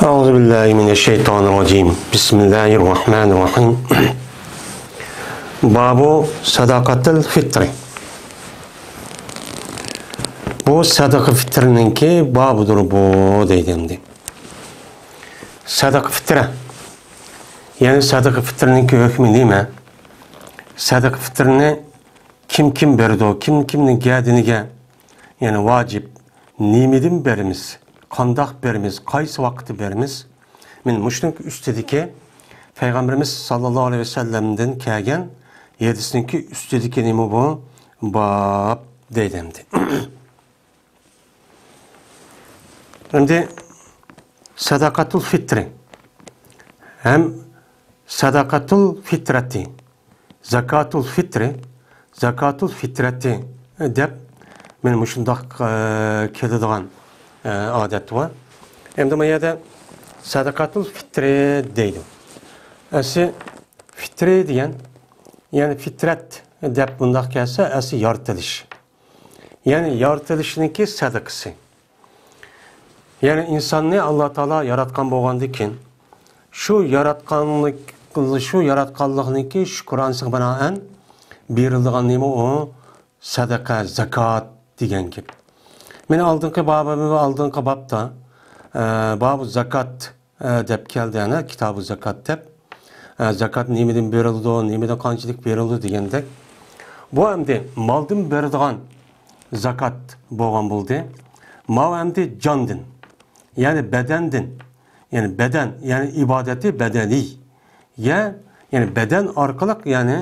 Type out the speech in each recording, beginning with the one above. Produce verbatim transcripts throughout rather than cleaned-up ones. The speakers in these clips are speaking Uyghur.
أعوذ بالله من الشيطان الرجيم. بسم الله الرحمن الرحيم. باب صدقة الفطر. بۇ سەدىقە فىترنىڭكى بابىدۇر بۇ دەيدۇ ئەمدى. سەدىقە فىترە. يەنى سەدىقە فىترنىڭكى ھۆكمى نېمە؟ سەدىقە فىترنى كىم كىم بېرىدۇ؟ كىم كىمنىڭ گەدىنىگە، يەنى ۋاجىپ، نېمىدىن بېرىمىز؟ قانداق بېرىمىز؟ قايسى ۋاقىتتا بېرىمىز؟ مانا مۇشۇنىڭ ئۈستىدىكى پەيغەمبىرىمىز ساللاللاھۇ ئەلەيھى ۋەسەللەمدىن كەلگەن ھەدىسنىڭكى ئۈستىدىكى نېمە بۇ؟ باب دەيدۇ ئەمدى. ئەمدى سەدەقەتۇل فىترى ھەم سەدەقەتۇل فىترەتى، زاكاتۇل فىترى، زاكاتۇل فىترەتى دەپ مانا مۇشۇنداق، ئە، كېلىدىغان، ئە، ئادەت بار. ئەمدى ما يەردە سەدەقەتۇل فىترى دەيدۇ. ئەسلى فىترى دېگەن، يەنى فىترەت دەپ بۇنداق كەلسە، ئەسلى يارىتىلىش. يەنى يارىتىلىشنىڭكى سەدىقىسى. يەنى ئىنساننى ئاللا تائالا ياراتقان بولغاندىن كېيىن، شۇ ياراتقانلىق، شۇ ياراتقانلىقنىڭكى شۈكرانىسىغا بىنائەن بېرىلىدىغان نېمە ئۇ؟ سەدىقە، زاكات دېگەن گەپ. مانا ئالدىنقى بابىمىز، ئالدىنقى بابتا، ئە، بابۇ زاكات، ئە، دەپ كەلدى، ئەنە، كىتابۇ زاكات دەپ. ئە، زاكات نېمىدىن بېرىلىدۇ، نېمىدىن قانچىلىك بېرىلىدۇ دېگەندەك. بۇ ئەمدى مالدىن بېرىدىغان زاكات بولغان بولدى. ماۋۇ ئەمدى جاندىن، يەنى بەدەندىن، يەنى بەدەن، يەنى ئىبادەتى بەدەنىي. يە، يەنى بەدەن ئارقىلىق، يەنى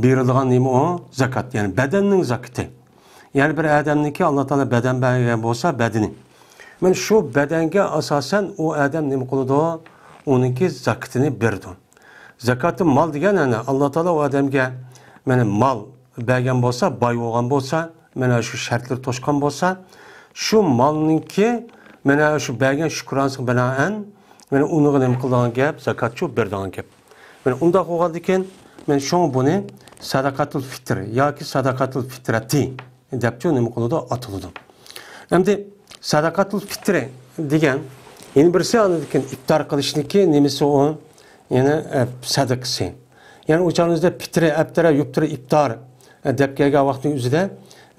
بېرىلىدىغان نېمە ئۇ؟ زاكات، يەنى بەدەننىڭ زاكىتى. يەنى بىر ئادەمنىڭكى ئاللا تائالا بەدەن بەرگەن بولسا، بەدىنى. مانا شۇ بەدەنگە ئاساسەن ئۇ ئادەم نېمە قىلىدۇ؟ ئۇنىڭكى زاكىتىنى بېرىدۇ. زاكاتى مال دېگەن، يەنى ئاللا تائالا ئۇ ئادەمگە مانا مال بەرگەن بولسا، باي بولغان بولسا، مانا شۇ شەرتلىرى توشقان بولسا، شۇ مالنىڭكى مانا شۇ بەرگەن شۈكرانىسىغا بىنائەن، مانا ئۇنىڭغا نېمە قىلىدىغان گەپ؟ زاكاتچۇ بېرىدىغان گەپ. مانا ئۇنداق بولغاندىكىن، مانا شۇڭا بۇنى سەدەقەتۇل فىتر ياكى سەدەقەتۇل فىترەتى دەپچۇ نېمە قىلىدۇ؟ ئاتىلىدۇ. ئەمدى سەدەقەتۇل فىترى دېگەن يەنە بىرسى، ئاندىن كېيىن ئىپتار قىلىشنىڭكى نېمىسى ئۇ؟ يەنە، ئە، سەدىقىسى. يەنى ئۇ چاغنىڭىزدا پىترى، ئەپتەرە، يۇپتۇرى، ئىپتار، ئە، دەپ كەلگەن ۋاقىتنىڭ ئۆزىدە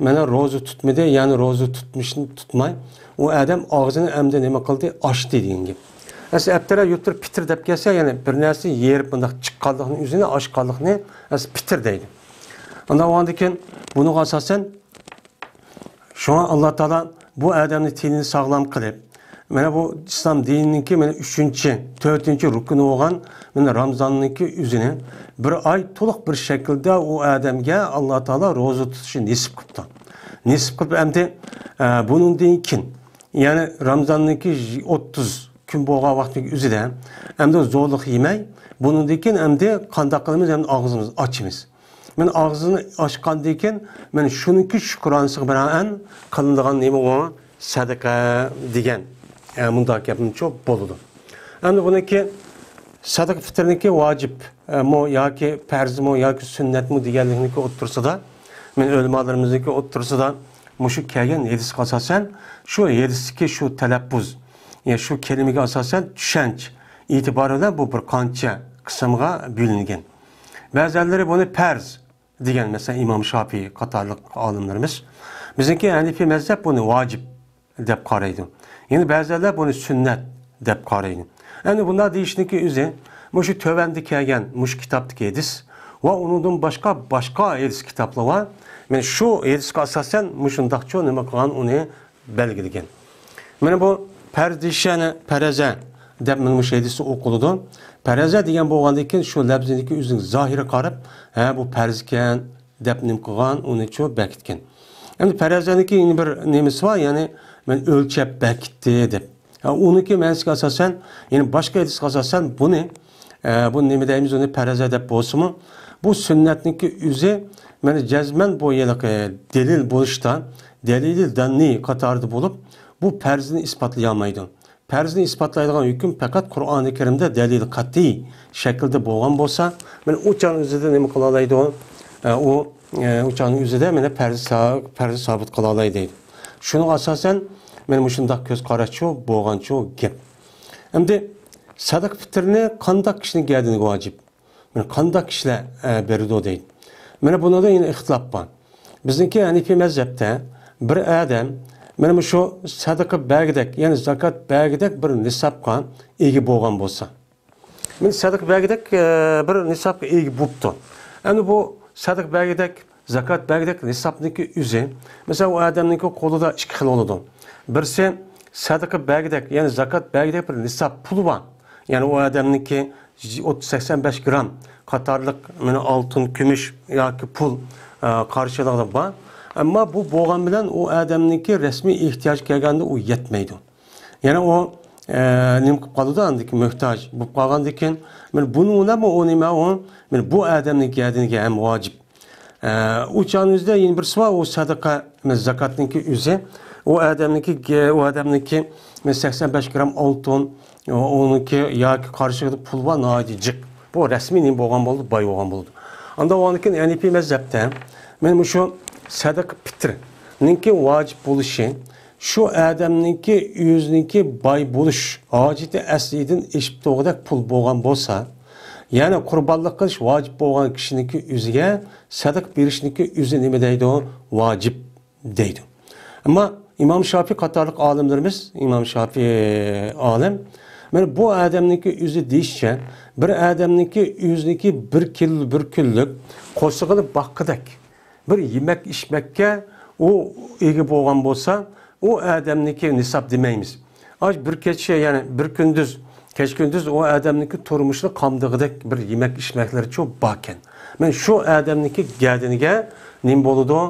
مانا روزا تۇتمىدى، يەنى روزا تۇتمىشىنى تۇتماي، ئۇ ئادەم ئاغزىنى ئەمدى نېمە قىلدى؟ ئاچتى دېگەن گەپ. ئەسلى ئەپتەرە، يۇپتۇرى، پىتىر دەپ كەلسە، يەنى بىر نەرسە يېرىپ مۇنداق چىققانلىقنى، ئۆزىنى ئاچقانلىقنى ئەسلى پىتىر دەيدۇ. ئانداق بولغاندىن كېيىن بۇنىڭغا ئاساسەن شۇڭا ئاللا تائالا بۇ ئادەمنى تېنىنى ساغلام قىلىپ، مانا بۇ ئىسلام دىنىنىڭكى مانا ئۈچىنچى، تۆتىنچى رۇكنى بولغان مانا رامزاننىڭكى ئۆزىنى بىر ئاي تولۇق بىر شەكىلدە ئۇ ئادەمگە ئاللا تائالا روزا تۇتۇشى نېسىپ قىپتۇ. نېسىپ قىلىپ ئەمدى، ئە، بۇنىڭدىن كېيىن، يەنى رامزاننىڭكى ئوتتۇز كۈن بولغان ۋاقىتنىڭ ئۆزىدە ئەمدى زورلۇق يېمەي، بۇنىڭدىن كېيىن ئەمدى قانداق قىلىمىز؟ ئەمدى ئاغزىمىزنى ئاچىمىز. مانا ئاغزىنى ئاچقاندىن كېيىن، مانا شۇنىڭكى شۈكرانىسىغا بىنائەن قىلىنىدىغان نېمە ئۇ؟ سەدىقە دېگەن، ئە، مۇنداق گەپمۇچۇ بولىدۇ. ئەمدى بۇنىڭكى سەدىقە فىترنىڭكى ۋاجىپ، ئە، مۇ ياكى پەرزمۇ ياكى سۈننەتمۇ دېگەنلىكنىڭكى ئوتتۇرىسىدا، مانا ئۆلىمالىرىمىزنىڭكى ئوتتۇرىسىدا مۇشۇ كەلگەن ھەدىسكە ئاساسەن، شۇ ھەدىستىكى شۇ تەلەپپۇز، يا شۇ كەلىمىگە ئاساسەن چۈشەنچە ئېتىبارى بىلەن بۇ بىر قانچە قىسىمغا بۆلۈنگەن. بەزەنلىرى بۇنى پەرز دېگەن، مەسىلەن، ئىمام شاپىي قاتارلىق ئالىملىرىمىز. بىزنىڭكى ھەنىفىي مەزھەپ بۇنى ۋاجىپ دەپ قارايدۇ. يەنە بەزىلەر بۇنى سۈننەت دەپ قارايدۇ. ئەمدى بۇنداق دېيىشنىڭكى ئۆزى مۇشۇ تۆۋەندە كەلگەن مۇشۇ كىتابتىكى ھەدىس ۋە ئۇنىڭدىن باشقا، باشقا ھەدىس كىتابلار بار. مەن شۇ ھەدىسكە ئاساسەن مۇشۇنداقچۇ نېمە قىلغان ئۇنى بەلگىلىگەن. مانا بۇ پەرز دېيىش، يەنى پەرەزە دەپ مانا مۇشۇ ھەدىستە ئوقۇلىدۇ. پەرەزە دېگەن بولغاندىن كېيىن شۇ لەپزىنىڭكى ئۆزىنىڭ زاھىرىغا قاراپ، ھە، بۇ پەرز ئىكەن دەپ نېمە قىلغان، ئۇنىچۇ بەكىتكەن. ئەمدى پەرەزەنىڭكى يەنە بىر نېمىسى بار، يەنى مەن ئۆلچەپ بەكىتتى دەپ. ھە، ئۇنىڭكى مەنىسىگە ئاساسەن، يەنى باشقا ھەدىسكە ئاساسەن بۇنى، ئە، بۇ نېمە دەيمىز، ئۇنى پەرەزە دەپ بولسىمۇ، بۇ سۈننەتنىڭكى ئۆزى، مانا جەزمەن بۇ ھېلىقى دەلىل بولۇشتا، دەلىلى دەننىي قاتارىدا بولۇپ، بۇ پەرزنى ئىسپاتلىيالمايدۇ. پەرزنى ئىسپاتلايدىغان ھۆكۈم پەقەت قۇرئانى كەرىمدە دەلىل قەتئىي شەكىلدە بولغان بولسا، مانا ئۇ چاغنىڭ ئۆزىدە نېمە قىلالايدۇ؟ ئە، ئۇ، ئە، ئۇ چاغنىڭ ئۆزىدە مانا پەرز سا-، پەرز سابىت قىلالايدۇ دەيدۇ. شۇنىڭغا ئاساسەن، مانا مۇشۇنداق كۆز قاراشچۇ بولغانچۇ گەپ. ئەمدى سەدىقە پىتىرنى قانداق كىشىنىڭ گەدىنىگە ۋاجىپ؟ مانا قانداق كىشىلەر، ئە، بېرىدۇ دەيدۇ. مانا بۇنىڭدا يەنە ئىختىلاپ بار. بىزنىڭكى ھەنىفىي مەزھەپتە بىر ئادەم مانا مۇشۇ سەدىقە بەرگۈدەك، يەنى زاكات بەرگۈدەك بىر نىسابقا ئىگە بولغان بولسا، مانا سەدىقە بەرگۈدەك، ئە، بىر نىسابقا ئىگە بوپتۇ. ئەمدى بۇ سەدىقە بەرگۈدەك، زاكات بەرگۈدەك نىسابنىڭكى ئۆزى، مەسىلەن، ئۇ ئادەمنىڭكى قولىدا ئىككى خىل بولىدۇ. بىرسى سەدىقە بەرگۈدەك، يەنى زاكات بەرگۈدەك بىر نىساب پۇلى بار. يەنى ئۇ ئادەمنىڭكى ئوتتۇز، سەكسەن بەش گرام قاتارلىق مانا ئالتۇن، كۈمۈش ياكى پۇل، ئە، قارشىلىقىدا بار. ئەمما بۇ بولغان بىلەن ئۇ ئادەمنىڭكى رەسمىي ئېھتىياجى كەلگەندە ئۇ يەتمەيدۇ. يەنە ئۇ، ئە، نېمە قىلىپ قالىدۇ؟ ئاندىن كېيىن موھتاج بولۇپ قالغاندىن كېيىن، مانا بۇنىڭ بىلەنمۇ ئۇ نېمە ئۇ، مانا بۇ ئادەمنىڭ گەدىنىگە ھەم ۋاجىپ. ئە، ئۇ چاغنىڭ ئۆزىدە يەنە بىرسى بار، ئۇ سەدىقە، مانا زاكاتنىڭكى ئۆزى. ئۇ ئادەمنىڭكى گە-، ئۇ ئادەمنىڭكى، مانا سەكسەن بەش گرام ئالتۇن، ئۇنىڭكى ياكى قارشىلىقىدا پۇل بار، ناھايىتى جىق. بۇ رەسمىي نېمە بولغان بولىدۇ؟ باي بولغان بولىدۇ. ئاندا بولغاندىن كېيىن ھەنىفىي مەزھەپتە مانا مۇشۇ سەدىقە پىتىرنىڭكى ۋاجىپ بولۇشى شۇ ئادەمنىڭكى ئۆزىنىڭكى باي بولۇش ھاجىتى ئەسلىدىن ئېشىپ تۇرغۇدەك پۇل بولغان بولسا، يەنى قۇربانلىق قىلىش ۋاجىپ بولغان كىشىنىڭكى ئۆزىگە سەدىقە بېرىشنىڭكى ئۆزى نېمە دەيدۇ؟ ۋاجىپ دەيدۇ. ئەمما ئىمام شافىي قاتارلىق ئالىملىرىمىز، ئىمام شافىي ئالىم، مانا بۇ ئادەمنىڭكى ئۆزى دېيىشىچە، بىر ئادەمنىڭكى ئۆزىنىڭكى بىر كىل-، بىر كۈنلۈك قورسىقىنى باققۇدەك بىر يېمەك ئىچمەككە ئۇ ئىگە بولغان بولسا، ئۇ ئادەمنىڭكى نىساب دېمەيمىز. ئاش بىر كېچە، يەنى بىر كۈندۈز، كېچە كۈندۈز ئۇ ئادەمنىڭكى تۇرمۇشىنى قامدىغۇدەك بىر يېمەك ئىچمەكلىرىچۇ باركەن. مانا شۇ ئادەمنىڭكى گەدىنىگە نېمە بولىدۇ؟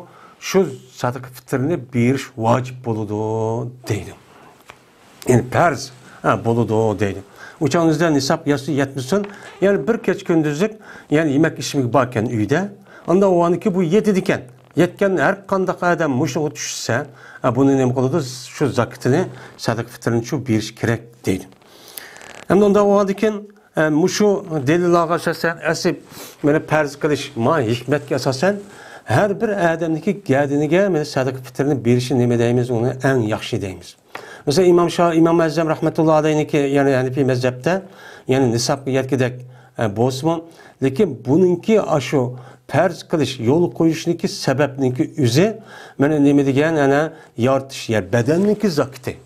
شۇ سەدىقە پىتىرنى بېرىش ۋاجىپ بولىدۇ دەيدۇ. يەنى پەرز، ھە، بولىدۇ دەيدۇ. ئۇ چاغنىڭىزدا نىساب يەتسۇن يەتمىسۇن، يەنى بىر كېچە كۈندۈزلۈك، يەنى يېمەك ئىچمىك باركەن ئۆيدە. ئاندا ئۇنىڭكى بۇ يېتىدىكەن. يەتكەن ھەر قانداق ئادەم مۇشۇنىڭغا چۈشسە، ھە، بۇنى نېمە قىلىدۇ؟ شۇ زاكىتىنى، سەدىقە پىتىرنى شۇ بېرىش كېرەك دەيدۇ. ئەمدى ئۇنداق بولغاندىكىن، ئە، مۇشۇ دەلىللارغا ئاساسەن، ئەسلى مانا پەرز قىلىش، ما ھېكمەتكە ئاساسەن، ھەر بىر ئادەمنىڭكى گەدىنىگە مانا سەدىقە پىتىرنى بېرىشى نېمە دەيمىز، ئۇنى ئەڭ ياخشى دەيمىز. مەسىلەن، ئىمام شا-، ئىمام ئەزەم رەھمەتۇللا ئەلەينىڭكى، يەنى ھەنىفىي مەزھەپتە، يەنى نىسابقا يەتكۈدەك، ئە، بولسىمۇ، لېكىن بۇنىڭكى ئاشۇ پەرز قىلىش، يولغا قويۇشنىڭكى سەۋەبنىڭكى ئۆزى، مانا نېمە دېگەن، ئەنە يارىتىش، يەنى بەدەننىڭكى زاكىتى.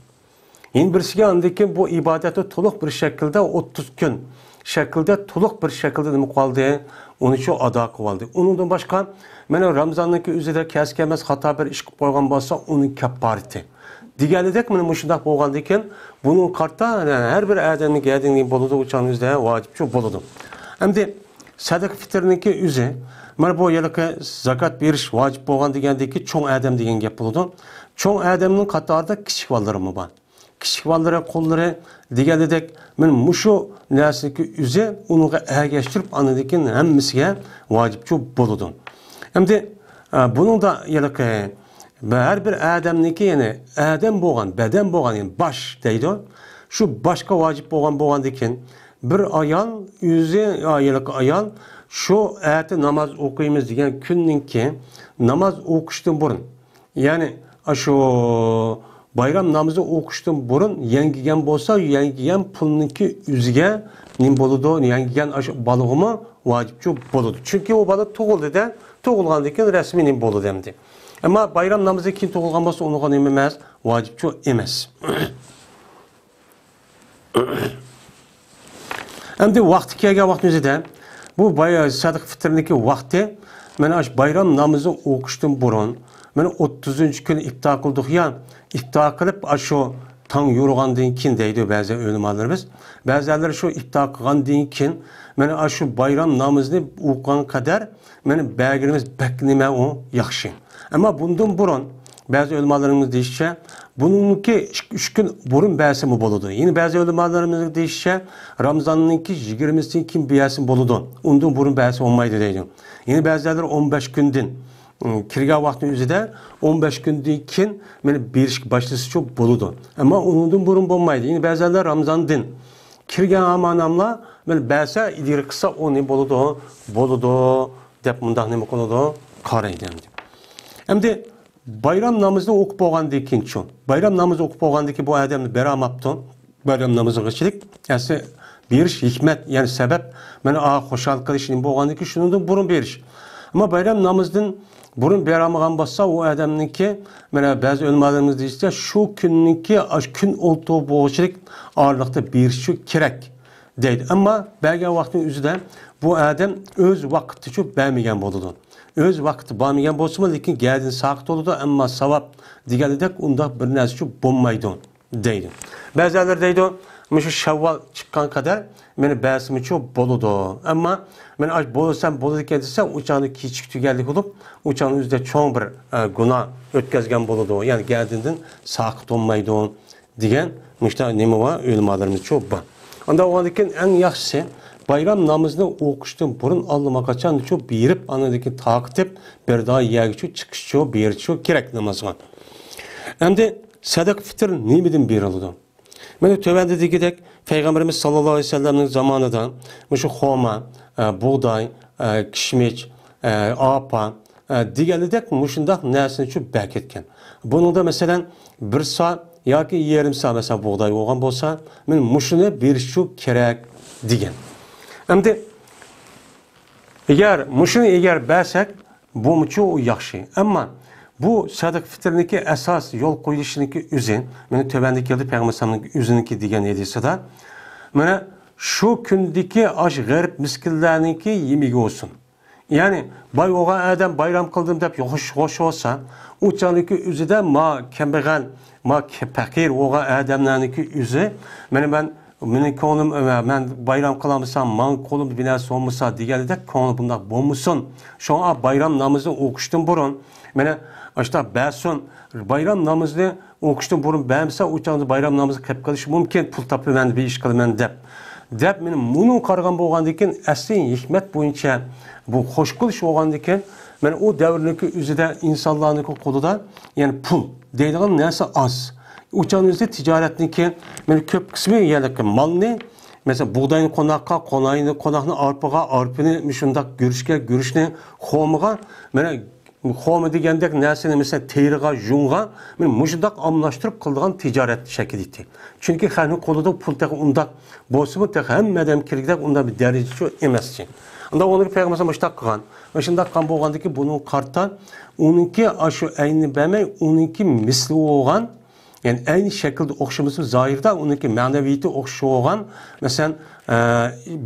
يەنە بىرسىگە ئاندىن كېيىن بۇ ئىبادەتنى تولۇق بىر شەكىلدە، ئوتتۇز كۈن شەكلىدە، تولۇق بىر شەكىلدە نېمە قىلىۋالدى؟ ئۇنى شۇ ئادا قىلىۋالدى. ئۇنىڭدىن باشقا، مانا رامزاننىڭكى ئۆزىدە كەس كەلمەس خاتا بىر ئىش قىلىپ قويغان بولسا، ئۇنىڭ كەپپارىتى. دېگەنىدەك، مانا مۇشۇنداق بولغاندىن كېيىن، بۇنىڭغا قارىتا، ھەر بىر ئادەمنىڭ گەدىنىگە بولىدۇ، ئۇ چاغنىڭ ئۆزىدە ۋاجىپچۇ بولىدۇ. ئەمدى سەدىقە پىتىرنىڭكى ئۆزى، مانا بۇ ھېلىقى زاكات بېرىش ۋاجىپ بولغان دېگەندىكى چوڭ ئادەم دېگەن گەپ بولىدۇ. چوڭ ئادەمنىڭ قاتارىدا كىچىك بالىلىرىمۇ بار. كىچىك بالىلىرى، قۇللىرى دېگەندەك، مانا مۇشۇ نەرسىنىڭكى ئۆزى ئۇنىڭغا ئەگەشتۈرۈپ، ئاندىن كېيىن ھەممىسىگە ۋاجىپچۇ بولىدۇ. ئەمدى، ئە، بۇنىڭدا ھېلىقى ھەر بىر ئادەمنىڭكى، يەنى ئادەم بولغان، بەدەن بولغان، يەنى باش دەيدۇ. شۇ باشقا ۋاجىپ بولغان بولغاندىن كېيىن، بىر ئايال ئۆزى، ھېلىقى ئايال شۇ ئەتە ناماز ئوقۇيمىز دېگەن كۈننىڭكى ناماز ئوقۇشتىن بۇرۇن، يەنى ئاشۇ بايرام نامىزى ئوقۇشتىن بۇرۇن يەڭگىگەن بولسا، يەڭگىگەن پۇلنىڭكى ئۆزىگە نېمە بولىدۇ؟ يەڭگىگەن ئاشۇ بالىغىمۇ ۋاجىپچۇ بولىدۇ. چۈنكى ئۇ بالا تۇغۇلدى-دە، تۇغۇلغاندىن كېيىن رەسمىي نېمە بولىدۇ ئەمدى. ئەمما بايرام نامىزى كېيىن تۇغۇلغان بولسا، ئۇنىڭغا نېمە ئەمەس؟ ۋاجىپچۇ ئەمەس. ئەمدى ۋاقتى كەلگەن ۋاقتىمىزدا بۇ باي-، سەدىقە پىتىرنىڭكى ۋاقتى، مانا ئاشۇ بايرام نامىزى ئوقۇشتىن بۇرۇن، مانا ئوتتۇزىنچى كۈنى ئىپتار قىلدۇق يا، ئىپتار قىلىپ، ئاشۇ تاڭ يورۇغاندىن كېيىن دەيدۇ بەزى ئۆلىمالىرىمىز. بەزىلەر شۇ ئىپتار قىلغاندىن كېيىن، مانا ئاشۇ بايرام نامىزىنى ئوقۇغان قەدەر مانا بەرگىنىمىز بەك نېمە ئۇ ياخشى. ئەمما بۇندىن بۇرۇن بەزى ئۆلىمالىرىمىز دېيىشىچە، بۇنىڭكى ئىككى، ئۈچ كۈن بۇرۇن بەرسىمۇ بولىدۇ. يەنە بەزى ئۆلىمالىرىمىز دېيىشىچە، رامزاننىڭكى يىگىرمىسىدىن كېيىن بەرسىمۇ بولىدۇ. ئۇندىن بۇرۇن بەرسە بولمايدۇ دەيدۇ. يەنە بەزىلەر ئون بەش كۈندىن، ئىم، كىرگەن ۋاقتىنىڭ ئۆزىدە ئون بەش كۈندىن كېيىن مانا بېرىشكە باشلىسىچۇ بولىدۇ. ئەمما ئۇنىڭدىن بۇرۇن بولمايدۇ. يەنە بەزىلەر رامزاندىن كىرگەن ھامان ئاملا، مانا بەرسە ئىلگىرى قىلسا ئۇ نېمە بولىدۇ؟ بولىدۇ دەپ مۇنداق نېمە قىلىدۇ؟ قارايدۇ ئەمدى. ئەمدى بايرام نامىزىنى ئوقۇپ بولغاندىن كېيىنچۇ؟ بايرام نامىزى ئوقۇپ بولغاندىن كېيىن بۇ ئادەمنى بېرەلمەپتۇ. بايرام نامىزىغىچىلىك ئەسلى بېرىش ھېكمەت، يەنى سەۋەب، مانا، ئا، خۇشال قىلىش نېمە بولغاندىكىن شۇنىڭدىن بۇرۇن بېرىش. ئەمما بايرام نامىزىدىن بۇرۇن بېرەلمىگەن بولسا، ئۇ ئادەمنىڭكى، مانا، بەزى ئۆلىمالىرىمىز دېيىشىچە، شۇ كۈننىڭكى ئاش كۈن ئولتۇرۇپ بولغۇچىلىك ئارىلىقتا بېرىشى كېرەك دەيدۇ. ئەمما بەرگەن ۋاقتىنىڭ ئۆزىدە بۇ ئادەم ئۆز ۋاقتىچۇ بەرمىگەن بولىدۇ. ئۆز ۋاقتى بەرمىگەن بولسىمۇ، لېكىن گەدىنى ساقىت بولىدۇ، ئەمما ساۋاب دېگەندەك ئۇنداق بىر نەرسىچۇ بولمايدۇ دەيدۇ. بەزىلەر دەيدۇ، مۇشۇ شەۋۋال چىققان قەدەر مېنى بەرسىمۇچۇ بولىدۇ. ئەمما مەن ئاش بولسام بولىدىكەن دېسە، ئۇ چاغدا كېچىكىپ تۈگەللىك بولۇپ، ئۇ چاغنىڭ ئۆزىدە چوڭ بىر، ئە، گۇناھ ئۆتكەزگەن بولىدۇ. يەنى گەدىنىدىن ساقىت بولمايدۇ دېگەن مۇشۇنداق نېمە بار، ئۆلىمالىرىمىزچۇ بار. ئانداق بولغاندىكىن ئەڭ ياخشىسى بايرام نامىزىنى ئوقۇشتىن بۇرۇن ئاللىماقاچانچۇ بېرىپ، ئاندىن كېيىن تارقىتىپ، بىر داھ يەرگىچۇ چىقىشچۇ، بېرىشچۇ كېرەك نامازغا. ئەمدى سەدىقە پىتىر نېمىدىن بېرىلىدۇ؟ مانا تۆۋەندە دېگۈدەك، پەيغەمبىرىمىز ساللاللاھۇ ئەلەيھى ۋەسەللەمنىڭ زامانىدا مۇشۇ خورما، ئە، بۇغداي، ئە، كىشمىش، ئە، ئارپا، ئە، دېگەنلىدەك مۇشۇنداق نەرسىنىچۇ بەركەتكەن. بۇنىڭدا، مەسىلەن، بىر سا ياكى يېرىم سا، مەسىلەن، بۇغداي بولغان بولسا، مانا مۇشۇنى بېرىشچۇ كېرەك دېگەن. ئەمدى ئەگەر مۇشۇنى ئەگەر بەرسەك، بۇمۇچۇ ياخشى. ئەمما بۇ سەدىقە فىتىرنىڭكى ئاساس يول قويۇلۇشىنىڭكى ئۆزى، مانا تۆۋەندە كەلدى، پەيغەمبەر ئەلەيھىسسالامنىڭ ئۆزىنىڭكى دېگەن ھەدىسىدە، مانا شۇ كۈندىكى ئاش غېرىب مىسكىنلەرنىڭكى يېمىكى بولسۇن. يەنى باي بولغان ئادەم بايرام قىلدىم دەپ خوش، خوش بولسا، ئۇ چاغنىڭكى ئۆزىدە ما كەمبەغەل، ما پەقىر بولغان ئادەملەرنىڭكى ئۆزى، مانا مەن مېنىڭ كۆڭلۈم، مەن بايرام قىلالمىسام، ماڭا قولۇمدا بىر نەرسە بولمىسا دېگەندەك كۆڭلى بۇنداق بولمىسۇن. شۇڭا بايرام نامىزىنى ئوقۇشتىن بۇرۇن، مانا، ئاشۇنداق بەرسۇن. بايرام نامىزىنى ئوقۇشتىن بۇرۇن بەرمىسە، ئۇ چاغدا بايرام نامىزى قېلىپ قېلىشى مۇمكىن، پۇل تاپىمەن، بىر ئىش قىلىمەن دەپ. دەپ، مانا، مۇنۇ قارىغان بولغاندىكىن، ئەسلى ھېكمەت بويىچە بۇ خوش قىلىش بولغاندىكىن، مانا، ئۇ دەۋرنىڭكى ئۆزىدە ئىنسانلارنىڭكى قولىدا، يەنى پۇل دەيدىغان نەرسە ئاز. ئۇ چاغنىڭ ئۆزىدە تىجارەتنىڭكى، مانا، كۆپ قىسمى يەنى مالنى، مەسىلەن، بۇغداينى قوناققا، قوناينى، قوناقنى ئارپىغا، ئارپىنى مۇشۇنداق گۈرۈچكە، گۈرۈچنى خورمىغا، مانا، خورما دېگەندەك نەرسىنى، مەسىلەن، تېرىغا، يۇڭغا، مانا، مۇشۇنداق ئالماشتۇرۇپ قىلىدىغان تىجارەت شەكلى ئىدى. چۈنكى خەلقنىڭ قولىدا پۇل تېخى ئۇنداق بولسىمۇ، تېخى ھەممە ئادەم كىرگۈدەك ئۇنداق بىر دەرىجىچۇ ئەمەسچى. ئانداق ئۇنىڭكى پەيغەمبەر مۇشۇنداق قىلغان. مۇشۇنداق قىلغان بولغاندىكى بۇنىڭغا قارىتا ئۇنىڭكى ئاشۇ ئەينىنى بەرمەي، ئۇنىڭكى مىسلى بولغان، يەنى ئەينى شەكىلدە ئوخشىمىسا، زاھىردا ئۇنىڭكى مەنىۋىيىتى ئوخشاش بولغان، مەسىلەن، ئە،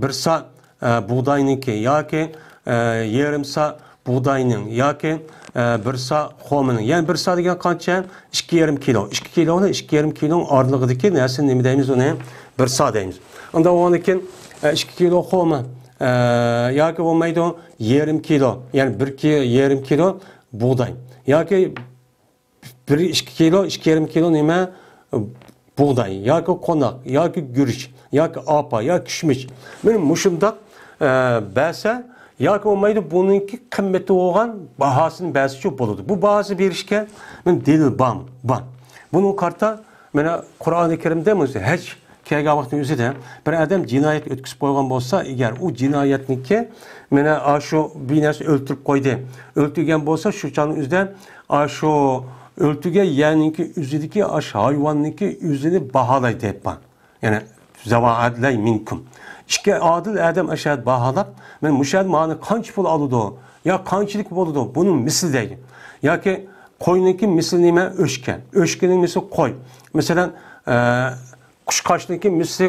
بىر سا، ئە، بۇغداينىڭكى ياكى، ئە، يېرىم سا بۇغداينىڭ ياكى، ئە، بىر سا خورمىنىڭ. يەنى بىر سا دېگەن قانچە؟ ئىككى يېرىم كىلو. ئىككى كىلونى، ئىككى يېرىم كىلونىڭ ئارىلىقىدىكى نەرسىنى نېمە دەيمىز؟ ئۇنى بىر سا دەيمىز. ئانداق بولغاندىن كېيىن، ئە، ئىككى كىلو خورما، ئە، ياكى بولمايدۇ، يېرىم كىلو، يەنى بىر كى-، يېرىم كىلو بۇغداي. ياكى بىر ئىككى كىلو، ئىككى يېرىم كىلو نېمە؟ بۇغداي ياكى قوناق ياكى گۈرۈچ ياكى ئارپا ياكى كىشمىش. مانا مۇشۇنداق، ئە، بەرسە ياكى بولمايدۇ، بۇنىڭكى قىممىتى بولغان باھاسىنى بەرسىچۇ بولىدۇ. بۇ باھاسى بېرىشكە مانا دەلىل بارمۇ؟ بار. بۇنىڭغا قارىتا مانا قۇرئانى كەرىمدە مۇشۇ ھەج كەلگەن ۋاقىتنىڭ ئۆزىدە بىر ئادەم جىنايەت ئۆتكۈزۈپ قويغان بولسا، ئەگەر ئۇ جىنايەتنىڭكى مانا ئاشۇ بىر نەرسە ئۆلتۈرۈپ قويدى، ئۆلتۈرگەن بولسا، شۇ چاغنىڭ ئۆزىدە ئاشۇ ئۆلتۈرگەن يەرنىڭكى ئۆزىدىكى ئاشۇ ھايۋاننىڭكى ئۆزىنى باھالاي دەپ بار. يەنى زەۋا ئەدلەي مىنكۇم. ئىككى ئادىل ئادەم ئاشۇ باھالاپ، مانا مۇشۇ يەردە مانا قانچە پۇل ئالىدۇ، يا قانچىلىك بولىدۇ، بۇنىڭ مىسلى دەيدۇ. ياكى قوينىڭكى مىسلى نېمە؟ ئۆچكە. ئۆچكىنىڭ مىسلى قوي. مەسىلەن، ئە، قۇشقاچنىڭكى مىسلى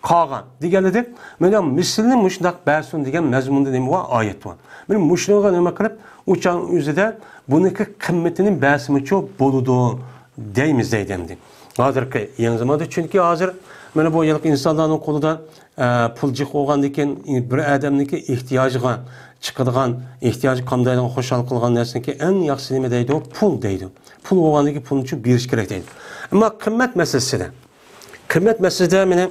قاغان دېگەنلىدەك، مانا مىسلىنى مۇشۇنداق بەرسۇن دېگەن مەزمۇندا نېمە بار؟ ئايەت بار. مانا مۇشۇنىڭغا نېمە قىلىپ، ئۇ چاغ ئۆزىدە بۇنىڭكى قىممىتىنى بەرسىمۇچۇ بولىدۇ دەيمىز دەيدۇ ئەمدى. ھازىرقى يېڭى زاماندا، چۈنكى ھازىر مانا بۇ يىلقى ئىنسانلارنىڭ قولىدا، ئە، پۇل جىق بولغاندىن كېيىن، بىر ئادەمنىڭكى ئېھتىياجىغا چىقىدىغان، ئېھتىياجى قامدايدىغان، خۇشال قىلغان نەرسىنىڭكى ئەڭ ياخشىسى نېمە دەيدۇ؟ پۇل دەيدۇ. پۇل بولغاندىن كېيىن پۇلنىچۇ بېرىش كېرەك دەيدۇ. ئەمما قىممەت مەسىلىسىدە، قىممەت مەسىلىسىدە مانا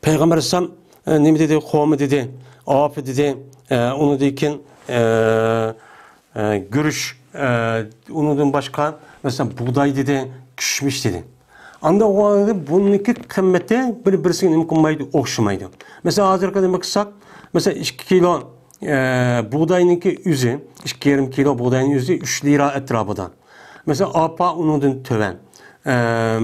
پەيغەمبەر ئەلەيھىسسالام، ئە، نېمە دېدى؟ خورما دېدى، ئارپا دېدى، ئە، ئۇنىڭدىن كېيىن، ئە، ئە، گۈرۈچ، ئە، ئۇنىڭدىن باشقا، مەسىلەن، بۇغداي دېدى، كىشمىش دېدى. ئانداق بولغاندا بۇنىڭكى قىممىتى بىر-بىرسىگە نېمە قىلمايدۇ؟ ئوخشىمايدۇ. مەسىلەن، ھازىرقى نېمە قىلساق، مەسىلەن، ئىككى كىلو، ئە، بۇغداينىڭكى ئۆزى، ئىككى يېرىم كىلو بۇغداينىڭ ئۆزى ئۈچ لىرا ئەتراپىدا. مەسىلەن، ئارپا ئۇنىڭدىن تۆۋەن. ئە،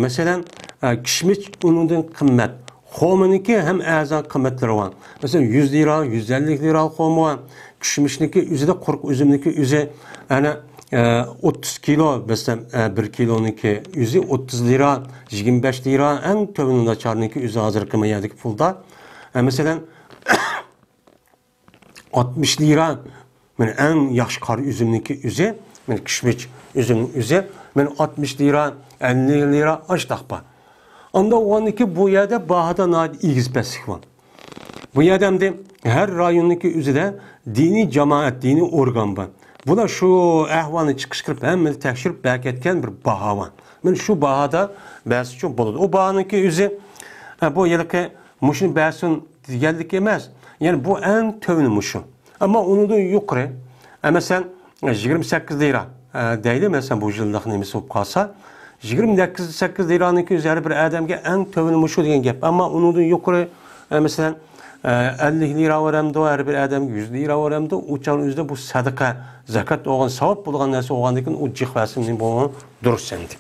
مەسىلەن، ئە، كىشمىش ئۇنىڭدىن قىممەت. خورمىنىڭكى ھەم ئەرزان قىممەتلىرى بار. مەسىلەن، يۈز لىرا، يۈز ئەللىك لىرا خورما بار. كىشمىشنىڭكى ئۆزىدە، قۇرۇق ئۈزۈمنىڭكى ئۆزى، ئەنە، ئە، ئوتتۇز كىلو، مەسىلەن، ئە، بىر كىلونىڭكى ئۆزى ئوتتۇز لىرا، يىگىرمە بەش لىرا، ئەڭ تۆۋىنى ناچارنىڭكى ئۆزى ھازىرقى ما يەردىكى پۇلدا. ئە، مەسىلەن، ئاتمىش لىرا، مانا ئەڭ ياخشى قارا ئۈزۈمنىڭكى ئۆزى، مانا كىشمىش ئۈزۈمنىڭ ئۆزى، مانا ئاتمىش لىرا، ئەللىك لىرا ئاشتاق بار. ئاندا ئۇغاندىكى بۇ يەردە باھادا ناھايىتى ئېگىز پەسلىك بار. بۇ يەردە ئەمدى ھەر رايوننىڭكى ئۆزىدە دىنىي جامائەت، دىنىي ئورگان بار. بۇلار شۇ ئەھۋالنى چىقىش قىلىپ، ھەممىنى تەكشۈرۈپ بەركەتكەن بىر باھا بار. مانا شۇ باھادا بەرسە چوڭ بولىدۇ. ئۇ باھانىڭكى ئۆزى، ئە، بۇ ھېلىقى مۇشۇنى بەرسۇن دېگەنلىك ئەمەس. يەنى بۇ ئەڭ تۆۋىنى مۇشۇ. ئەمما ئۇنىڭدىن يۇقىرى، ئە، مەسىلەن، يىگىرمە سەككىز لىرا، ئە، دەيلى، مەسىلەن، بۇ يىللىق نېمىسى بولۇپ قالسا، يىگىرمە سەككىز، سەككىز لىرانىڭكى ئۆزى ھەر بىر ئادەمگە ئەڭ تۆۋىنى مۇشۇ دېگەن گەپ. ئەمما ئۇنىڭدىن يۇقىرى، ئە، مەسىلەن، ئە، ئەللىك لىرا بېرەمدۇ، ھەر بىر ئادەمگە يۈز لىرا بېرەمدۇ، ئۇ چاغنىڭ ئۆزىدە بۇ سەدىقە، زاكات بولغان، ساۋاب بولغان نەرسە بولغاندىن كېيىن ئۇ جىق بەرسە نېمە بولغان دۇرۇس ئەمدى.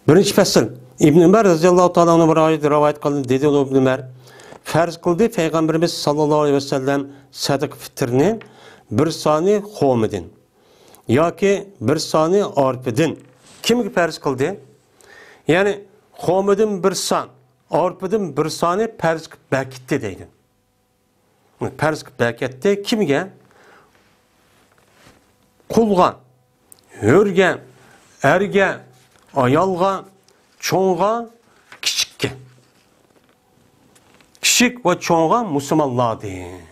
بىرىنچى پەسىل. ئىبن ئۆمەر رەزىياللاھۇ تائالا ئەنھۇ بىر رىۋايەت قىلدى. دېدى ئۇ ئىبن ئۆمەر، پەرز قىلدى پەيغەمبىرىمىز ساللاللاھۇ ئەلەيھى ۋەسەللەم سەدىقە فىتىرنى بىر سانى خورمىدىن ياكى بىر سانى ئارپىدىن. كىمگە پەرز قىلدى؟ يەنى خورمىدىن بىر سان، ئارپىدىن بىر سانى پەرز قىلىپ بەكىتتى دەيدۇ. پەرز قىلىپ بەكەتتى. كىمگە؟ قۇلغا، ھۆرگە، ئەرگە، ئايالغا، چوڭغا، كىچىككە. كىچىك ۋە چوڭغا مۇسۇلمانلاردىن.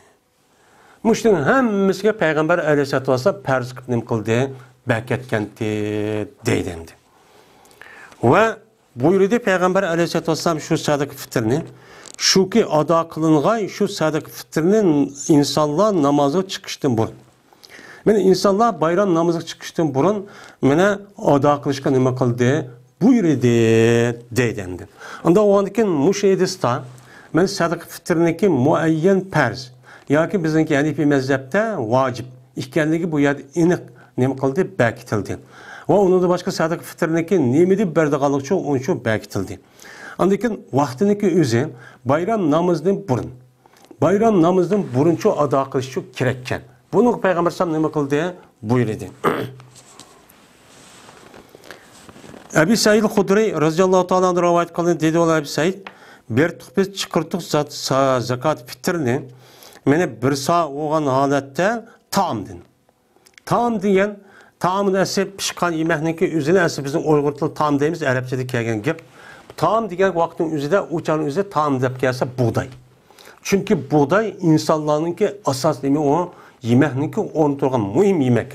مۇشۇنىڭ ھەممىسىگە پەيغەمبەر ئەلەيھىسسالاتۇ ۋەسسالام پەرز قىلىپ نېمە قىلدى؟ بەكەتكەنتى دەيدۇ ئەمدى. ۋە بۇيرۇدى پەيغەمبەر ئەلەيھىسسالاتۇ ۋەسسالام شۇ سەدىقە فىتىرنى، شۇكى ئادا قىلىنغاي شۇ سەدىقە فىتىرنى ئىنسانلار نامازغا چىقىشتىن بۇرۇن. مانا ئىنسانلار بايرام نامىزىغا چىقىشتىن بۇرۇن مانا ئادا قىلىشقا نېمە قىلدى؟ بۇيرۇدى دەيدۇ ئەمدى. ئاندا ئۇندىن كېيىن مۇشۇ ھەدىستە مانا سەدىقە فىتىرنىڭكى مۇئەييەن پەرز ياكى بىزنىڭكى ھەنىفىي مەزھەپتە ۋاجىپ ئىكەنلىكى بۇ يەردە ئېنىق نېمە قىلدى؟ بەكىتىلدى. ۋە ئۇنىڭدىن باشقا سەدىقە فىتىرنىڭكى نېمىدىن بېرىدىغانلىقى شۇ، ئۇنچۇ بەكىتىلدى. ئاندىن كېيىن ۋاقتىنىڭكى ئۆزى بايرام نامىزىدىن بۇرۇن. بايرام نامىزىدىن بۇرۇنچۇ ئادا قىلىشچۇ كېرەككەن. بۇنىڭغا پەيغەمبەر ئەلەيھىسسالام نېمە قىلدى؟ بۇيرۇدى. ئەبى سەئىد خۇدرىي رەزىياللاھۇ تائالا ئەنھۇ رىۋايەت قىلدى، دېدى، ئەبى سەئىد، بېرىتتۇق بىز، چىقىرتتۇق زات-، سا-، زاكات فىتىرنى، مانا بىر سا بولغان ھالەتتە تائامدىن. تائام دېگەن، تائامدا ئەسلى پىشقان يېمەكنىڭكى ئۆزىنى ئەسلى بىزنىڭ ئۇيغۇر تىلى تائام دەيمىز، ئەرەبچىدىن كەلگەن گەپ. تائام دېگەن ۋاقىتنىڭ ئۆزىدە، ئۇ چاغنىڭ ئۆزىدە تائام دەپ كەلسە بۇغداي. چۈنكى بۇغداي ئىنسانلارنىڭكى ئاساس نېمە ئۇ؟ يېمەكنىڭكى ئورنى تۇرغان مۇھىم يېمەك.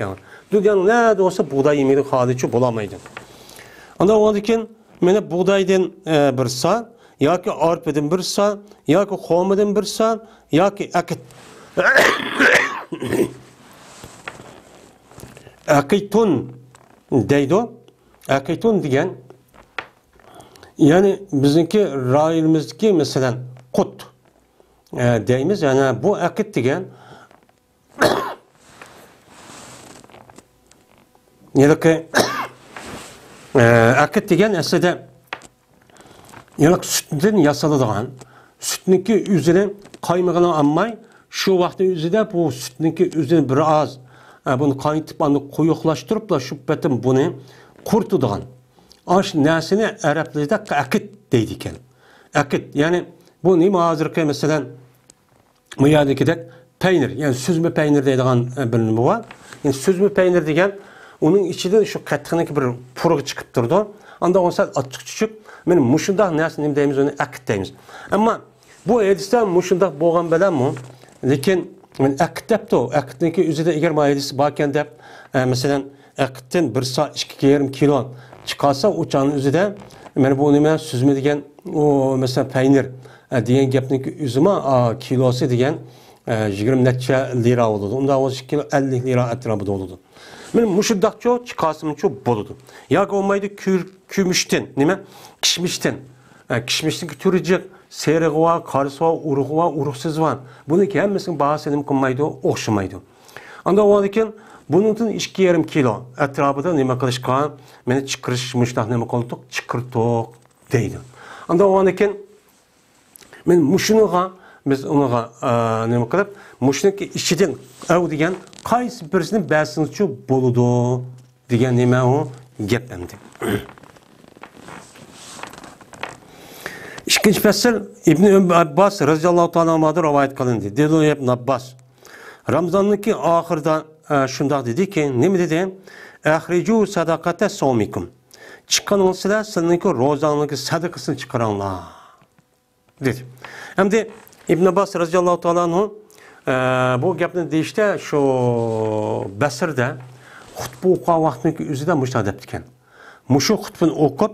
دۇنيانىڭ نەدە بولسا بۇغداي يېمەيدۇ، خالىچۇ بولالمايدۇ. ئاندىن ئۇنىڭدىن كېيىن مانا بۇغدايدىن، ئە، بىر سا، ياكى ئارپىدىن بىر سا، ياكى خورمىدىن بىر سا، ياكى ئەقىت. ئەقىتۇن دەيدۇ. ئەقىتۇن دېگەن، يەنى بىزنىڭكى رايونىمىزدىكى، مەسىلەن، قۇت، ئە، دەيمىز. يەنى بۇ ئەقىت دېگەن، ھېلىقى، ئە، ئەقىت دېگەن ئەسلىدە ھېلىقى سۈتتىن ياسىلىدىغان، سۈتنىڭكى ئۆزىنى قايمىقىنى ئالماي، شۇ ۋاقىتنىڭ ئۆزىدە بۇ سۈتنىڭكى ئۆزىنى بىر ئاز، ئە، بۇنى قاينىتىپ، ئاندىن قويۇقلاشتۇرۇپلا، شۇ پېتىم بۇنى قۇرۇتىدىغان. ئاشۇ نەرسىنى ئەرەبلەردە ئەقىت دەيدىكەن. ئەقىت، يەنى بۇ نېمە ھازىرقى، مەسىلەن، بۇ يەردىكىدەك پەينىر، يەنى سۈزمە پەينىر دەيدىغان، ئە، بىر نېمە بار. يەنى سۈزمە پەينىر دېگەن ئۇنىڭ ئىچىدىن شۇ قېتىقنىڭكى بىر پۇرىقى چىقىپ تۇرىدۇ. ئاندىن ئۇ سەل ئاچچىق چۈشۈپ، مانا مۇشۇنداق نەرسە نېمە دەيمىز، ئۇنى ئەقىت دەيمىز. ئەمما بۇ ھەدىستە مۇشۇنداق بولغان بىلەنمۇ، لېكىن مانا ئەقىت دەپتۇ، ئەقىتنىڭكى ئۆزىدە ئەگەر ما ھەدىس باركەن دەپ، ئە، مەسىلەن، ئەقىتتىن بىر سا ئىككى يېرىم كىلو چىقارسا، ئۇ چاغنىڭ ئۆزىدە، مانا بۇ نېمە، سۈزمە دېگەن، ئۇ، مەسىلەن، پەينىر، ئە، دېگەن گەپنىڭكى ئۆزىمۇ، ئا، كىلوسى دېگەن، ئە، يىگىرمە نەچچە لىرا بولىدۇ. ئۇنداق بولسا، ئىككى كىلو ئەللىك لىرا ئەتراپىدا بولىدۇ. مانا مۇشۇنداقچۇ چىقارسىمۇچۇ بولىدۇ. ياكى بولمايدۇ، كۈر-، كۈمۈشتىن، نېمە، كىشمىشتىن. ئە، كىشمىشنىڭكى تۈرى جىق، سېرىقى بار، قارىسى بار، ئۇرۇقى بار، ئۇرۇقسىزى بار. بۇنىڭكى ھەممىسىنىڭ باھاسى نېمە قىلمايدۇ، ئوخشىمايدۇ. ئاندىن ئۇنىڭدىن كېيىن بۇنىڭدىن ئىككى يېرىم كىلو ئەتراپىدا نېمە قىلىشقا، مېنى چىقىرىش، مۇشۇنداق نېمە قىلدۇق، چىقىرتۇق دەيدۇ. ئاندا ئۇنىڭدىن كېيىن مەن مۇشۇنىغا، بىز ئۇنىغا، ئە، نېمە قىلىپ، مۇشۇنىڭكى ئىچىدىن ئەۋ دېگەن قايسى بىرسىنى بەرسىڭىزچۇ بولىدۇ دېگەن نېمە ئۇ گەپ ئەمدى. ئىككىنچى پەسىل ئىبن ئابباس رەزىياللاھۇ تائالا ئەنھۇدىن رىۋايەت قىلىندى. دېدى ئىبن ئابباس، رامزاننىڭكى ئاخىرىدا، ئە، شۇنداق دېدىكى، نېمە دېدى؟ «ئەخرىجۇ سەدەقەتە سومىكۇم.» چىققىنىڭىزدا سىلەرنىڭكى روزاڭلارنىڭكى سەدىقىسىنى چىقىرىڭلار، دېدى. ئەمدى ئىبن ئابباس رەزىياللاھۇ تائالا ئەنھۇ، ئە، بۇ گەپنى دېيىشتە شۇ بەسرىدە خۇتبە ئوقۇغان ۋاقتىنىڭكى ئۆزىدە مۇشۇنداق دەپتىكەن. مۇشۇ خۇتبىنى ئوقۇپ،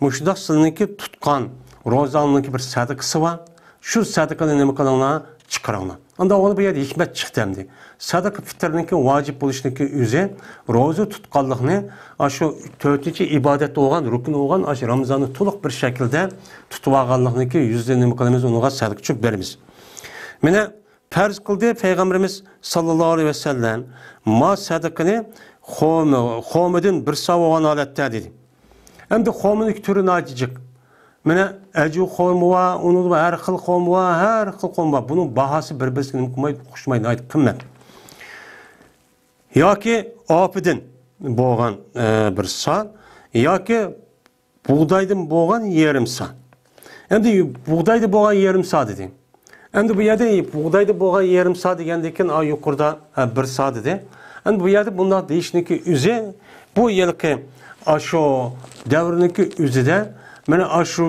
مۇشۇنداق سىلىنىڭكى تۇتقان روزاڭنىڭكى بىر سەدىقىسى بار. شۇ سەدىقىنى نېمە قىلىڭلار؟ چىقىرىڭلار. ئاندا ئۇنى بۇ يەردە ھېكمەت چىقتى ئەمدى. سەدىقە پىتىرنىڭكى ۋاجىپ بولۇشنىڭكى ئۆزى روزا تۇتقانلىقنى، ئاشۇ تۆتىنچى ئىبادەت بولغان، رۇكۇن بولغان، ئاشۇ رامزاننى تولۇق بىر شەكىلدە تۇتۇۋالغانلىقنىڭكى يۈزىدىن نېمە قىلىمىز؟ ئۇنىڭغا سەدىقە چۈشۈرۈپ بېرىمىز. مانا پەرز قىلدى پەيغەمبىرىمىز ساللاللاھۇ ئەلەيھى ۋەسەللەم، ما سەدىقىنى خورما، خورمىدىن بىر سا بولغان ھالەتتە دېدى. ئەمدى خورمىنىڭكى تۈرى ناھايىتى جىق. مانا ئەجۋە خورما بار، ئۇنىڭدا ھەر خىل خورما بار، ھەر خىل خورما بار. بۇنىڭ باھاسى بىر-بىرسىگە نېمە قىلمايدۇ، ئوخشىمايدۇ، ناھايىتى قىممەت. ياكى ئاپىدىن بولغان، ئە، بىر سا، ياكى بۇغدايدىن بولغان يېرىم سا. ئەمدى بۇغدايدىن بولغان يېرىم سا دېدى. ئەمدى بۇ يەردە بۇغدايدىن بولغان يېرىم سا دېگەندىن كېيىن، ئا، يۇقىرىدا، ھە، بىر سا دېدى. ئەمدى بۇ يەردە بۇنداق دېيىشنىڭكى ئۆزى، بۇ يىلقى ئاشۇ دەۋرنىڭكى ئۆزىدە، مانا ئاشۇ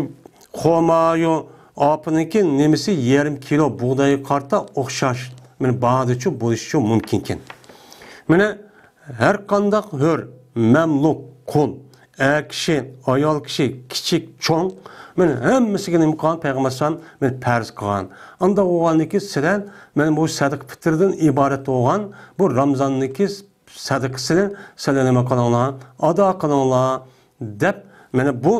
خورمايۇ ئاپىنىڭكى نېمىسى يېرىم كىلو بۇغدايغا قارىتا ئوخشاش، مانا باھادىچۇ بولۇشىچۇ مۇمكىنكەن. مانا ھەر قانداق ھۆر، مەملۇك، قۇل، ئەر كىشى، ئايال كىشى، كىچىك، چوڭ، مانا ھەممىسىگە نېمە قىلغان؟ پەيغەمبەر ئەلەيھىسسالام مانا پەرز قىلغان. ئاندا بولغاندىكى سىلەر مانا بۇ سەدىقە پىتىردىن ئىبارەت بولغان بۇ رامزاننىڭكى سەدىقىسىنى سىلەر نېمە قىلىڭلار؟ ئادا قىلىڭلار، دەپ، مانا بۇ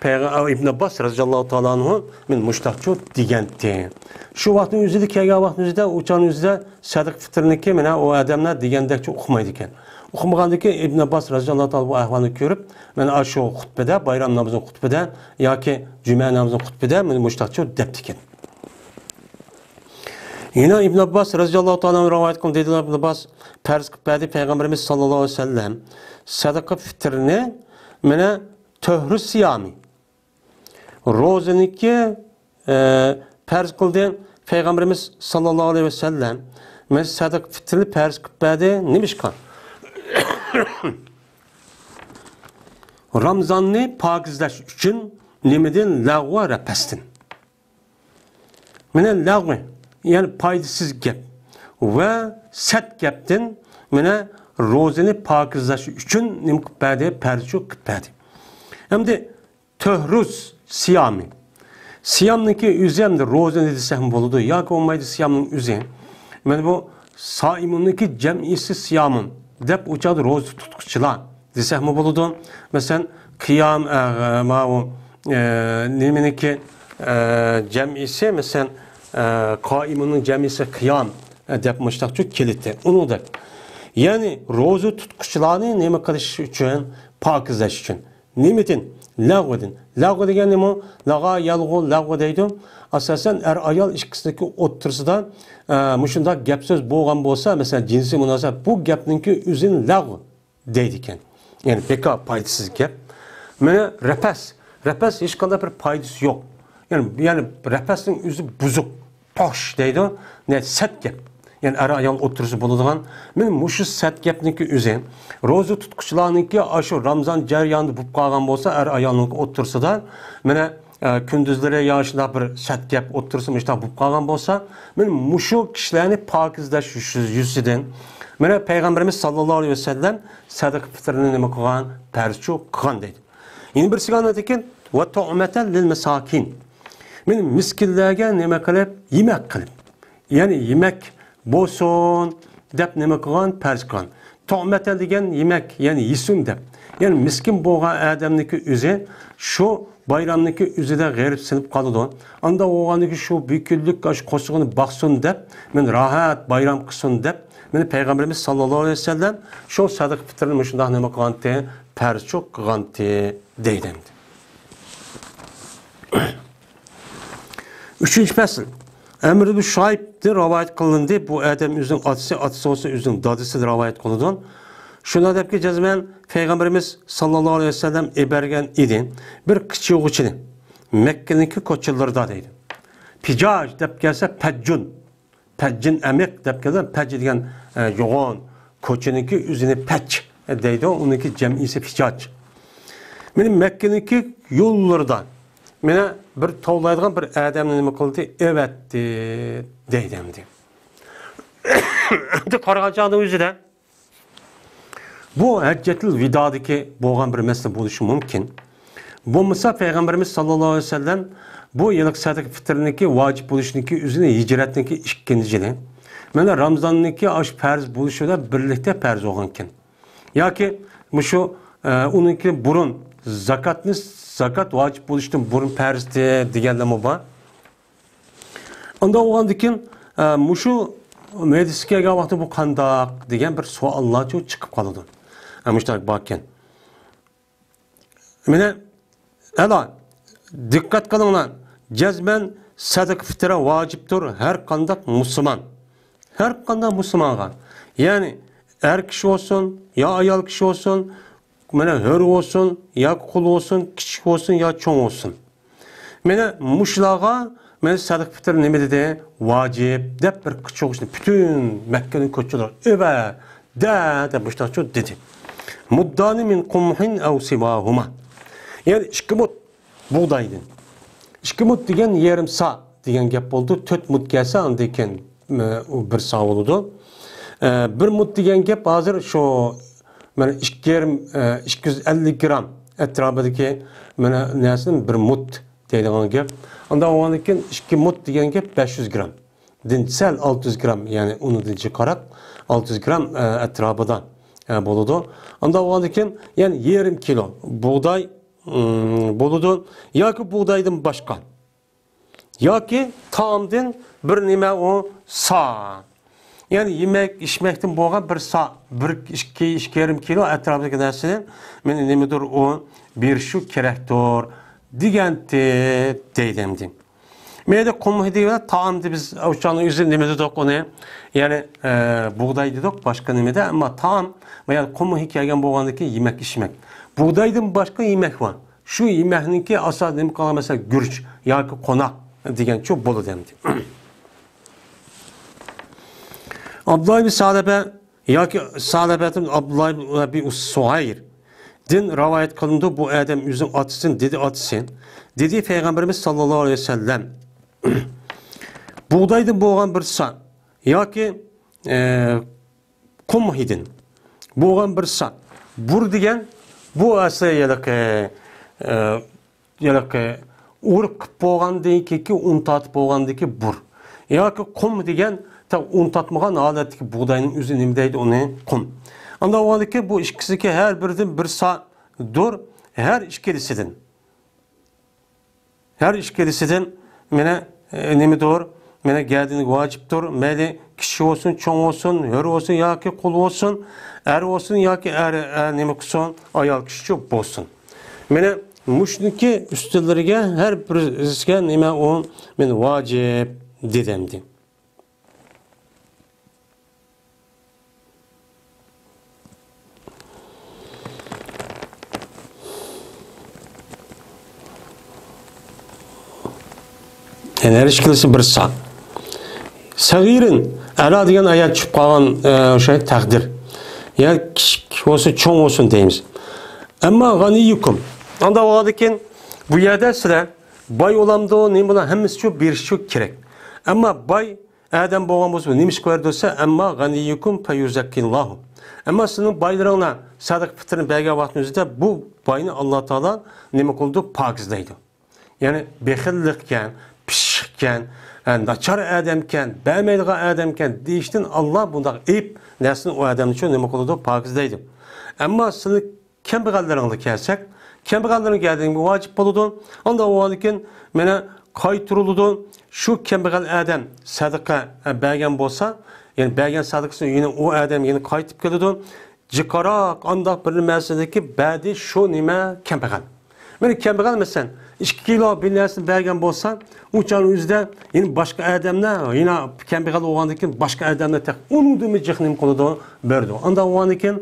پەيغە-، ئىبن ئابباس رەزىياللاھۇ تائالا ئەنھۇ مانا مۇشتاقچۇ دېگەنتى. شۇ ۋاقىتنىڭ ئۆزىدە، كەلگەن ۋاقىتنىڭ ئۆزىدە، ئۇ چاغنىڭ ئۆزىدە سەدىقە پىتىرنىكى مانا ئۇ ئادەملەر دېگەندەكچۇ ئۇقمايدىكەن. ئۇقمىغاندىكىن ئىبن ئابباس رەزىياللاھۇ تائالا بۇ ئەھۋالنى كۆرۈپ، مانا ئاشۇ خۇتبىدە، بايرام نامىزىنىڭ خۇتبىدە ياكى جۈمە نامىزىنىڭ خۇتبىدە مانا مۇشتاقچۇ دەپتىكەن. يەنە ئىبن ئابباس رەزىياللاھۇ تائالا ئەنھۇ رىۋايەت قىلىدۇ، دېدى ئىبن ئابباس، پەرز قىلىپ بەردى پەيغەمبىرىمىز ساللاللاھۇ ئەلەيھى ۋەسەللەم سەدىقە پىتىرنى، مانا تۆھرۇ سىيامى، روزىنىڭكى، ئە، پەرز قىلدى پەيغەمبىرىمىز ساللاللاھۇ ئەلەيھى ۋەسەللەم، مانا سەدىقە پىتىرنى پەرز قىلىپ بەردى. نېمىشقا؟ رامزاننى پاكىزلەش ئۈچۈن. نېمىدىن؟ لەغۋ ۋە رەپەستىن. مانا لەغۋ، يەنى پايدىسىز گەپ ۋە سەت گەپتىن مانا روزىنى پاكىزلاش ئۈچۈن نېمە قىلىپ بەردى؟ پەرزچۇ قىلىپ بەردى. ئەمدى تۆھرۇ سىيامى. سىيامنىڭكى ئۆزى ئەمدى روزىنى دېسەكمۇ بولىدۇ، ياكى بولمايدۇ سىيامنىڭ ئۆزى. مانا بۇ سائىمۇننىڭكى جەمئىسى سىيامۇن دەپ ئۇ چاغدا روزا تۇتقۇچىلار دېسەكمۇ بولىدۇ. مەسىلەن، قىيام، ئە، ماۋۇ، ئە، نېمىنىڭكى، ئە، جەمئىسى، مەسىلەن، ئە، قائىمۇننىڭ جەمئىسى قىيام، ئە، دەپ مۇشتاقچۇ كېلىتتى. ئۇنىڭدەك. يەنى روزا تۇتقۇچىلارنى نېمە قىلىش ئۈچۈن؟ پاكىزلاش ئۈچۈن. نېمىدىن؟ لەغۋىدىن. لەغۋ دېگەن نېمە؟ لەغا، يەلغۇ، لەغۋ دەيدۇ. ئاساسەن ئەر-ئايال ئىككىسىنىڭكى ئوتتۇرىسىدا، ئە، مۇشۇنداق گەپ-سۆز بولغان بولسا، مەسىلەن، جىنسىي مۇناسىۋەت، بۇ گەپنىڭكى ئۆزىنى لەغۋ دەيدىكەن. يەنى بىكار، پايدىسىز گەپ. مانا رەپەس. رەپەس ھېچقانداق بىر پايدىسى يوق. يەنى، يەنى رەپەسنىڭ ئۆزى بۇزۇق، پوش دەيدۇ. نە، سەت گەپ. يەنى ئەر-ئايال ئوتتۇرىسىدا بولىدىغان. مانا مۇشۇ سەت گەپنىڭكى ئۆزى روزا تۇتقۇچىلارنىڭكى ئاشۇ رامزان جەريانىدا بولۇپ قالغان بولسا، ئەر-ئايالنىڭ ئوتتۇرىسىدا، مانا، ئە، كۈندۈزلىرى يا شۇنداق بىر سەت گەپ ئوتتۇرىسى مۇشۇنداق بولۇپ قالغان بولسا، مانا مۇشۇ كىشىلەرنى پاكىزلاش يۈزى-، يۈزىسىدىن، مانا پەيغەمبىرىمىز ساللاللاھۇ ئەلەيھى ۋەسەللەم سەدىقە پىتىرنى نېمە قىلغان؟ پەرزچۇ قىلغان دەيدۇ. يەنە بىرسىگە ئاندىن كېيىن، ۋە تۇئمەتەن لىل مەساكىن. مانا مىسكىنلەرگە نېمە قىلىپ؟ يېمەك قىلىپ. يەنى يېمەك بولسۇن دەپ نېمە قىلغان؟ پەرز قىلغان. تۇئمەتەن دېگەن يېمەك، يەنى يېسۇن دەپ. يەنى مىسكىن بولغان ئادەمنىڭكى ئۆزى شۇ بايرامنىڭكى ئۆزىدە غېرىبسىنىپ قالىدۇ. ئاندا بولغاندىكى شۇ بىر كۈنلۈك ئاشۇ قورسىقىنى باقسۇن دەپ، مەن راھەت بايرام قىلسۇن دەپ، مانا پەيغەمبىرىمىز ساللاللاھۇ ئەلەيھى ۋەسەللەم شۇ سەدىقە پىترىنى مۇشۇنداق نېمە قىلغانتى؟ پەرز چوق قىلغانتى دەيدۇ ئەمدى. ئۈچىنچى پەسىل. ئەمر ئىبن شۇئەيبتىن رىۋايەت قىلىندى. بۇ ئادەم ئۆزىنىڭ ئاتىسى، ئاتىسى بولسا ئۆزىنىڭ دادىسىدىن رىۋايەت قىلىدۇ. شۇنداق دەپكى، جەزمەن پەيغەمبىرىمىز ساللاللاھۇ ئەلەيھى ۋەسەللەم ئېبەرگەن ئىدى بىر قىچىغۇچىنى مەككىنىڭكى كوچىلىرىدا دەيدۇ. پىجاج دەپ كەلسە پەججۇن. پەججىن ئەمىق دەپ كەلگەن، پەج دېگەن، ئە، يوغان، كوچىنىڭكى ئۆزىنى پەج دەيدۇ، ئۇنىڭكى جەمئىيسى پىجاج. مانا مەككىنىڭكى يوللىرىدا مانا بىر توۋلايدىغان بىر ئادەمنى نېمە قىلدى؟ ئەۋەتتى دەيدۇ ئەمدى. ئەمدى قارىغان چاغدا ئۆزىدە بۇ ھەججەتۇل ۋىدادىكى بولغان بىر مەسىلە بولۇشى مۇمكىن. بولمىسا پەيغەمبىرىمىز ساللاللاھۇ ئەلەيھى ۋەسەللەم بۇ يىلقى سەدىقە پىترنىڭكى ۋاجىپ بولۇشىنىڭكى ئۆزىنى ھىجرەتنىڭكى ئىككىنچى يىلى، مانا رامىزاننىڭكى ئاشۇ پەرز بولۇشى بىلەن بىرلىكتە پەرز بولغانكەن. ياكى مۇشۇ، ئە، ئۇنىڭكى بۇرۇن زاكاتنى، زاكات ۋاجىپ بولۇشتىن بۇرۇن پەرزتى دېگەنلەرمۇ بار. ئانداق بولغاندىكىن، ئە، مۇشۇ ھەدىسكە كەلگەن ۋاقىتتا بۇ قانداق دېگەن بىر سوئاللارچۇ چىقىپ قالىدۇ. ئە، مۇشۇنداق باركەن. مانا، ئەلا، دىققەت قىلىڭلار. جەزمەن سەدىقە پىترە ۋاجىپتۇر ھەر قانداق مۇسۇلمان. ھەر قانداق مۇسۇلمانغا. يەنى ئەر كىشى بولسۇن، يا ئايال كىشى بولسۇن، مانا ھۆر بولسۇن، يا قۇل بولسۇن، كىچىك بولسۇن، يا چوڭ بولسۇن. مانا مۇشۇلارغا مانا سەدىقە پىتر نېمە دېدى؟ ۋاجىپ دەپ بىر قىچۇرغۇچنى پۈتۈن مەككىنىڭ كوچىلىرىغا ئەۋەتتى دەپ مۇشۇنداقچۇ دېدى. مۇددانى مىن قۇمھىن ئەۋ سىۋاھۇما. يەنى ئىككى مۇت بۇغدايدىن. ئىككى مۇت دېگەن يېرىم سا دېگەن گەپ بولىدۇ. تۆت مۇت كەلسە ئاندىن كېيىن، ئە، ئۇ بىر سا بولىدۇ. ئە، بىر مۇت دېگەن گەپ ھازىر شۇ مانا ئىككى يېرىم، ئە، ئىككى يۈز ئەللىك گرام ئەتراپىدىكى مانا نەرسىنى بىر مۇت دەيدىغان گەپ. ئانداق بولغاندىن كېيىن ئىككى مۇت دېگەن گەپ بەش يۈز گرامدىن سەل ئالتە يۈز گرام، يەنى ئۇنىڭدىن جىقراق ئالتە يۈز گرام، ئە، ئەتراپىدا، ئە، بولىدۇ. ئانداق بولغاندىن كېيىن يەنى يېرىم كىلو بۇغداي، ئىم، بولىدۇ. ياكى بۇغدايدىن باشقا ياكى تائامدىن بىر نېمە ئۇ سا. يەنى يېمەك، ئىچمەكتىن بولغان بىر سا، بىر، ئىككى، ئىككى يېرىم كىلو ئەتراپىدىكى نەرسىنى مانا نېمىدۇر ئۇ بېرىشى كېرەكتۇر دېگەنتى دەيدۇ ئەمدى. مەيلى قۇمھى دېگەن تائامدا بىز ئۇ چاغنىڭ ئۆزى نېمە دېدۇق ئۇنى؟ يەنى، ئە، بۇغداي دېدۇق، باشقا نېمىدە، ئەمما تائام، يەنى قۇمھى كەلگەن بولغاندىن كېيىن يېمەك، ئىچمەك. بۇغدايدىن باشقا يېمەك بار. شۇ يېمەكنىڭكى ئاساسىي نېمە قىلغان، مەسىلەن، گۈرۈچ ياكى قوناق دېگەنچۇ بولىدۇ ئەمدى. ئابدۇللا ئىبن سالەبە ياكى سالەبەتۇن ئابدۇللا ئىبن ئەبى سۇھەيردىن رىۋايەت قىلىنىدۇ. بۇ ئادەم ئۆزىنىڭ ئاتىسىدىن دېدى، ئاتىسى دېدى، پەيغەمبىرىمىز ساللاللاھۇ ئەلەيھى ۋەسەللەم، بۇغدايدىن بولغان بىر سا ياكى، ئە، قۇمھىدىن بولغان بىر سا. بۇر دېگەن بۇ ئەسلى ھېلىقى، ئە، ھېلىقى ئۇرۇق قىلىپ بولغاندىن كېيىنكى، ئۇن تارتىپ بولغاندىكى بۇر. ياكى قۇم دېگەن تا ئۇن تارتمىغان ھالەتتىكى بۇغداينىڭ ئۆزى نېمە دەيدۇ ئۇنى؟ قۇم. ئانداق بولغاندىكىن بۇ ئىككىسىدىكى ھەر بىرىدىن بىر سادۇر، ھەر ئىككىلىسىدىن. ھەر ئىككىلىسىدىن مانا، ئە، نېمىدۇر؟ مانا گەدىنىگە ۋاجىپتۇر. مەيلى كىشى بولسۇن، چوڭ بولسۇن، ھۆر بولسۇن ياكى قۇل بولسۇن، ئەر بولسۇن ياكى ئەر، ئە، نېمە قىلسۇن، ئايال كىشىچۇ بولسۇن. مانا مۇشۇنىڭكى ئۈستىلىرىگە ھەر بىرىسىگە نېمە ئۇ؟ مانا ۋاجىپ دېدى ئەمدى. يەنى ھەر ئىككىلىسى بىر سا. سەغىرىن، ئەلا دېگەن ئايەت چۈشۈپ قالغان، ئە، ئوشۇ تەقدىر. يا كىچىك بولسۇن، چوڭ بولسۇن دەيمىز. ئەمما غەنىييۇكۇم. ئانداق بولغاندىكىن بۇ يەردە سىلەر باي بولامدۇ، نېمە بولا، ھەممىسىچۇ بېرىشچۇ كېرەك. ئەمما باي ئادەم بولغان بولسا، نېمە ئىش قىلىدۇ دېسە، ئەمما غەنىييۇكۇم فەيۇزەككىللاھۇ. ئەمما سىزنىڭ بايلىرىڭلار سەدىقە پىترىنى بەرگەن ۋاقتىڭىزدا بۇ باينى ئاللا تائالا نېمە قىلىدۇ؟ پاكىزلايدۇ. يەنى بېخىللىقكەن، پىششىقكەن، ھە، ناچار ئادەمكەن، بەرمەيدىغان ئادەمكەن دېيىشتىن ئاللا بۇنداق ئەيىب نەرسىنى ئۇ ئادەمنىچۇ نېمە قىلىدۇ؟ پاكىزلايدۇ. ئەمما سىلى كەمبەغەللىرىڭلارغا كەلسەك، كەمبەغەللىرىڭگە ياردەمگە ۋاجىپ بولىدۇ. ئانداق بولغاندىكىن مانا قايتۇرۇلىدۇ. شۇ كەمبەغەل ئادەم سەدىقە بەرگەن بولسا، يەنى بەرگەن سەدىقىسى يەنە ئۇ ئادەم يەنە قايتىپ كېلىدۇ. جىقراق ئانداق بىر نېمىسىدىكى بەدى شۇ نېمە كەمبەغەل. مانا كەمبەغەل مەسىلەن، ئىككى كىلو بىر نەرسىنى بەرگەن بولسا، ئۇ چاغنىڭ ئۆزىدە يەنە باشقا ئادەملەر، يەنە كەمبەغەل بولغاندىن كېيىن باشقا ئادەملەر تېخى ئۇنىڭدىنمۇ جىق نېمە قىلىدۇ، بېرىدۇ. ئانداق بولغاندىن كېيىن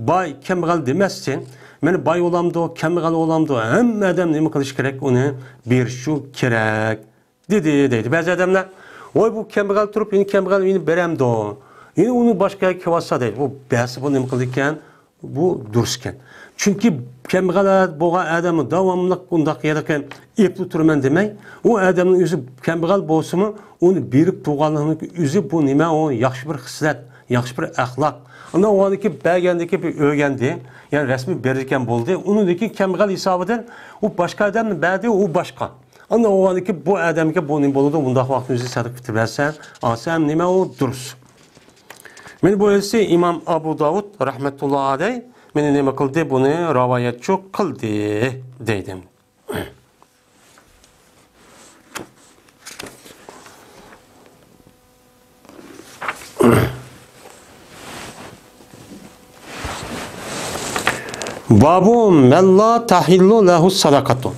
باي كەمبەغەل دېمەستىن، مانا باي بولامدۇ، كەمبەغەل بولامدۇ، ھەممە ئادەم نېمە قىلىشى كېرەك، ئۇنى بېرىشى كېرەك. دېدى، دەيدۇ. بەزى ئادەملەر، ۋاي، بۇ كەمبەغەل تۇرۇپ، يەنە كەمبەغەل يەنە بېرەمدۇ؟ يەنە ئۇنى باشقا كېلىۋاتسا دەيدۇ. بۇ بەرسە بۇ نېمە قىلىدىكەن؟ بۇ دۇرۇس ئىكەن. چۈنكى كەمبەغەل بولغان ئادەم داۋاملىق ئۇنداق يەردىكى ئېپلا تۇرىمەن دېمەي، ئۇ ئادەمنىڭ ئۆزى كەمبەغەل بولسىمۇ، ئۇنى بېرىپ تۇرغانلىقنىڭ ئۆزى بۇ نېمە؟ ئۇ ياخشى بىر خىسلەت، ياخشى بىر ئەخلاق. ئاندىن ئۇنىڭدىكى بەرگەندىكى بىر ئۆگەندى، يەنى رەسمىي بېرىدىكەن بولدى. ئۇنىڭدىكى كەمبەغەل ھېسابىدىن ئۇ باشقا ئادەمنى بەردى، ئۇ باشقا. ئاندىن ئۇنىڭدىكى بۇ ئادەمگە بۇ نېمە بولىدۇ؟ بۇنداق ۋاقىتتا ئۆزى سەدىقە پىتىر بەرسە، ئالسا ھەم نېمە ئۇ دۇرۇس. مانا بۇ ھەدىسنى ئىمام ئابۇ داۋۇد رەھمەتۇللا ئەلەيھ مانا نېمە قىلدى؟ بۇنى راۋايەتچۇ قىلدى دەيدۇ. بابۇ مەن لا تەھىللۇ لەھۇ سەدەقەتۇ.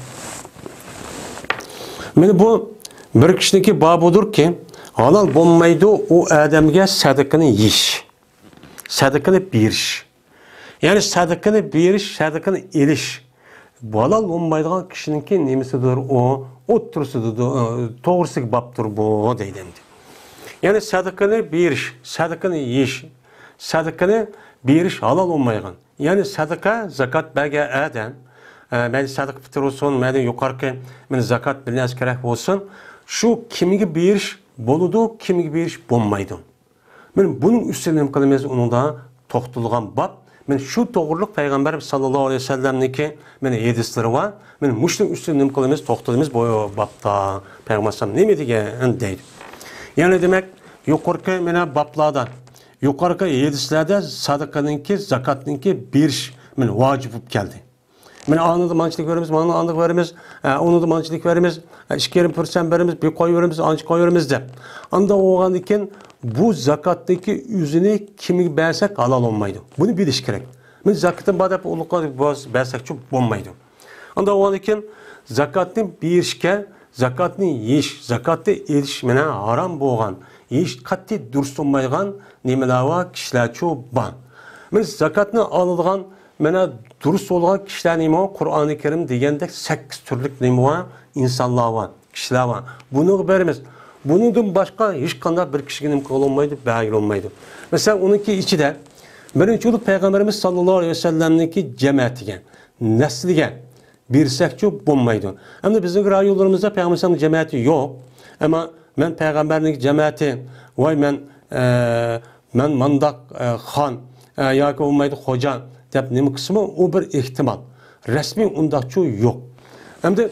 مانا بۇ بىر كىشىنىڭكى بابىدۇركى، ھالال بولمايدۇ ئۇ ئادەمگە سەدىقىنى يېيىش، سەدىقىنى بېرىش. يەنى سەدىقىنى بېرىش، سەدىقىنى ئېلىش ھالال بولمايدىغان كىشىنىڭكى نېمىسىدۇر ئۇ، ئوتتۇرىسىدۇر، توغرىسىدىكى بابتۇر بۇ دەيدۇ ئەمدى. يەنى سەدىقىنى بېرىش، سەدىقىنى يېيىش، سەدىقىنى بېرىش ھالال بولمايدىغان. يەنى سەدىقە، زاكات بەرگەن ئادەم، ئە، مەيلى سەدىقە پىتىر بولسۇن، مەيلى يۇقىرىقى، مانا زاكات بىر نەرسە كېرەك بولسۇن، شۇ كىمگە بېرىش بولىدۇ، كىمگە بېرىش بولمايدۇ. مانا بۇنىڭ ئۈستىدە نېمە قىلىمىز؟ ئۇنىڭدا توختىلىدىغان باب. مانا شۇ توغرىلىق پەيغەمبەر ساللاللاھۇ ئەلەيھى ۋەسەللەمنىڭكى مانا ھەدىسلىرى بار. مانا مۇشۇنىڭ ئۈستىدە نېمە قىلىمىز؟ توختىلىمىز بۇ بابتا. پەيغەمبەر ئەلەيھىسسالام نېمە دېگەن دەيدۇ. يەنى دېمەك، يۇقىرىقى مانا بابلاردا، يۇقىرىقى ھەدىسلەردە سەدىقىنىڭكى، زاكاتنىڭكى بېرىش مانا ۋاجىپ بولۇپ كەلدى. مانا ئانىدا مانچىلىك بېرىمىز، مانا ئانىدا بېرىمىز، ئە، ئۇنىدا مانچىلىك بېرىمىز، ئە، ئىككى يېرىم پىرسەنت بېرىمىز، بىر قوي بېرىمىز، ئانچە قوي بېرىمىز دەپ. ئاندا بولغاندىن كېيىن بۇ زاكاتنىڭكى ئۆزىنى كىمگە بەرسەك ھالال بولمايدۇ. بۇنى بىلىش كېرەك. مانا زاكىتىم بار دەپ ئۇلۇغا بەرسەكچۇ بولمايدۇ. ئاندا بولغاندىن كېيىن زاكاتنى بېرىشكە، زاكاتنى يېيىش، زاكاتنى ئېلىش مانا ھارام بولغان، ھېچ قەتئىي دۇرۇس بولمايدىغان نېمىلەر بار، كىشىلەرچۇ بار. مانا زاكاتنى ئالىدىغان مانا دۇرۇس بولغان كىشىلەر نېمە؟ قۇرئانى كەرىم دېگەندەك سەككىز تۈرلۈك نېمە بار؟ ئىنسانلار بار، كىشىلەر بار. بۇنىڭغا بېرىمىز. بۇنىڭدىن باشقا ھېچقانداق بىر كىشىگە نېمە قىلغىلى بولمايدۇ، بەرگىلى بولمايدۇ. مەسىلەن، ئۇنىڭكى ئىچىدە بىرىنچى بولۇپ پەيغەمبىرىمىز ساللاللاھۇ ئەلەيھى ۋەسەللەمنىڭكى جەمەتىگە، نەسلىگە بېرسەكچۇ بولمايدۇ. ئەمدى بىزنىڭ رايونلىرىمىزدا پەيغەمبەر ئەلەيھىسسالامنىڭ جەمەتى يوق. ئەمما مەن پەيغەمبەرنىڭ جەمەتى، ۋاي مەن، ئە، مەن مانداق، ئە، خان، ئە، ياكى بولمايدۇ خوجا دەپ نېمە قىلسىمۇ، ئۇ بىر ئېھتىمال. رەسمىي ئۇنداقچۇ يوق. ئەمدى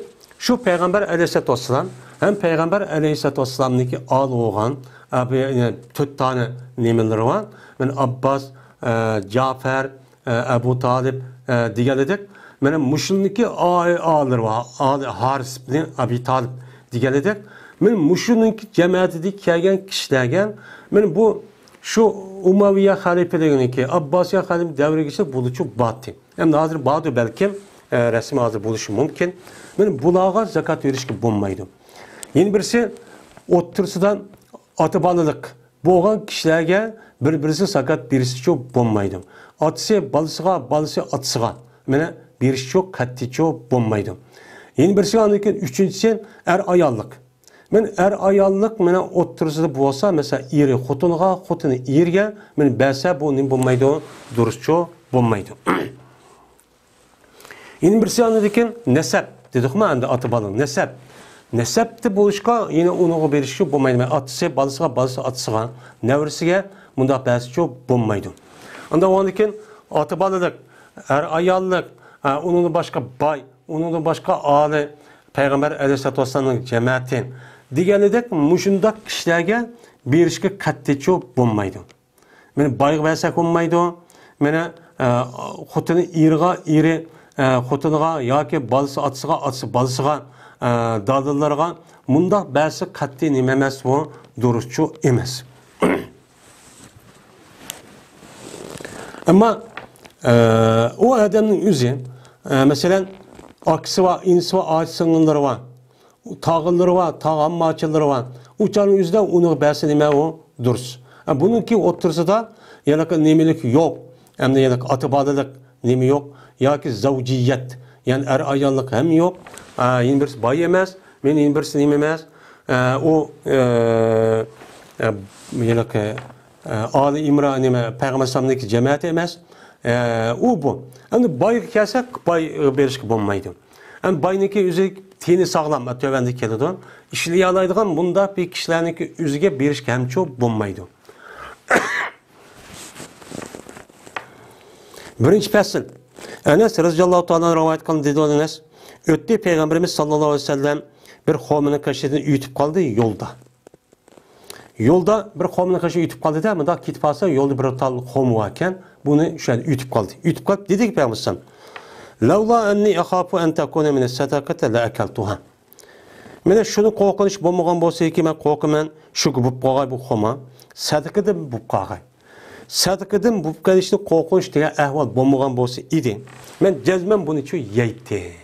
شۇ پەيغەمبەر ئەلەيھىسسالاتۇ ۋەسسالام ھەم پەيغەمبەر ئەلەيھىسسالاتۇ ۋەسسالامنىڭكى ئالىي بولغان، ئە، بۇ، يەنى تۆت دانە نېمىلىرى بار. مانا ئابباس، ئە، جەفەر، ئە، ئەبۇ تالىپ، ئە، دېگەنلىدەك، مانا مۇشۇنىڭكى ئا-، ئالىلىرى بار. ئالىي ھارىس ئىبنى ئەبى تالىپ دېگەنلىدەك، مانا مۇشۇنىڭكى جەمەتىدىكى كەلگەن كىشىلەرگە، مانا بۇ شۇ ئۇمەۋىيە خەلىپىلىكىنىڭكى، ئابباسىيە خەلىپە دەۋرىگىچە بولۇچۇ باتتى. ئەمدى ھازىر باردۇ بەلكىم، ئە، رەسمىي ھازىر بولۇشى مۇمكىن. مانا بۇلارغا زاكات بېرىشكە بولمايدۇ. يەنە بىرسى، ئوتتۇرىسىدا ئاتا بالىلىق بولغان كىشىلەرگە بىر-بىرسى زاكات بېرىشىچۇ بولمايدۇ. ئاتىسى بالىسىغا، بالىسى ئاتىسىغا، مانا، بېرىشىچۇ قەتئىيچۇ بولمايدۇ. يەنە بىرسى، ئاندىن كېيىن ئۈچىنچىسى، ئەر-ئاياللىق. مانا ئەر-ئاياللىق، مانا، ئوتتۇرىسىدا بولسا، مەسىلەن، ئېرى خوتۇنىغا، خوتۇنى ئېرىگە، مانا، بەرسە بۇ نېمە بولمايدۇ؟ دۇرۇسچۇ بولمايدۇ. يەنە بىرسى ئاندىن كېيىن نەسەب دېدۇقمۇ ئەمدى ئاتا بالىنىڭ نەسەب. نەسەبتە بولۇشقا يەنە ئۇنىڭغا بېرىشكە بولمايدۇ. ئاتىسى بالىسىغا، بالىسى ئاتىسىغا، نەۋرىسىگە مۇنداق بەرسىچۇ بولمايدۇ. ئاندىن ئاندىن كېيىن ئاتا بالىلىق، ئەر ئاياللىق، ئە، ئۇنىڭدىن باشقا باي، ئۇنىڭدىن باشقا ئالىي، پەيغەمبەر ئەلەيھىسسالاتۇ ۋەسسالامنىڭ جەمەتى دېگەنلىدەك مۇشۇنداق كىشىلەرگە بېرىشكە قەتئىيچۇ بولمايدۇ. مانا بايغا بەرسەك بولمايدۇ. مانا، ئە، خوتۇنى ئېرىغا، ئېرى، ئە، خوتۇنىغا ياكى بالىسى ئاتىسىغا، ئاتىسى بالىسىغا، ئە، دادىلىرىغا مۇنداق بەرسە قەتئىي نېمە ئەمەس، بۇ دۇرۇسچۇ ئەمەس. ئەمما، ئە، ئۇ ئادەمنىڭ ئۆزى، ئە، مەسىلەن، ئاكىسى بار، ئىنىسى بار، ئاچا-سىڭىللىرى بار، تاغىلىرى بار، تاغا ئامماچىلىرى بار. ئۇ چاغنىڭ ئۆزىدە ئۇنىڭغا بەرسە نېمە ئۇ؟ دۇرۇس. ئە، بۇنىڭكى ئوتتۇرىسىدا يەنە نېمىلىك يوق. ئەمدى يەنە ئاتا-بالىلىق نېمە يوق؟ ياكى زەۋجىيەت، يەنى ئەر-ئاياللىق ھەم يوق. ئە، يەنە بىرسى باي ئەمەس، مېنىڭ يەنە بىرسى نېمە ئەمەس. ئە، ئۇ، ئە، ئە، يەنە، ئە، ئالى ئىمران نېمە، پەيغەمبەر ئەلەيھىسسالامنىڭكى جەمەتى ئەمەس. ئە، ئۇ بۇ. ئەمدى بايغا كەلسەك، بايغا بېرىشكە بولمايدۇ. ئەمدى باينىڭكى ئۆزى تېنى ساغلام، تۆۋەندە كېلىدۇ. ئىشلىيالايدىغان مۇنداق بىر كىشىلەرنىڭكى ئۆزىگە بېرىشكە ھەمچۇ بولمايدۇ. بىرىنچى پەسىل. ئەنەس رەزىياللاھۇ تائالا ئەنھۇ رىۋايەت قىلغان دېدى ئەنەس، ئۆتتى پەيغەمبىرىمىز ساللاللاھۇ ئەلەيھى ۋەسەللەم بىر قومىنىڭ قېشىدىن ئۆتۈپ قالدى يولدا. يولدا بىر قومىنىڭ قېشىدىن ئۆتۈپ قالدى-دە، مۇنداق كېتىپ قالسا، يولدا بىر تال قوم باركەن، بۇنى شۇ يەردە ئۆتۈپ قالدى. ئۆتۈپ قالىپ دېدىكى پەيغەمبەر ئەلەيھىسسالام، لەۋلا ئەننى ئەخافۇ ئەن تەكۇنە مىنەس سەدەقەتى لەئەكەلتۇھا. مانا شۇنى قورقۇنچ بولمىغان بولسا ئىكەن، مەن قورقىمەن، شۇ بولۇپ قالغاي بۇ خورما، سەدىقىدىن بولۇپ قالغاي. سەدىقىدىن بولۇپ قېلىشنى قورقۇنچ دېگەن ئەھۋال بولمىغان بولسا ئىدى، مەن جەزمەن بۇنىچۇ يەيتتىم.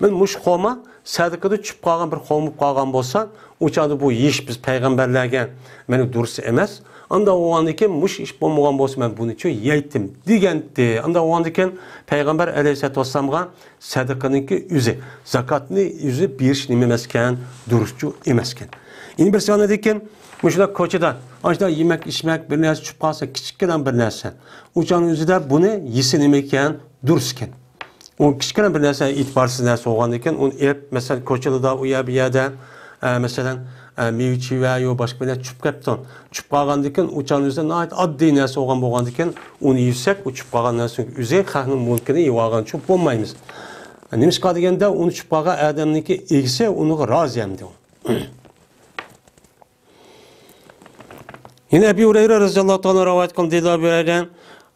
مەن مۇشۇ خورما سەدىقىدە چۈشۈپ قالغان بىر خورما بولۇپ قالغان بولسا، ئۇ چاغدا بۇ يېيىش بىز پەيغەمبەرلەرگە مانا دۇرۇس ئەمەس. ئانداق بولغاندىكىن مۇشۇ ئىش بولمىغان بولسا، مەن بۇنىچۇ يەيتتىم دېگەنتى. ئانداق بولغاندىكىن پەيغەمبەر ئەلەيھىسسالاتۇ ۋەسسالامغا سەدىقىنىڭكى ئۆزى، زاكاتنى ئۆزى بېرىش نېمە ئەمەسكەن، دۇرۇسچۇ ئەمەسكەن. يەنە بىرسى ئاندىكىن مۇشۇنداق كوچىدا، ئاشۇنداق يېمەك-ئىچمەك بىر نەرسە چۈشۈپ قالسا، كىچىككىنە بىر نەرسە، ئۇ چاغنىڭ ئۆزىدە بۇنى يېسە نېمە ئىكەن، دۇرۇس ئىكەن. ئۇ كىچىككىنە بىر نەرسە، ئېتىبارسىز نەرسە بولغاندىكىن، ئۇنى ئېلىپ، مەسىلەن، كوچىلىدا، ئۇ يەر، بۇ يەردە، ئە، مەسىلەن، ئە، مېۋە-چېۋە يو باشقا بىر نەرسە چۈشۈپ قېپتۇ. چۈشۈپ قالغاندىكىن، ئۇ چاغنىڭ ئۆزىدە ناھايىتى ئاددىي نەرسە بولغان بولغاندىكىن، ئۇنى يېسەك، ئۇ چۈشۈپ قالغان نەرسىنىڭ ئۆزى خەقنىڭ مۈلكىنى يېۋالغانچۇ بولمايمىز. نېمىشقا دېگەندە، ئۇنى چۈشۈپ قالغان ئادەمنىڭكى ئىگىسى ئۇنىڭغا رازى ئەمدى. يەنە ئەبى ھۇرەيرە رەزىياللاھۇ تائالا رىۋايەت قىلدى، دېدى ئەبى ھۇرەيرە،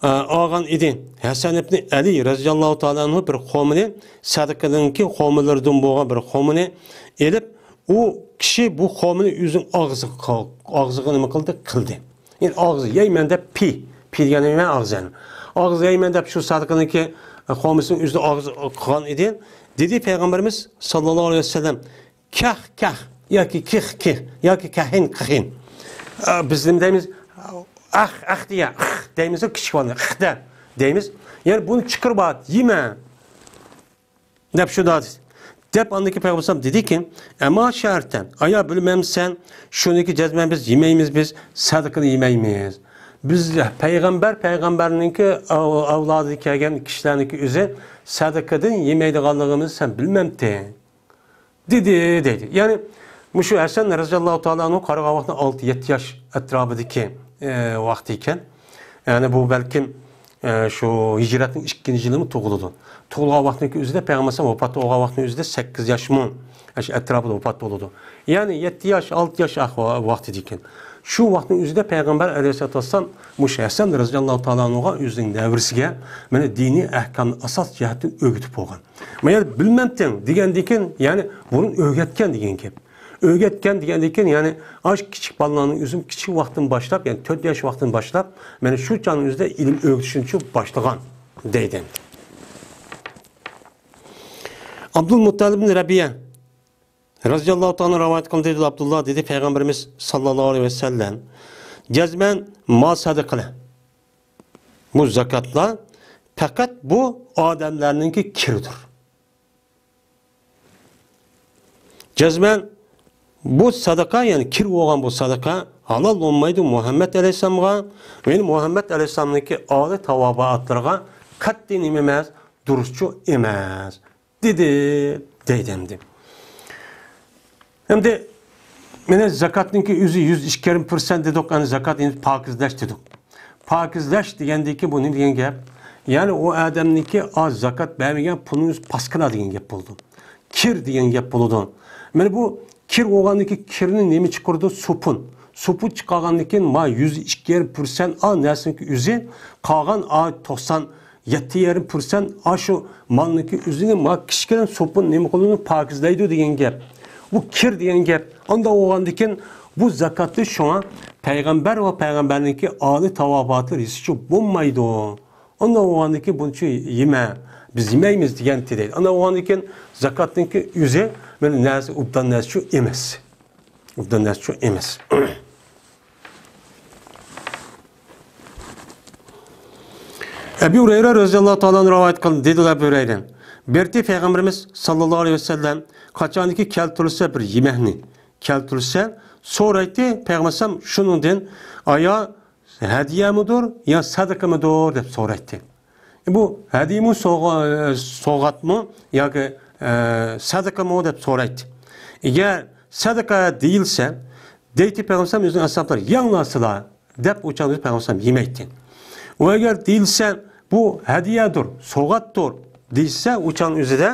ئە، ئالغان ئىدى. ھەسەن ئىبنى ئەلى رەزىياللاھۇ تائالا ئەنھۇ بىر خورمىنى، سەدىقىنىڭكى خورمىلىرىدىن بولغان بىر خورمىنى ئېلىپ، ئۇ كىشى بۇ خورمىنى ئۆزىنىڭ ئاغزىغا، ئاغزىغا نېمە قىلدى؟ قىلدى. يەنى ئاغزى يەيمەن دەپ پى، پى دېگەن نېمە؟ ئاغزى يەنى. ئاغزى يەيمەن دەپ شۇ سەدىقىنىڭكى خورمىسىنى ئۆزىنىڭ ئاغزىغا قىلغان ئىدى. دېدى پەيغەمبىرىمىز ساللاللاھۇ ئەلەيھى ۋەسەللەم، كەھ، كەھ ياكى كىخ، كىخ ياكى كەھىن، قىخىن. ئە، بىز نېمە دەيمىز؟ ئەخ، ئەخ دېگەن، ئىخ دەيمىز، كىچىك بالىنى ئىخ دە دەيمىز. يەنى بۇنى چىقىرىپ ئات، يېمە دەپ شۇنداق دېدى. دەپ ئاندىن كېيىن پەيغەمبەر ئەلەيھىسسالام دېدىكى، ئەما شەرتەن، ئايا بىلمەمسەن، شۇنىكى جەزمەن بىز يېمەيمىز، بىز سەدىقىنى يېمەيمىز. بىز پەيغەمبەر، پەيغەمبەرنىڭكى ئەۋ-، ئەۋلادىدىن كەلگەن كىشىلەرنىڭكى ئۆزى سەدىقىدىن يېمەيدىغانلىقىمىزنى سەن بىلمەمتىڭ. دېدى، دەيدۇ. يەنى، مۇشۇ ھەسەن رەزىياللاھۇ تائالا ئەنھۇ قارىغان ۋاقتىدا ئالتە يەتتە ياش ئەتراپىدىكى، ئە، ۋاقتى ئىكەن. يەنى بۇ بەلكىم، ئە، شۇ ھىجرەتنىڭ ئىككىنچى يىلىمۇ تۇغۇلىدۇ. تۇغۇلغان ۋاقتىنىڭكى ئۆزىدە پەيغەمبەر ئەلەيھىسسالام ۋاپات بولغان ۋاقتىنىڭ ئۆزىدە سەككىز ياشمۇ، شۇ ئەتراپىدا ۋاپات بولىدۇ. يەنى يەتتە ياش، ئالتە ياش ئەھۋا-، ۋاقتىدا ئىكەن. شۇ ۋاقىتنىڭ ئۆزىدە پەيغەمبەر ئەلەيھىسسالاتۇ ۋەسسالام مۇشۇ ھەسەن رەزىياللاھۇ تائالا ئەنھۇغا ئۆزىنىڭ نەۋرىسىگە مانا دىنىي ئەھكامنى ئاساس جەھەتتىن ئۆگىتىپ بولغان. مانا بىلمەمتىڭ دېگەندىن كېيىن، يەنى بۇرۇن ئۆگەتكەن دېگەن گەپ. ئۆگەتكەن دېگەندىن كېيىن، يەنى ئاشۇ كىچىك بالىلارنىڭ ئۆزىمۇ كىچىك ۋاقتىدىن باشلاپ، يەنى تۆت ياش ۋاقتىدىن باشلاپ، مانا شۇ چاغنىڭ ئۆزىدە ئىلىم ئۆگىتىشنى باشلىغان دەيدۇ. ئابدۇل مۇتتەلىب ئىبن رەبىئە رەزىياللاھۇ تائالا رىۋايەت قىلدى، دېدى ئابدۇللا، دېدى پەيغەمبىرىمىز ساللاللاھۇ ئەلەيھى ۋەسەللەم، جەزمەن مال سەدىقىلەر، بۇ زاكاتلار پەقەت بۇ ئادەملەرنىڭكى كىرىدۇر. جەزمەن بۇ سەدىقە، يەنى كىر بولغان بۇ سەدىقە ھالال بولمايدۇ مۇھەممەد ئەلەيھىسسالامغا، يەنى مۇھەممەد ئەلەيھىسسالامنىڭكى ئالى تاۋابىئاتلىرىغا قەتئىي نېمە ئەمەس، دۇرۇسچۇ ئەمەس. دېدى، دەيدۇ ئەمدى. ئەمدى مانا زاكاتنىڭكى ئۆزى يۈز ئىككى يېرىم پىرسەنت دېدۇق، ئەنە زاكات ئەمدى پاكىزلەش دېدۇق. پاكىزلەش دېگەندىكى بۇ نېمە دېگەن گەپ؟ يەنى ئۇ ئادەمنىڭكى ئا زاكات بەرمىگەن پۇلىنى ئۆزى پاسكىنا دېگەن گەپ بولىدۇ. كىر دېگەن گەپ بولىدۇ. مانا بۇ كىر بولغاندىكى كىرنى نېمە چىقىرىدۇ؟ سوپۇن. سوپۇن چىقارغاندىن كېيىن ما يۈز ئىككى يېرىم پىرسەنت ئا نەرسىنىڭكى ئۆزى، قالغان ئا توقسان يەتتە يېرىم پىرسەنت ئاشۇ مالنىڭكى ئۆزىنى ما كىچىككىنە سوپۇن نېمە قىلىدۇ، پاكىزلەيدۇ دېگەن گەپ. بۇ كىر دېگەن گەپ. ئانداق بولغاندىكىن بۇ زاكاتنى شۇڭا پەيغەمبەر ۋە پەيغەمبەرنىڭكى ئالى تاۋابىئاتلىرى ھېچقىچە بولمايدۇ. ئانداق بولغاندىن كېيىن بۇنچە يېمە، بىز يېمەيمىز دېگەنتى دەيدۇ. ئانداق بولغاندىن كېيىن زاكاتنىڭكى ئۆزى مانا نەرسە، ئوبدان نەرسىچۇ ئەمەس. ئوبدان نەرسىچۇ ئەمەس. ئەبۇ ھۇرەيرە رەزىياللاھۇ تائالا ئەنھۇ رىۋايەت قىلدى، دېدى ئەبۇ ھۇرەيرە. بىر قېتىم پەيغەمبىرىمىز ساللاللاھۇ ئەلەيھى ۋەسەللەم قاچانكى كەلتۈرسە بىر يېمەكنى، كەلتۈرسە سورايتتى، پەيغەمبەر ئەلەيھىسسالام شۇنىڭدىن ئايا ھەدىيەمىدۇر يا سەدىقىمىدۇر دەپ سورايتتى. بۇ ھەدىيىمۇ سوغا-، سوغاتمۇ ياكى، ئە، سەدىقىمۇ دەپ سورايتتى. ئەگەر سەدىقە دېيىلسە، دەيتتى پەيغەمبەر ئۆزىنىڭ ئەسھابلىرى يەڭلارسىلا دەپ ئۇ چاغدا پەيغەمبەر يېمەيتتى. ئۇ ئەگەر دېيىلسە بۇ ھەدىيەدۇر، سوغاتتۇر دېيىلسە ئۇ چاغنىڭ ئۆزىدە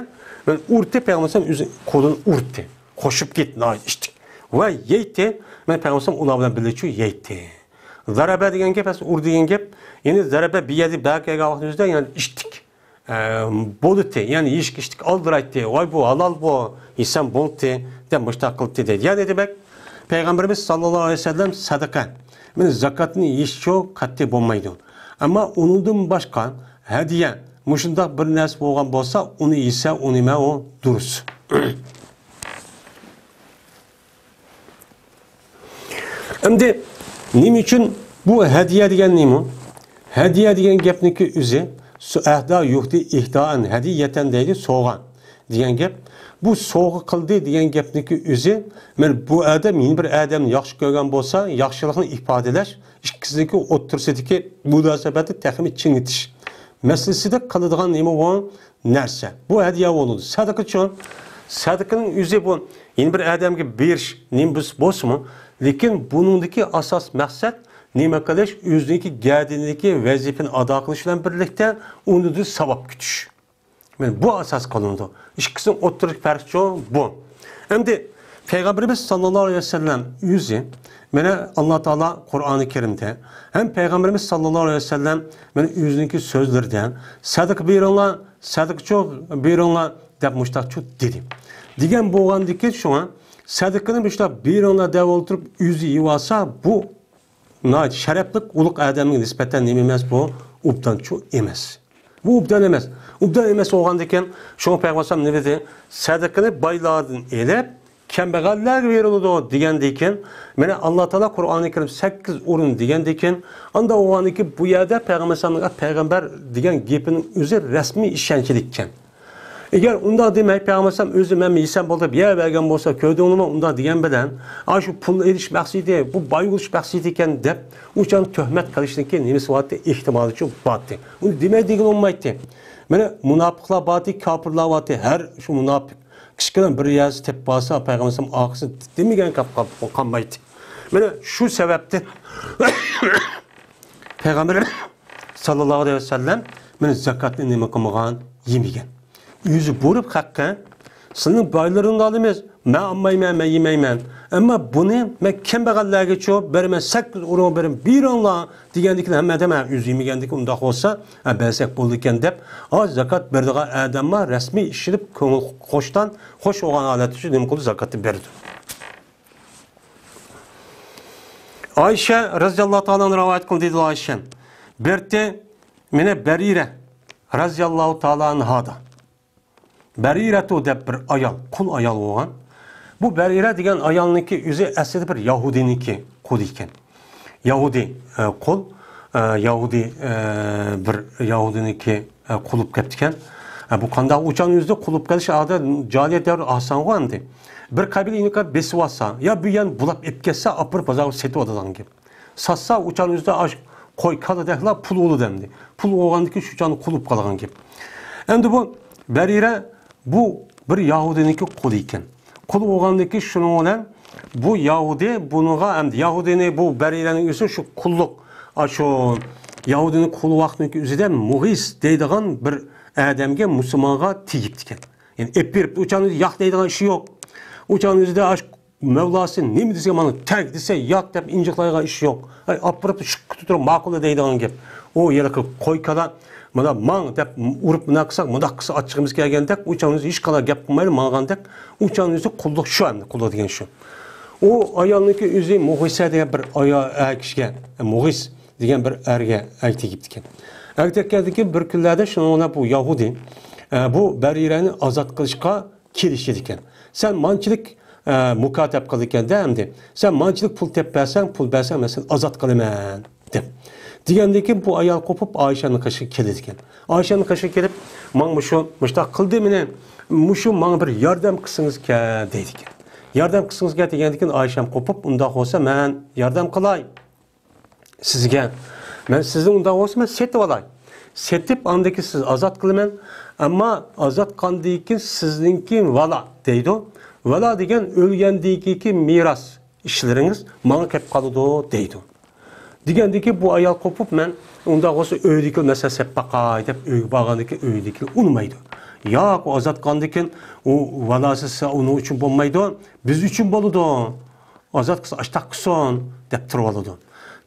مەن ئۇرتتى، پەيغەمبەر ئۆزى قولىنى ئۇرتتى. قوشۇپ كەتتى، ناھايىتى ئىچتىك. ۋە يەيتتى. مەن پەيغەمبەر ئۇلار بىلەن بىللە شۇ يەيتتى. زەرەبە دېگەن گەپ، ئەسلى ئۇر دېگەن گەپ، يەنى زەرەبە بىر يەردە بەرگەن ۋاقتىمىزدا، يەنى ئىچتىك. ئە، بولدى، يەنى يېيىشكە ئىچتىك، ئالدىرايتتى. ۋاي بۇ ھالال بۇ، يېسەم بولدى، دەپ مۇشتاق قىلدى دەيدۇ. يەنى دېمەك، پەيغەمبىرىمىز ساللاللاھۇ ئەلەيھى ۋەسەللەم سەدىقە، مەن زاكاتنى يېيىشچۇ قەتئىي بولمايدۇ. ئەمما ئۇنىڭدىن باشقا ھەدىيە، مۇشۇنداق بىر نەرسە بولغان بولسا، ئۇنى يېسە، ئۇنى يېمە، ئۇ دۇرۇس. ئەمدى نېمە ئۈچۈن بۇ ھەدىيە دېگەن نېمە؟ ھەدىيە دېگەن گەپنىڭكى ئۆزى، سۇ-، ئەھدا يۇھدى ئىھدائەن ھەدىيەتەن دەيدۇ، سوغا دېگەن گەپ. بۇ سوغا قىلدى دېگەن گەپنىڭكى ئۆزى، مانا بۇ ئادەم يەنە بىر ئادەمنى ياخشى كۆرگەن بولسا، ياخشىلىقنى ئىپادىلەش، ئىككىسىنىڭكى ئوتتۇرىسىدىكى مۇناسىۋەتنى تېخىمۇ چىڭىتىش مەسىلىسىدە قىلىدىغان نېمە بۇ؟ نەرسە. بۇ ھەدىيە بولىدۇ. سەدىقىچۇ؟ سەدىقىنىڭ ئۆزى بۇ يەنە بىر ئادەمگە بېرىش نېمە بولسىمۇ، لېكىن بۇنىڭدىكى ئاساس مەقسەت نېمە قىلىش؟ ئۆزىنىڭكى گەدىنىدىكى ۋەزىپىنى ئادا قىلىش بىلەن بىرلىكتە ئۇنىڭدىن ساۋاب كۈتۈش. مانا بۇ ئاساس قىلىنىدۇ. ئىككىسىنىڭ ئوتتۇرىدىكى پەرقچۇ بۇ. ئەمدى پەيغەمبىرىمىز ساللاللاھۇ ئەلەيھى ۋەسەللەم ئۆزى، مانا ئاللا تائالا قۇرئانى كەرىمدە ھەم پەيغەمبىرىمىز ساللاللاھۇ ئەلەيھى ۋەسەللەم مانا ئۆزىنىڭكى سۆزلىرىدە سەدىقە بېرىڭلار، سەدىقىچۇ بېرىڭلار دەپ مۇشتاقچۇ دېدى. دېگەن بولغاندىكىن شۇڭا سەدىقىنى مۇشتاق بېرىڭلار دەپ ئولتۇرۇپ ئۆزى يېۋالسا بۇ ناھايىتى شەرەپلىك ئۇلۇغ ئادەمگە نىسبەتەن نېمە ئەمەس بۇ؟ ئوبدانچۇ ئەمەس. بۇ ئوبدان ئەمەس. ئوبدان ئەمەس بولغاندىكىن، شۇڭا پەيغەمبەر ئەلەيھىسسالام نېمە دېدى؟ سەدىقىنى بايلاردىن ئېلىپ، كەمبەغەللەرگە بېرىلىدۇ دېگەندىكىن، مانا ئاللا تائالا قۇرئانى كەرىم سەككىز ئورۇن دېگەندىكىن، ئاندا بولغاندىكىن بۇ يەردە پەيغەمبەر ئەلەيھىسسالامنىڭ پەيغەمبەر دېگەن گېپىنىڭ ئۆزى رەسمىي ئىشەنچلىككەن. ئەگەر ئۇنداق دېمەي، پەيغەمبەر ئەلەيھىسسالام ئۆزى مەن يېسەم بولدى دەپ يەۋەرگەن بولسا، كۆردۈڭلىمۇ ئۇنداق دېگەن بىلەن، ئاشۇ پۇل ئېلىش مەقسىتى، بۇ باي بولۇش مەقسىتى ئىكەن دەپ، ئۇچان تۆھمەت قىلىشنىڭكى نېمىسى بارتى، ئېھتىمالىچۇ بارتى. ئۇنى دېمەي دېگىلى بولمايتتى. مانا مۇناپىقلار بارتى، كاپىرلار بارتى، ھەر شۇ مۇناپىق كىچىككىنە بىر يەرسى تېپىپ بارسا، پەيغەمبەر ئەلەيھىسسالام ئارقىسىنى دېمىگەن گەپ قال-، قالمايتتى. مانا شۇ سەۋەبتىن پەيغەمبەر ساللاللاھۇ ئەلەيھى ۋەسەللەم مانا زاكاتنى نېمە قىلمىغان، يېمىگەن. ئۆزى بۇيرۇپ خەققە، سىلىنىڭ بايلىرىڭنى ئالىمىز، مەن ئالمايمەن، مەن يېمەيمەن. ئەمما بۇنى مەن كەمبەغەللەرگىچۇ بېرىمەن، سەككىز ئورۇنغا بېرىمەن، بېرىڭلار دېگەندىكىن ھەممە ئادەم، ھە، ئۆزى يېمىگەندىكىن ئۇنداق بولسا، ھە، بەرسەك بولىدىكەن دەپ، ھازىر زاكات بېرىدىغان ئادەملەر رەسمىي ئىشىنىپ، كۆڭۈل خۇشتان، خۇش بولغان ھالەتتە شۇ نېمە قىلىدۇ، زاكاتنى بېرىدۇ. ئائىشە رەزىياللاھۇ تائالا ئەنھا رىۋايەت قىلدى، دېدى ئائىشە. بىرتى مېنى بەرىرە رەزىياللاھۇ تائالا ئەنھادا. بەرىرەتۇ دەپ بىر ئايال، قۇل ئايال بولغان. بۇ بەرىرە دېگەن ئايالنىڭكى ئۆزى ئەسلىدە بىر يەھۇدىينىڭكى قۇلى ئىكەن. يەھۇدىي، ئە، قۇل، ئە، يەھۇدىي، ئە، بىر يەھۇدىينىڭكى، ئە، قۇل بولۇپ كەپتىكەن. ئە، بۇ قانداق ئۇچان ئۆزىدە قۇل بولۇپ قېلىش ئادەت جاھىلىيەت دەۋرى ئاسانغۇ ئەمدى. بىر قەبىلە ئىنكار بېسىۋالسا، يا بۇ يەرنى بۇلاپ ئېلىپ كەتسە، ئاپىرىپ بازارغا سېتىۋاتىدىغان گەپ. ساتسا، ئۇچان ئۆزىدە ئاش، قوي، كالىدەكلا پۇل بولىدۇ ئەمدى. پۇل بولغاندىكىن شۇ چاغدا قۇل بولۇپ قالغان گەپ. ئەمدى بۇ بەرىرە، بۇ بىر يەھۇدىينىڭكى قۇلى ئىكەن. قۇل بولغاندىكىن شۇنىڭ بىلەن بۇ يەھۇدىي بۇنىڭغا ئەمدى يەھۇدىينى بۇ بەرىرەنىڭ ئۆزى شۇ قۇللۇق، ئا، شۇ يەھۇدىينىڭ قۇل ۋاقتىنىڭكى ئۆزىدە مۇغىس دەيدىغان بىر ئادەمگە، مۇسۇلمانغا تېگىپتىكەن. يەنى ئېلىپ بېرىپتۇ. ئۇچان ئۆزى ياق دەيدىغان ئىشى يوق. ئۇچان ئۆزىدە ئاش مەۋلاسى نېمە دېسە، مانا تەگ دېسە ياق دەپ ئىنجىقلايدىغان ئىش يوق. ئاي، ئاپىرىپ شۇ تۇرۇپ ماقۇل دەيدىغان گەپ. ئۇ ھېلىقى قوي كالا، مانا ماڭ دەپ ئۇرۇپ مۇنداق قىلساق، مۇنداق قىلسا ئاچچىقىمىز كەلگەندەك، ئۇچان ئۆزى ھېچقانداق گەپ قىلمايلا ماڭغاندەك، ئۇچان ئۆزى قۇللۇق شۇ ئەمدى، قۇللۇق دېگەن شۇ. ئۇ ئايالنىڭكى ئۆزى مۇغىسە دېگەن بىر ئايال، ئەر كىشىگە، مۇغىس دېگەن بىر ئەرگە ئەر تېگىپتىكەن. ئەگىپ كەتكەندىن كېيىن بىر كۈنلەردە شۇنىڭ بىلەن بۇ يەھۇدىي، ئە، بۇ بەرىرەنى ئازاد قىلىشقا كېلىشىدىكەن. سەن مانچىلىك، ئە، مۇكاتەپ قىلىدىكەن-دە ئەمدى. سەن مانچىلىك پۇل تېپىپ بەرسەڭ، پۇل بەرسەڭ، مەن سېنى ئازاد قىلىمەن، دەپ. دېگەندىن كېيىن بۇ ئايال قوپۇپ ئائىشەمنىڭ قېشىغا كېلىدىكەن. ئائىشەمنىڭ قېشىغا كېلىپ، ماڭا مۇشۇ مۇشۇنداق قىلدى مېنى، مۇشۇ ماڭا بىر ياردەم قىلسىڭىزكەن، دەيدىكەن. ياردەم قىلسىڭىزكەن دېگەندىن كېيىن ئائىشەم قوپۇپ، ئۇنداق بولسا مەن ياردەم قىلاي سىزگە. مەن سىزنى ئۇنداق بولسا مەن سېتىۋالاي. سېتىپ ئاندىن كېيىن سىز ئازاد قىلىمەن. ئەمما ئازاد قىلغاندىن كېيىن سىزنىڭكى ۋالا دەيدۇ. ۋالا دېگەن ئۆلگەندىن كېيىنكى مىراس ئىشلىرىڭىز ماڭا كەپ قالىدۇ دەيدۇ. دېگەندىن كېيىن بۇ ئايال قوپۇپ، مەن ئۇنداق بولسا ئۆيدىكى مەسىلەن سەپ باقاي دەپ ئۆيگە بارغاندىن كېيىن ئۆيدىكى ئۇنىمايدۇ. ياق، ئۇ ئازاد قىلغاندىن كېيىن ئۇ ۋالاسى سا-، ئۇنىڭ ئۈچۈن بولمايدۇ، بىز ئۈچۈن بولىدۇ. ئازاد قىلسا ئاشتاق قىلسۇن دەپ تۇرۇۋالىدۇ.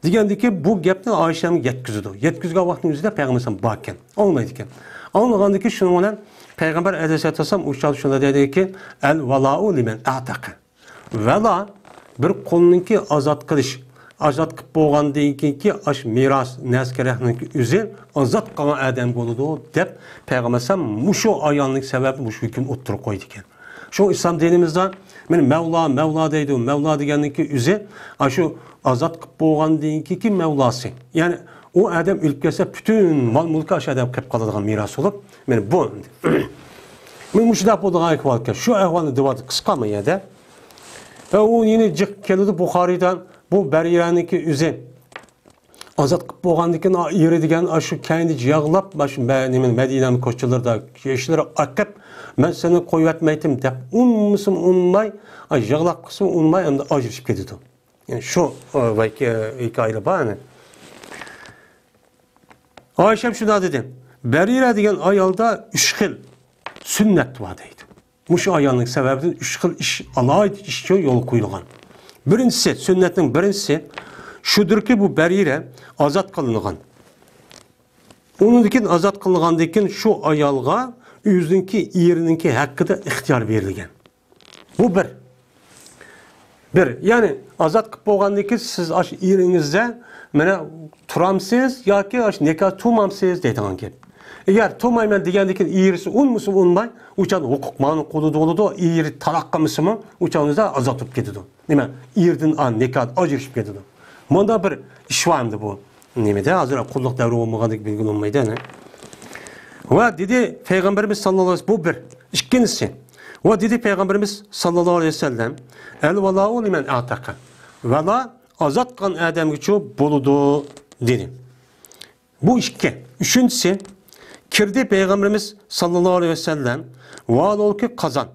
دېگەندىن كېيىن بۇ گەپنى ئائىشەمگە يەتكۈزىدۇ. يەتكۈزگەن ۋاقتىنىڭ ئۆزىدە پەيغەمبەر ئەلەيھىسسالام باركەن. ئاڭلايدىكەن. ئاڭلىغاندىن كېيىن شۇنىڭ بىلەن پەيغەمبەر ئەلەيھىسسالام ئۇ چاغدا شۇنداق دەيدىكى، ئەل ۋالاۇ لىمەن ئەتەقە. ۋالا بىر قۇلنىڭكى ئازاد قىلىش، ئازاد قىلىپ بولغاندىن كېيىنكى ئاش مىراس نەرسە كېرەكنىڭكى ئۆزى ئازاد قىلغان ئادەم بولىدۇ دەپ پەيغەمبەر ئەلەيھىسسالام مۇشۇ ئايالنىڭ سەۋەبى مۇشۇ ھۆكۈمنى ئوتتۇرىغا قويىدىكەن. شۇ ئىسلام دىنىمىزدا مانا مەۋلا، مەۋلا دەيدۇ. مەۋلا دېگەننىڭكى ئۆزى ئاشۇ ئازاد قىلىپ بولغاندىن كېيىنكى مەۋلاسى. يەنى ئۇ ئادەم ئۆلۈپ كەتسە پۈتۈن مال مۈلكى ئاشۇ ئادەمگە قېلىپ قالىدىغان مىراس بولۇپ، مانا بۇ. مانا مۇشۇنداق بولىدىغان ئەھۋال ئىكەن. شۇ ئەھۋالنى دېۋاتىدۇ قىسقا ما يەردە. ۋە ئۇ يەنە جىق كېلىدۇ بۇخارىيدا، بۇ بەرىرەنىڭكى ئۆزى ئازاد قىلىپ بولغاندىن كېيىن، ئېرى دېگەن ئاشۇ كەينىدە يىغلاپ، مانا شۇ مە-، نېمە، مەدىنەنىڭ كوچىلىرىدا ياشلىرى ئاقىپ، مەن سېنى قويۇۋەتمەيتتىم دەپ ئۇنمىسىمۇ ئۇنماي، ئاي، يىغلاپ قىلسىمۇ ئۇنماي، ئەمدى ئاجرىشىپ كېتىدۇ. يەنى شۇ، ئە، ۋەي-، ئە، ھېكايىلەر بار، يەنى. ئائىشەم شۇنداق دېدى، بەرىرە دېگەن ئايالدا ئۈچ خىل سۈننەت بار دەيدۇ. مۇشۇ ئايالنىڭ سەۋەبىدىن ئۈچ خىل ئىش، ئالاھىدە ئىش يولغا قويۇلغان. بىرىنچىسى، سۈننەتنىڭ بىرىنچىسى شۇدۇركى، بۇ بەرىرە ئازاد قىلىنغان. ئۇنىڭدىن كېيىن ئازاد قىلىنغاندىن كېيىن شۇ ئايالغا ئۆزىنىڭكى ئېرىنىڭكى ھەققىدە ئىختىيار بېرىلگەن. بۇ بىر. بىر، يەنى ئازاد قىلىپ بولغاندىن كېيىن سىز ئاشۇ ئېرىڭىزدە مانا تۇرامسىز ياكى ئاشۇ نىكاھ تۇرمامسىز دەيدىغان گەپ. ئەگەر تۇرمايمەن دېگەندىن كېيىن ئېرىسى ئۇنمىسىمۇ ئۇنماي، ئۇ چاغدا ھوقۇق ماڭا قولىدا بولىدۇ، ئېرى تالاق قىلمىسىمۇ، ئۇ چاغدا ئازاد بولۇپ كېتىدۇ. نېمە؟ ئېرىدىن، ئا، نىكاھ ئاجرىشىپ كېتىدۇ. مۇنداق بىر ئىش بار ئەمدى بۇ. نېمىدە؟ ھازىر قۇللۇق دەۋرى بولمىغاندىكىن بىلگىلى بولمايدۇ، ئەنە. ۋە دېدى پەيغەمبىرىمىز ساللاللاھۇ ئەلەيھى ۋەسەللەم، بۇ بىر. ئىككىنچىسى. ۋە دېدى پەيغەمبىرىمىز ساللاللاھۇ ئەلەيھى ۋەسەللەم، ئەل ۋالاۇ لىمەن ئەتەقە. ۋالا ئازاد قىلغان ئادەمگىچۇ بولىدۇ، دېدى. بۇ ئىككى. ئۈچىنچىسى، كىردى پەيغەمبىرىمىز ساللاللاھۇ ئەلەيھى ۋەسەللەم، ۋالولكى قازان.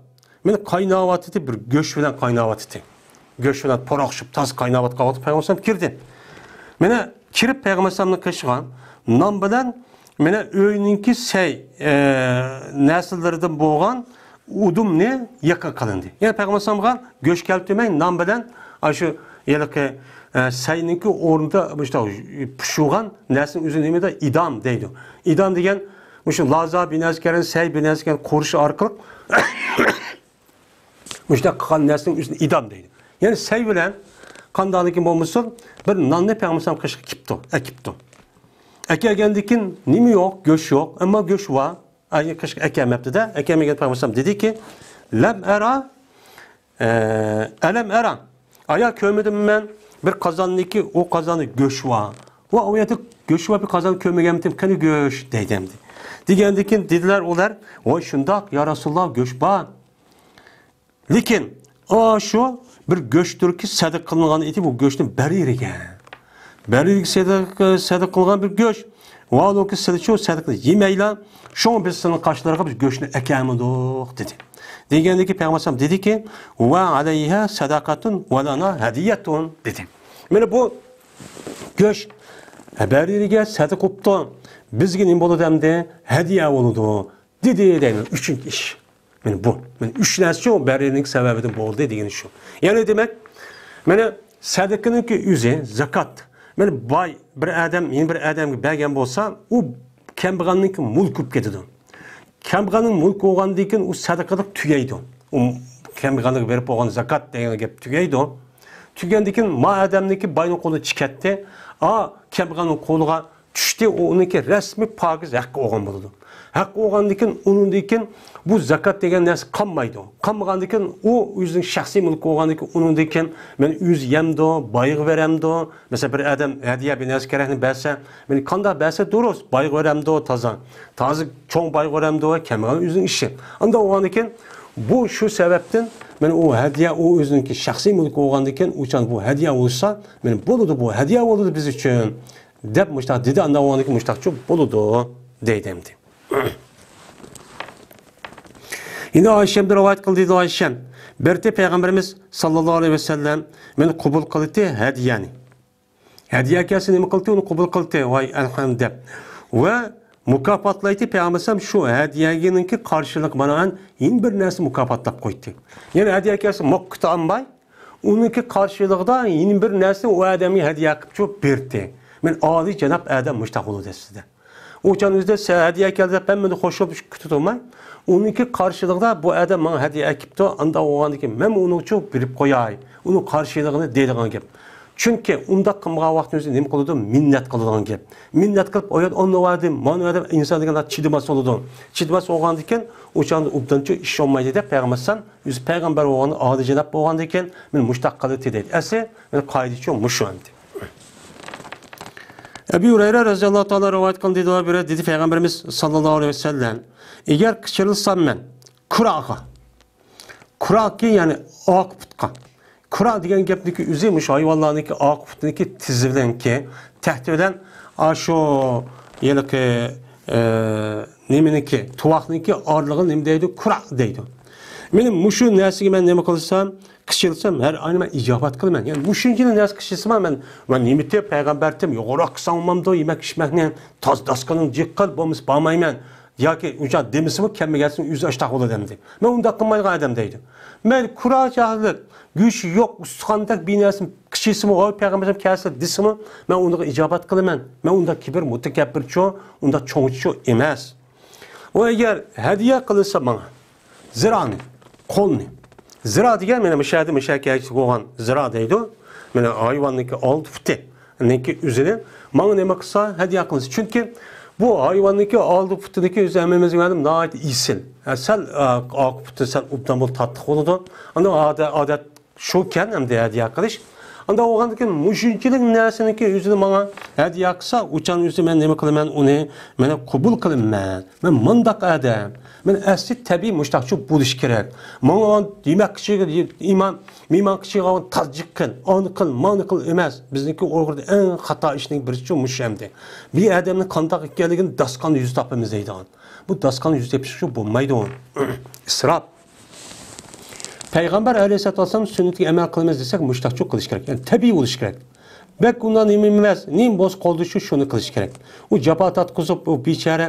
مانا قايناۋاتىدى، بىر گۆش بىلەن قايناۋاتىدى. گۆش بىلەن پۇراقشىپ، تازا قايناۋاتقان ۋاقىتتا پەيغەمبەر ئەلەيھىسسالام كىردى. مانا كىرىپ پەيغەمبەر ئەلەيھىسسالامنىڭ قېشىغا نان بىلەن مانا ئۆينىڭكى سەي، ئە، نەرسىلىرىدىن بولغان ئۇدۇمنى يېقىن قىلىندى. يەنى پەيغەمبەر ئەلەيھىسسالامغا گۆش كەلتۈرمەي، نان بىلەن ئاشۇ ھېلىقى، ئە، سەينىڭكى ئورنىدا مۇشۇنداق پىشۇرغان نەرسىنىڭ ئۆزىنى نېمىدە ئىدام دەيدۇ. ئىدام دېگەن مۇشۇ لازا بىناسى كەلگەن، سەي بىناسى كەلگەن قورۇشى ئارقىلىق مۇشۇنداق قىلغان نەرسىنىڭ ئۆزىنى ئىدام دەيدۇ. يەنى سەي بىلەن قانداقلىكى بولمىسۇن، بىر ناننى پەيغەمبەر ئەلەيھىسسالام قېشىغا كېپتۇ، ئەكېپتۇ. ئەكەلگەندىن كېيىن نېمە يوق؟ گۆش يوق، ئەمما گۆش بار. ئەي، قېشىغا ئەكەلمەپتۇ-دە، ئەكەلمىگەن پەيغەمبەر ئەلەيھىسسالام دېدىكى، لەم ئەرا، ئە، ئەلەم ئەرا. ئايا، كۆرمىدىممۇ مەن بىر قازاندىكى، ئۇ قازاندا گۆش بار. ۋە ئۇ يەردە گۆش بار بىر قازان كۆرمىگەنتىم، قېنى گۆش؟ دەيدۇ ئەمدى. دېگەندىن كېيىن دېدىلەر ئۇلار، ۋاي شۇنداق، يا رەسۇلاللا، گۆش بار. لېكىن ئاشۇ بىر گۆشتۇركى سەدىقە قىلىنغان ئىدى، بۇ گۆشنى بەرىرىگە. بەرىرىگە سەدىقە، سەدىقە قىلغان بىر گۆش. ۋالۇكى سىلىچۇ سەدىقىنى يېمەيلا، شۇڭا بىز سىلىنىڭ قاشلىرىغا بىز گۆشنى ئەكەلمىدۇق، دېدى. دېگەندىكى پەيغەمبەر ئەلەيھىسسالام دېدىكى، ۋە ئەلەيھا سەدەقەتۇن ۋە لەنا ھەدىيەتۇن، دېدى. مانا بۇ گۆش بەرىرىگە سەدىقە قىپتۇ، بىزگە نېمە بولىدۇ ئەمدى؟ ھەدىيە بولىدۇ، دېدى دەيمەن. ئۈچىنچى ئىش. مانا بۇ. مانا ئۈچ نەرسە شۇ بەرىرىنىڭ سەۋەبىدىن بولدى دېگىنى شۇ. يەنى دېمەك، مانا سەدىقىنىڭكى ئۆزى، زاكات. مانا باي بىر ئادەم يەنە بىر ئادەمگە بەرگەن بولسا، ئۇ كەمبەغەلنىڭكى مۈلكى بولۇپ كېتىدۇ. كەمبەغەلنىڭ مۈلكى بولغاندىن كېيىن ئۇ سەدىقىلىك تۈگەيدۇ. ئۇ كەمبەغەلگە بېرىپ بولغان زاكات دېگەن گەپ تۈگەيدۇ. تۈگىگەندىن كېيىن ما ئادەمنىڭكى باينىڭ قولىدىن چىقىپ كەتتى. ئا، كەمبەغەلنىڭ قولىغا چۈشتى، ئۇ ئۇنىڭكى رەسمىي پاكىز ھەققى بولغان بولىدۇ. ھەققى بولغاندىن كېيىن، ئۇنىڭدىن كېيىن بۇ زاكات دېگەن نەرسە قالمايدۇ. قالمىغاندىن كېيىن ئۇ ئۆزىنىڭ شەخسىي مۈلكى بولغاندىن كېيىن، ئۇنىڭدىن كېيىن مەن ئۆزى يەمدۇ، بايغا بېرەمدۇ؟ مەسىلەن، بىر ئادەم ھەدىيە بىر نەرسە كېرەكنى بەرسە، مەن قانداق بەرسە دۇرۇس، بايغا بېرەمدۇ، تازا. تازا چوڭ بايغا بېرەمدۇ، كەمگەل ئۆزىنىڭ ئىشى. ئانداق بولغاندىن كېيىن بۇ شۇ سەۋەبتىن مەن ئۇ ھەدىيە، ئۇ ئۆزىنىڭكى شەخسىي مۈلكى بولغاندىن كېيىن، ئۇچان بۇ ھەدىيە بولسا، مەن بولىدۇ، بۇ ھەدىيە بولىدۇ بىز ئۈچۈن، دەپ مۇشتاق دېدى. ئانداق بولغاندىن كېيىن مۇشتاقچۇ بولىدۇ دەيدۇ ئەمدى. يەنە ئائىشەمدىن رىۋايەت قىلدى، دېدى ئائىشەم. بىرتى پەيغەمبىرىمىز ساللاللاھۇ ئەلەيھى ۋەسەللەم مېنى قوبۇل قىلدى ھەدىيەنى. ھەدىيە كەلسە نېمە قىلدى؟ ئۇنى قوبۇل قىلدى. ۋاي ئەلھەم دەپ. ۋە مۇكاپاتلايتتى پەيغەمبەر ئەلەيھىسسالام شۇ ھەدىيەنىڭكى قارشىلىقى بىلەن يەنە بىر نەرسە مۇكاپاتلاپ قويدى. يەنى ھەدىيە كەلسە موققىتى ئالماي، ئۇنىڭكى قارشىلىقىدا يەنە بىر نەرسە ئۇ ئادەمگە ھەدىيە قىلىپ چوپ بەردى. مەن ئالىي جاناب ئادەم مۇشتاق بولىدۇ ئەسلىدە. ئۇ چاغ ئۆزىدە سە-، ھەدىيە كەلدى دەپ، مەن مېنى خوش بولۇپ كۈتۈپ تۇرماي، ئۇنىڭكى قارشىلىقىدا بۇ ئادەم ماڭا ھەدىيە ئەكىپتۇ، ئانداق بولغاندىكىن مەن ئۇنىڭغا چوپ بېرىپ قوياي، ئۇنىڭ قارشىلىقىنى دەيدىغان گەپ. چۈنكى ئۇنداق قىلمىغان ۋاقىتتا ئۆزى نېمە قىلىدۇ؟ مىننەت قىلىدىغان گەپ. مىننەت قىلىپ، ئۇ يەردە ئانا ۋەدىم، مانا ۋەدىم، ئىنسان دېگەن چىدىماس بولىدۇ. چىدىماس بولغاندىكىن، ئۇ چاغدا ئوبدانچۇ ئىش بولمايدۇ دەپ، پەيغەمبەر ئەلەيھىسسالام ئۆزى پەيغەمبەر بولغان، ئالىي جاناب بولغاندىكىن، مېنى مۇشتاق قىلدى دەيدۇ. ئەسلى، مېنى قائىدىچۇ مۇشۇ ئەمدى. ئەبۇ ھۇرەيرە رەزىياللاھۇ تائالا رىۋايەت قىلدى، دېدى، بىرى دېدى پەيغەمبىرىمىز ساللاللاھۇ ئەلەيھى ۋەسەللەم، ئەگەر قىچىرلىسام مەن كۇراغا، كۇراكى، يەنى ئاقا پۇتقا، كۇرا دېگەن گەپنىكى ئۆزى مۇشۇ ھايۋانلارنىڭكى ئاقا پۇتىنىكى تىزى بىلەنكى، تەختى بىلەن ئاشۇ ھېلىقى، ئە، نېمىنىكى، تۇۋاقنىڭكى ئارىلىقى نېمە دەيدۇ؟ كۇرا دەيدۇ. مېنىڭ مۇشۇ نەرسىگە مەن نېمە قىلسام، قىچىلسام، ھەر ئاينى مەن ئىجابەت قىلىمەن. يەنى مۇشۇنچىلا نەرسە قىچىلسىمۇ مەن، مەن نېمىتىپ، پەيغەمبەرتىم، يوغانراق قىلساڭ بولمامدۇ يېمەك ئىچمەكنى؟ تاز داسكىنىڭ جىق قىل، بولمىسا بارمايمەن. ياكى ئۇنچە دېمىسىمۇ، كەلمىگەنسېرى ئۆزى ئاشتاق بولىدۇ ئەمدى. مەن ئۇنداق قىلمايدىغان ئادەم دەيدۇ. مەن كۇرا چاغلىق، گۆشى يوق، ئۇستىخاندەك بىر نەرسىنى قىچىلسىمۇ، ۋاي پەيغەمبەرتىم كەلسە دېسىمۇ، مەن ئۇنىڭغا ئىجابەت قىلىمەن. مەن ئۇنداق كىبىر مۇتەكەببىرچۇ، ئۇنداق چوڭچۇ ئەمەس. ئۇ ئەگەر ھەدىيە قىلسا ماڭا، زىرانى، قولنى. زىرا دېگەن مانا مۇشۇ يەردە، مۇشۇ يەرگە بولغان زىرا دەيدۇ. مانا ھايۋاننىڭكى ئالدى پۇتى، نىڭكى ئۆزىنى ماڭا نېمە قىلسا، ھەدىيە قىلسا. چۈنكى بۇ ھايۋاننىڭكى ئالدى پۇتىنىڭكى ئۆزى ھەممىمىزگە مەلۇم، ناھايىتى ئېسىل. ھە، سەل، ئا، ئارقا پۇتى سەل ئوبدان بولۇپ تاتلىق بولىدۇ. ئاندىن ئادە-، ئادەت شۇ كەن ئەمدى ھەدىيە قىلىش. ئانداق بولغاندىكىن مۇشۇنچىلىك نەرسىنىڭكى ئۆزىنى ماڭا ھەدىيە قىلسا، ئۇچان ئۆزى مەن نېمە قىلىمەن ئۇنى؟ مەن قوبۇل قىلىمەن. مەن مۇنداق ئادەم. مەن ئەسلى تەبىئىي مۇشتاقچۇ بولۇش كېرەك. ماڭا يېمەك ئىچىگە، ئىمان، مېھمان ئىچىگە تازجىق قىل، ئانى قىل، مانى قىل ئەمەس. بىزنىڭكى ئۇيغۇردا ئەڭ خاتا ئىشنىڭ بىرسىچۇ مۇشۇ ئەمدى. بىر ئادەمنىڭ قانداق ئىكەنلىكىنى داستىخاندا يۈز تاپىمىز دەيدىغان. بۇ داستىخاندا يۈز تېپىشچۇ بولمايدۇ. ئىسراپ. پەيغەمبەر ئەلەيھىسسالاتۇ ۋەسسالام سۈننىتىگە ئەمەل قىلىمىز دېسەك، مۇشتاقچۇ قىلىش كېرەك. يەنى تەبىئىي بولۇش كېرەك. بەك ئۇنداق نېمە ئەمەس، نېمە بولسا قولدا شۇ، شۇنى قىلىش كېرەك. ئۇ جاپا تارتقۇزۇپ، ئۇ بىچارە،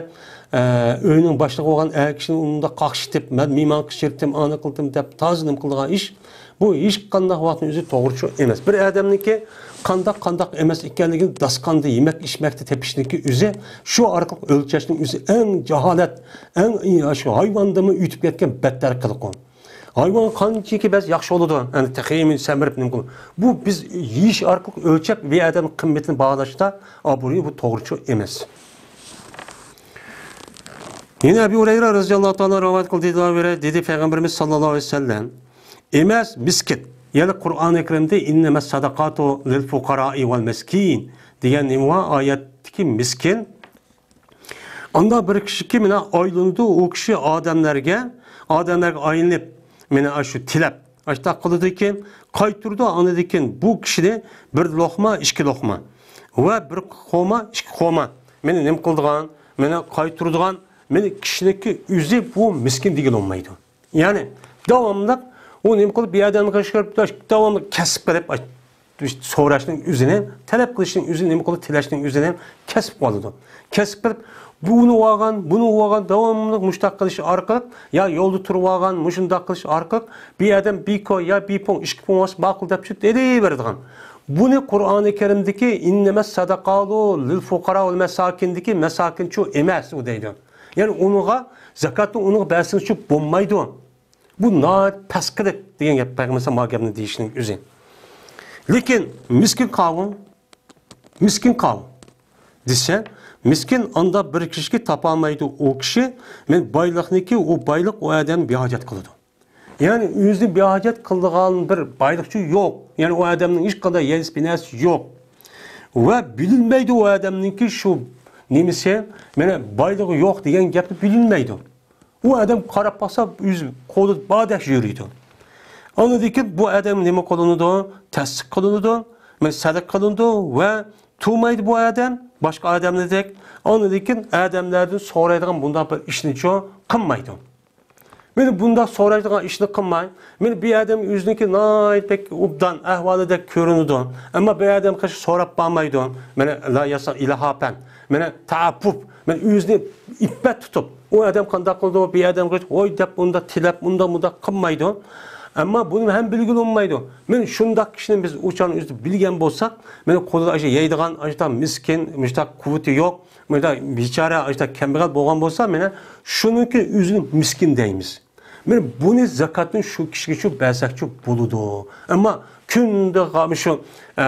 ئە، ئۆينىڭ باشلىقى بولغان ئەر كىشىنى ئۇنداق قاقشىتىپ، مەن مېھمان قىچىرتتىم، ئانى قىلدىم دەپ تازا نېمە قىلىدىغان ئىش. بۇ ھېچقانداق ۋاقىتنىڭ ئۆزى توغرا چوڭ ئەمەس. بىر ئادەمنىڭكى قانداق، قانداق ئەمەس ئىكەنلىكىنى داستىخاندا يېمەك ئىچمەكتە تېپىشنىڭكى ئۆزى، شۇ ئارقىلىق ئۆلچەشنىڭ ئۆزى ئەڭ جاھالەت، ئەڭ، شۇ ھايۋاندىنمۇ ئۆتۈپ كەتكەن بەتتەر قىلىق ئۇ. ھايۋان قانچىكى بەس ياخشى بولىدۇ، ئەنە تېخىمۇ سەمرىپ نېمە قىلىدۇ. بۇ بىز يېيىش ئارقىلىق ئۆلچەپ بىر ئادەمنىڭ قىممىتىنى باھالاشتا، ئا، بۇ، بۇ توغرا چوڭ ئەمەس. يەنە ئەبۇ ھۇرەيرە رەزىياللاھۇ تائالا رىۋايەت قىلدى، دېدى پەيغەمبىرىمىز ساللاللاھۇ ئەلەيھى ۋەسەللەم. ئەمەس، مىسكىن. يەنى قۇرئانى كەرىمدە «ئىننەمەس سەدەقاتۇ لىل فۇقارائى ۋەل مەسكىن» دېگەن نېمە بار؟ ئايەتتىكى مىسكىن. ئاندا بىر كىشىكى مانا ئايلىنىدۇ، ئۇ كىشى ئادەملەرگە، ئادەملەرگە ئايلىنىپ، مانا ئاشۇ تىلەپ، ئاشتاق قىلىدىكىن، قايتۇرىدۇ، ئاندىن كېيىن بۇ كىشىنى بىر لوقما، ئىككى لوقما ۋە بىر قوما، ئىككى قوما. مېنى نېمە قىلىدىغان، مېنى قايتۇرىدىغان، مېنى كىشىنىڭكى ئۆزى بۇ مىسكىن دېگىلى بولمايدۇ. يەنى داۋاملىق ئۇ نېمە قىلىپ، بىر ئادەمگە قىلىپ، داۋاملىق كەسىپ قىلىپ، سوراشنىڭ ئۆزىنى، تەلەپ قىلىشنىڭ ئۆزىنى، نېمە قىلىپ، تىلەشنىڭ ئۆزىنى كەسىپ قىلىۋالىدۇ. كەسىپ قىلىپ، بۇنى ئالغان، بۇنى ئالغان، داۋاملىق مۇشۇنداق قىلىش ئارقىلىق، يا يولدا تۇرۇپ ئالغان، مۇشۇنداق قىلىش ئارقىلىق، بىر ئادەم بىر كوي يا بىر پۇڭ، ئىككى پۇڭ بولسا ماقۇل دەپ شۇ دېيىۋېرىدىغان. بۇنى قۇرئانى كەرىمدىكى «ئىننەمەس سەدەقاتۇ لىل فۇقارا ۋەل مەساكىن»دىكى مەساكىنچۇ ئەمەس ئۇ دەيدۇ. يەنى ئۇنىڭغا زاكاتنى ئۇنىڭغا بەرسىڭىزچۇ بولمايدۇ. بۇ ناھايىتى پەسكىلىك دېگەن گەپ، پەيغەمبەر ئەلەيھىسسالام بۇ گەپنى دېيىشنىڭ ئۆزى. لېكىن مىسكىن قاۋۇم، مىسكىن قاۋۇم. دېسە، مىسكىن ئاندا بىر كىشىگە تاپالمايدۇ. ئۇ كىشى، مەن بايلىقنىكى، ئۇ بايلىق ئۇ ئادەمنى بىھاجەت قىلىدۇ. يەنى ئۆزىنى بىھاجەت قىلىدىغان بىر بايلىقچۇ يوق. يەنى ئۇ ئادەمنىڭ ھېچقانداق يەنىسى بىنەسى يوق. ۋە بىلىنمەيدۇ ئۇ ئادەمنىڭكى شۇ نېمىسى، مانا بايلىقى يوق دېگەن گەپنى بىلىنمەيدۇ. ئۇ ئادەم قاراپ باقسا، ئۆزى قولىدا باردەك يۈرىدۇ. ئاندىن كېيىن بۇ ئادەم نېمە قىلىنىدۇ؟ تەستىق قىلىنىدۇ، مەن سەدىقە قىلىنىدۇ ۋە تۇرمايدۇ بۇ ئادەم، باشقا ئادەملەردەك. ئاندىن كېيىن ئادەملەردىن سورايدىغان بۇنداق بىر ئىشنىچۇ قىلمايدۇ. مانا بۇنداق سورايدىغان ئىشنى قىلماي، مانا بۇ ئادەم ئۆزىنىڭكى ناھايىتى بەك ئوبدان ئەھۋالىدەك كۆرۈنىدۇ. ئەمما بۇ ئادەم قېشى سوراپ بارمايدۇ. مانا لا ياسا ئىلھاپەن، مانا تەئەپپۇپ، مانا ئۆزىنى ئىپپەت تۇتۇپ، ئۇ ئادەم قانداق قىلىدۇ، بۇ ئادەم قېشى ۋاي دەپ ئۇنداق تىلەپ، ئۇنداق مۇنداق قىلمايدۇ. ئەمما بۇنى ھەم بىلگىلى بولمايدۇ. مانا شۇنداق كىشىنى بىز ئۇچان ئۆزى بىلگەن بولساق، مانا قولىدا ئاشۇ يەيدىغان، ئاشۇنداق مىسكىن، مۇشۇنداق قۇۋۋىتى يوق، مۇشۇنداق بىچارە، ئاشۇنداق كەمبەغەل بولغان بولسا، مانا شۇنىڭكى ئۆزىنى مىسكىن دەيمىز. مانا بۇنى زاكاتنى شۇ كىشىگىچۇ بەرسەكچۇ بولىدۇ. ئەمما كۈندە غا-، شۇ، ئە،